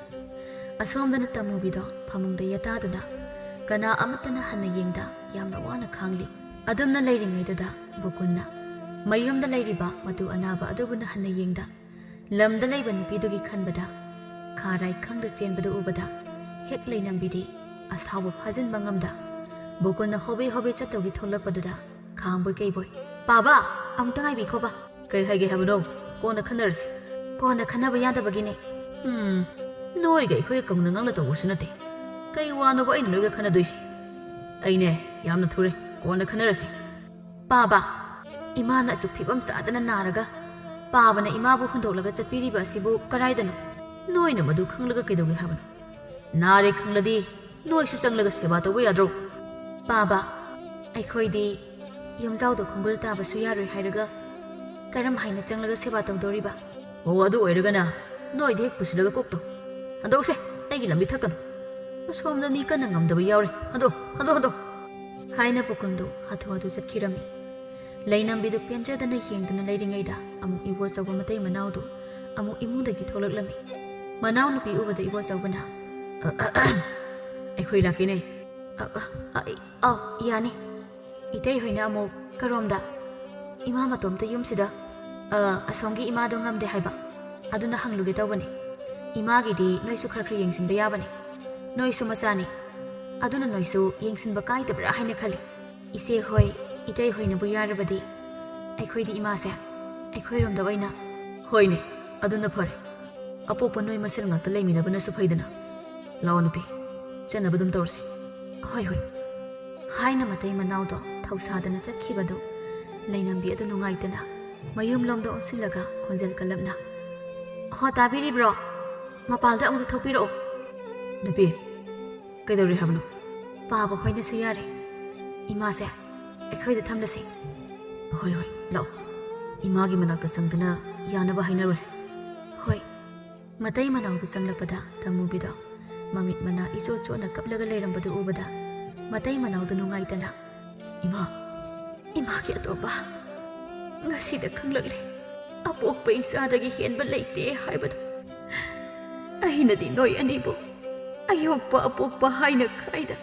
ꯑꯁꯣꯝꯗꯅ ꯇꯃꯨꯕꯤꯗꯣ ꯐꯃꯨꯡꯗ ꯌꯦꯇꯥꯗꯨꯅ ꯀꯅꯥ ꯑꯃꯠꯇꯅ ꯍꯟꯅ ꯌꯦꯡꯗ ꯌꯥꯝꯅ ꯋꯥꯅ ꯈꯥꯡꯂꯤ꯫ ꯑꯗꯨꯝꯅ ꯂꯩꯔꯤꯉꯩꯗꯨꯗ ꯕꯨꯀꯨꯟꯅ ꯃꯌꯨꯝꯗ ꯂꯩꯔꯤꯕ ꯃꯇꯨ ꯑꯅꯥꯕ ꯑꯗꯨꯕꯨꯅ ꯍꯟꯅ ꯌꯦꯡꯗ ꯂꯝꯗ ꯂꯩꯕ ꯅꯨꯄꯤꯗꯨꯒꯤ ꯈꯟꯕꯗ ꯈꯥꯔꯥꯏ ꯈꯪꯗ ꯆꯦꯟꯕꯗꯨ ꯎꯕꯗ ꯍꯦꯛ ꯂꯩꯅꯝꯕꯤꯗꯤ ꯑꯁꯥꯎꯕ ꯐꯥꯖꯤꯟꯕ ꯉꯝꯗ ꯕꯨꯀꯨꯟꯅ ꯍꯣꯕꯦ ꯍꯣꯕꯦ ꯆꯠꯇꯧꯒꯤ ꯊꯣꯛꯂꯛꯄꯗꯨꯗ ꯈꯥꯡꯕꯣꯏ ꯀꯩꯕꯣꯏ, "ꯄꯥꯕ, ꯑꯃꯨꯛꯇ ꯉꯥꯏꯕꯤꯈꯣꯕ꯫" "ꯀꯩ ꯍꯥꯏꯒꯦ ꯍꯥꯏꯕꯅꯣ? ꯀꯣꯟꯅ ꯈꯟꯅꯔꯁꯤ꯫" "ꯀꯣꯟꯅ ꯈꯟꯅꯕ ꯌꯥꯗꯕꯒꯤꯅꯦ꯫" "ꯎꯝ, ꯅꯣꯏꯒ ꯑꯩꯈꯣꯏꯒ ꯀꯧꯅ ꯉꯥꯡꯅ ꯇꯧꯕꯁꯨ ꯅꯠꯇꯦ꯫ ꯀꯩ ꯋꯥꯅꯣꯕ ꯑꯩꯅ ꯅꯣꯏꯒ ꯈꯟꯅꯗꯣꯏꯁꯦ? ꯑꯩꯅꯦ, ꯌꯥꯝꯅ ꯊꯨꯔꯦ, ꯀꯣꯟꯅ ꯈꯟꯅꯔꯁꯤ꯫" "ꯄꯥꯕ, ꯏꯃꯥꯅ ꯑꯁꯨꯛ ꯐꯤꯕꯝ ꯆꯥꯗꯅ ꯅꯥꯔꯒ ꯄꯥꯕꯅ ꯏꯃꯥꯕꯨ ꯍꯨꯟꯗꯣꯛꯂꯒ ꯆꯠꯄꯤꯔꯤꯕ ꯑꯁꯤꯕꯨ ꯀꯔꯥꯏꯗꯅꯣ? ꯅꯣꯏꯅ ꯃꯗꯨ ꯈꯪꯂꯒ ꯀꯩꯗꯧꯒꯦ ꯍꯥꯏꯕꯅꯣ? ꯅꯥꯔꯦ ꯈꯪꯂꯗꯤ ꯅꯣꯏꯁꯨ ꯆꯪꯂꯒ ꯁꯦꯕꯥ ꯇꯧꯕ ꯌꯥꯗ꯭ꯔꯣ?" "ꯄꯥꯕ, ꯑꯩꯈꯣꯏꯗꯤ ꯌꯨꯝꯖꯥꯎꯗꯣ ꯈꯣꯡꯒꯨꯜ ꯇꯥꯕꯁꯨ ꯌꯥꯔꯣꯏ ꯍꯥꯏꯔꯒ ꯀꯔꯝ ꯍꯥꯏꯅ ꯆꯪꯂꯒ ꯁꯦꯕꯥ ꯇꯧꯗꯧꯔꯤꯕ?" "ꯑꯣ, ꯑꯗꯨ ꯑꯣꯏꯔꯒꯅ ꯅꯣꯏꯗ ꯍꯦꯛ ꯄꯨꯁꯤꯜꯂꯒ ꯀꯣꯛ ꯇꯧ꯫ ꯍꯟꯗꯣꯛꯁꯦ, ꯑꯩꯒꯤ ꯂꯝꯕꯤ ꯊꯛꯀꯅꯨ꯫ ꯑꯁꯣꯝꯗ ꯃꯤ ꯀꯟꯅ ꯉꯝꯗꯕ ꯌꯥꯎꯔꯦ꯫ ꯍꯟꯗꯣꯛ, ꯍꯟꯗꯣꯛ, ꯍꯟꯗꯣꯛ꯫" ꯍꯥꯏꯅ ꯄꯨꯀꯨꯜꯗꯨ ꯍꯥꯊꯨ ꯍꯥꯊꯨ ꯆꯠꯈꯤꯔꯝꯃꯤ꯫ ꯂꯩꯅꯝꯕꯤꯗꯨ ꯄꯦꯟꯖꯗꯅ ꯌꯦꯡꯗꯨꯅ ꯂꯩꯔꯤꯉꯩꯗ ꯑꯃꯨꯛ ꯏꯕꯣꯆꯧꯕ ꯃꯇꯩ ꯃꯅꯥꯎꯗꯨ ꯑꯃꯨꯛ ꯏꯃꯨꯡꯗꯒꯤ ꯊꯣꯛꯂꯛꯂꯝꯃꯤ꯫ ꯃꯅꯥꯎꯅꯨꯄꯤ ꯎꯕꯗ ꯏꯕꯣꯆꯧꯕꯅ, "ꯑ, ꯑ, ꯑꯍꯝ, ꯑꯩꯈꯣꯏ ꯂꯥꯛꯀꯦꯅꯦ꯫" "ꯑ, ꯑ, ꯑ, ꯑꯩ, ꯑ, ꯌꯥꯅꯤ꯫" "ꯏꯇꯩ ꯍꯣꯏꯅ ꯑꯃꯨꯛ ꯀꯔꯣꯝꯗ?" "ꯏꯃꯥ ꯃꯇꯣꯝꯇ ꯌꯨꯝꯁꯤꯗ, ꯑ, ꯑꯁꯣꯝꯒꯤ ꯏꯃꯥꯗꯣ ꯉꯝꯗꯦ ꯍꯥꯏꯕ, ꯑꯗꯨꯅ ꯍꯪꯂꯨꯒꯦ ꯇꯧꯕꯅꯤ꯫ ꯏꯃꯥꯒꯤꯗꯤ ꯅꯣꯏꯁꯨ ꯈꯔ ꯈꯔ ꯌꯦꯡꯁꯤꯟꯕ ꯌꯥꯕꯅꯤ꯫ ꯅꯣꯏꯁꯨ ꯃꯆꯥꯅꯤ, ꯑꯗꯨꯅ ꯅꯣꯏꯁꯨ ꯌꯦꯡꯁꯤꯟꯕ ꯀꯥꯏꯗꯕ꯭ꯔꯥ ꯍꯥꯏꯅ ꯈꯜꯂꯤ꯫ ꯏꯆꯦ ꯍꯣꯏ, ꯏꯇꯩ ꯍꯣꯏꯅꯕꯨ ꯌꯥꯔꯕꯗꯤ ꯑꯩꯈꯣꯏꯗꯤ ꯏꯃꯥꯁꯦ ꯑꯩꯈꯣꯏꯔꯣꯝꯗ ꯑꯣꯏꯅ꯫" "ꯍꯣꯏꯅꯦ, ꯑꯗꯨꯅ ꯐꯔꯦ꯫ ꯑꯄꯣꯛꯄ ꯅꯣꯏ ꯃꯁꯦꯜ ꯉꯥꯛꯇ ꯂꯩꯃꯤꯟꯅꯕꯅꯁꯨ ꯐꯩꯗꯅ꯫ ꯂꯥꯛꯑꯣ ꯅꯨꯄꯤ, ꯆꯠꯅꯕ ꯑꯗꯨꯝ ꯇꯧꯔꯁꯤ꯫" "ꯍꯣꯏ, ꯍꯣꯏ꯫" ꯍꯥꯏꯅ ꯃꯇꯩ ꯃꯅꯥꯎꯗꯣ ꯊꯧꯁꯥꯗꯅ ꯆꯠꯈꯤꯕꯗꯨ ꯂꯩꯅꯝꯕꯤ ꯑꯗꯨ ꯅꯨꯡꯉꯥꯏꯇꯅ ꯃꯌꯨꯝꯂꯣꯝꯗ ꯑꯣꯟꯁꯤꯜꯂꯒ ꯈꯣꯟꯖꯦꯜ ꯀꯜꯂꯞꯅ, "ꯍꯣ, ꯇꯥꯕꯤꯔꯤꯕ꯭ꯔꯣ? ꯃꯄꯥꯜꯗ ꯑꯃꯨꯛꯇ ꯊꯣꯛꯄꯤꯔꯛꯑꯣ꯫" "ꯅꯨꯄꯤ, ꯀꯩꯗꯧꯔꯦ ꯍꯥꯏꯕꯅꯣ?" "ꯄꯥꯕ ꯍꯣꯏꯅꯁꯨ ꯌꯥꯔꯦ꯫ ꯏꯃꯥꯁꯦ ꯑꯩꯈꯣꯏꯗ ꯊꯝꯂꯁꯤ꯫" "ꯍꯣꯏ, ꯍꯣꯏ, ꯂꯥꯛꯑꯣ꯫ ꯏꯃꯥꯒꯤ ꯃꯅꯥꯛꯇ ꯆꯪꯗꯨꯅ ꯌꯥꯅꯕ ꯍꯥꯏꯅꯔꯨꯁꯤ꯫" "ꯍꯣꯏ꯫" ꯃꯇꯩ ꯃꯅꯥꯎꯗꯨ ꯆꯪꯂꯛꯄꯗ ꯇꯃꯨꯕꯤꯗꯣ ꯃꯃꯤꯠ ꯃꯅꯥ ꯏꯆꯣꯠ ꯆꯣꯠꯅ ꯀꯞꯂꯒ ꯂꯩꯔꯝꯕꯗꯨ ꯎꯕꯗ ꯃꯇꯩ ꯃꯅꯥꯎꯗꯨ ꯅꯨꯡꯉꯥꯏꯇꯅ, "ꯏꯃꯥ, ꯏꯃꯥꯒꯤ ꯑꯇꯣꯝꯕ, ꯉꯁꯤꯗ ꯈꯪꯂꯛꯂꯦ, ꯑꯄꯣꯛꯄ ꯏꯆꯥꯗꯒꯤ ꯍꯦꯟꯕ ꯂꯩꯇꯦ ꯍꯥꯏꯕꯗꯨ꯫ ꯑꯩꯅꯗꯤ ꯅꯣꯏ ꯑꯅꯤꯕꯨ ꯑꯌꯣꯛꯄ ꯑꯄꯣꯛꯄ ꯍꯥꯏꯅ ꯈꯥꯏꯗ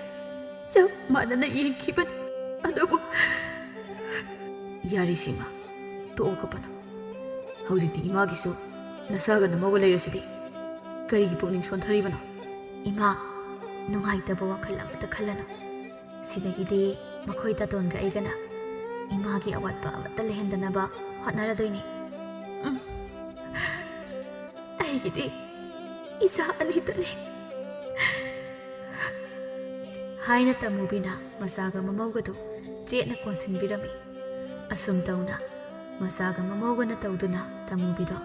ꯆꯞ ꯃꯥꯟꯅꯅ ꯌꯦꯡꯈꯤꯕꯅꯤ, ꯑꯗꯨꯕꯨ"꯫ "ꯌꯥꯔꯦ ꯁꯤꯃ, ꯇꯣꯛꯑꯣ ꯀꯞꯄꯅꯨ꯫ ꯍꯧꯖꯤꯛꯇꯤ ꯏꯃꯥꯒꯤꯁꯨ ꯅꯁꯥꯒ ꯅꯃꯧꯒ ꯂꯩꯔꯁꯤꯗꯤ꯫ ꯀꯔꯤꯒꯤ ꯄꯨꯛꯅꯤꯡ ꯁꯣꯟꯊꯔꯤꯕꯅꯣ?" "ꯏꯃꯥ, ꯅꯨꯡꯉꯥꯏꯇꯕ ꯋꯥꯈꯜ ꯑꯃꯠꯇ ꯈꯜꯂꯅꯨ꯫ ꯁꯤꯗꯒꯤꯗꯤ ꯃꯈꯣꯏ ꯇꯥꯇꯣꯟꯒ ꯑꯩꯒꯅ ꯏꯃꯥꯒꯤ ꯑꯋꯥꯠꯄ ꯑꯃꯠꯇ ꯂꯩꯍꯟꯗꯅꯕ ꯍꯣꯠꯅꯔꯗꯣꯏꯅꯤ꯫ ꯎꯝ, ꯑꯩꯒꯤꯗꯤ ꯏꯆꯥ ꯑꯅꯤꯇꯅꯤ" ꯍꯥꯏꯅ ꯇꯃꯨꯕꯤꯅ ꯃꯆꯥꯒ ꯃꯃꯧꯒꯗꯨ ꯆꯦꯠꯅ ꯀꯣꯟꯁꯤꯟꯕꯤꯔꯝꯃꯤ꯫ ꯑꯁꯨꯝ ꯇꯧꯅ ꯃꯆꯥꯒ ꯃꯃꯧꯒꯅ ꯇꯧꯗꯨꯅ ꯇꯃꯨꯕꯤꯗꯣ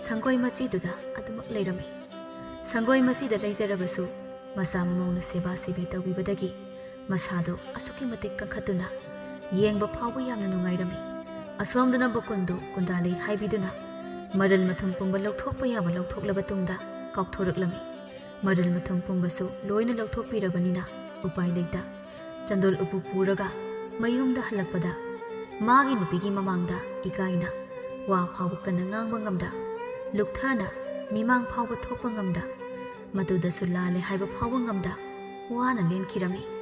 ꯁꯪꯒꯣꯏ ꯃꯆꯤꯗꯨꯗ ꯑꯗꯨꯃꯛ ꯂꯩꯔꯝꯃꯤ꯫ ꯁꯪꯒꯣꯏ ꯃꯆꯤꯗ ꯂꯩꯖꯔꯕꯁꯨ, ꯃꯆꯥ ꯃꯃꯧꯅ ꯁꯦꯕꯥ ꯁꯦꯕꯤ ꯇꯧꯕꯤꯕꯗꯒꯤ ꯃꯁꯥꯗꯨ ꯑꯁꯨꯛꯀꯤ ꯃꯇꯤꯛ ꯀꯟꯈꯠꯇꯨꯅ ꯌꯦꯡꯕ ꯐꯥꯎꯕ ꯌꯥꯝꯅ ꯅꯨꯡꯉꯥꯏꯔꯝꯃꯤ꯫ ꯑꯁꯣꯝꯗꯅ ꯕꯀꯨꯟꯗꯨ ꯀꯨꯟꯗꯥꯂꯩ ꯍꯥꯏꯕꯤꯗꯨꯅ ꯃꯔꯜ ꯃꯊꯨꯝ ꯄꯨꯝꯕ ꯂꯧꯊꯣꯛꯄ ꯌꯥꯕ ꯂꯧꯊꯣꯛꯂꯕ ꯇꯨꯡꯗ ꯀꯥꯎꯊꯣꯔꯛꯂꯝꯃꯤ꯫ ꯃꯔꯜ ꯃꯊꯨꯝ ꯄꯨꯝꯕꯁꯨ ꯂꯣꯏꯅ ꯂꯧꯊꯣꯛꯄꯤꯔꯕꯅꯤꯅ ꯎꯄꯥꯏ ꯂꯩꯇ ꯆꯟꯗꯣꯜ ꯎꯄꯨ ꯄꯨꯔꯒ ꯃꯌꯨꯝꯗ ꯍꯜꯂꯛꯄꯗ, ꯃꯥꯒꯤ ꯅꯨꯄꯤꯒꯤ ꯃꯃꯥꯡꯗ ꯏꯀꯥꯏꯅ ꯋꯥ ꯐꯥꯎꯕ ꯀꯟꯅ ꯉꯥꯡꯕ ꯉꯝꯗ, ꯂꯨꯛꯊꯅ ꯃꯤꯃꯥꯡ ꯐꯥꯎꯕ ꯊꯣꯛꯄ ꯉꯝꯗ, ꯃꯗꯨꯗꯁꯨ ꯂꯥꯜꯂꯦ ꯍꯥꯏꯕ ꯐꯥꯎꯕ ꯉꯝꯗ ꯋꯥꯅ ꯂꯦꯟꯈꯤꯔꯝꯃꯤ꯫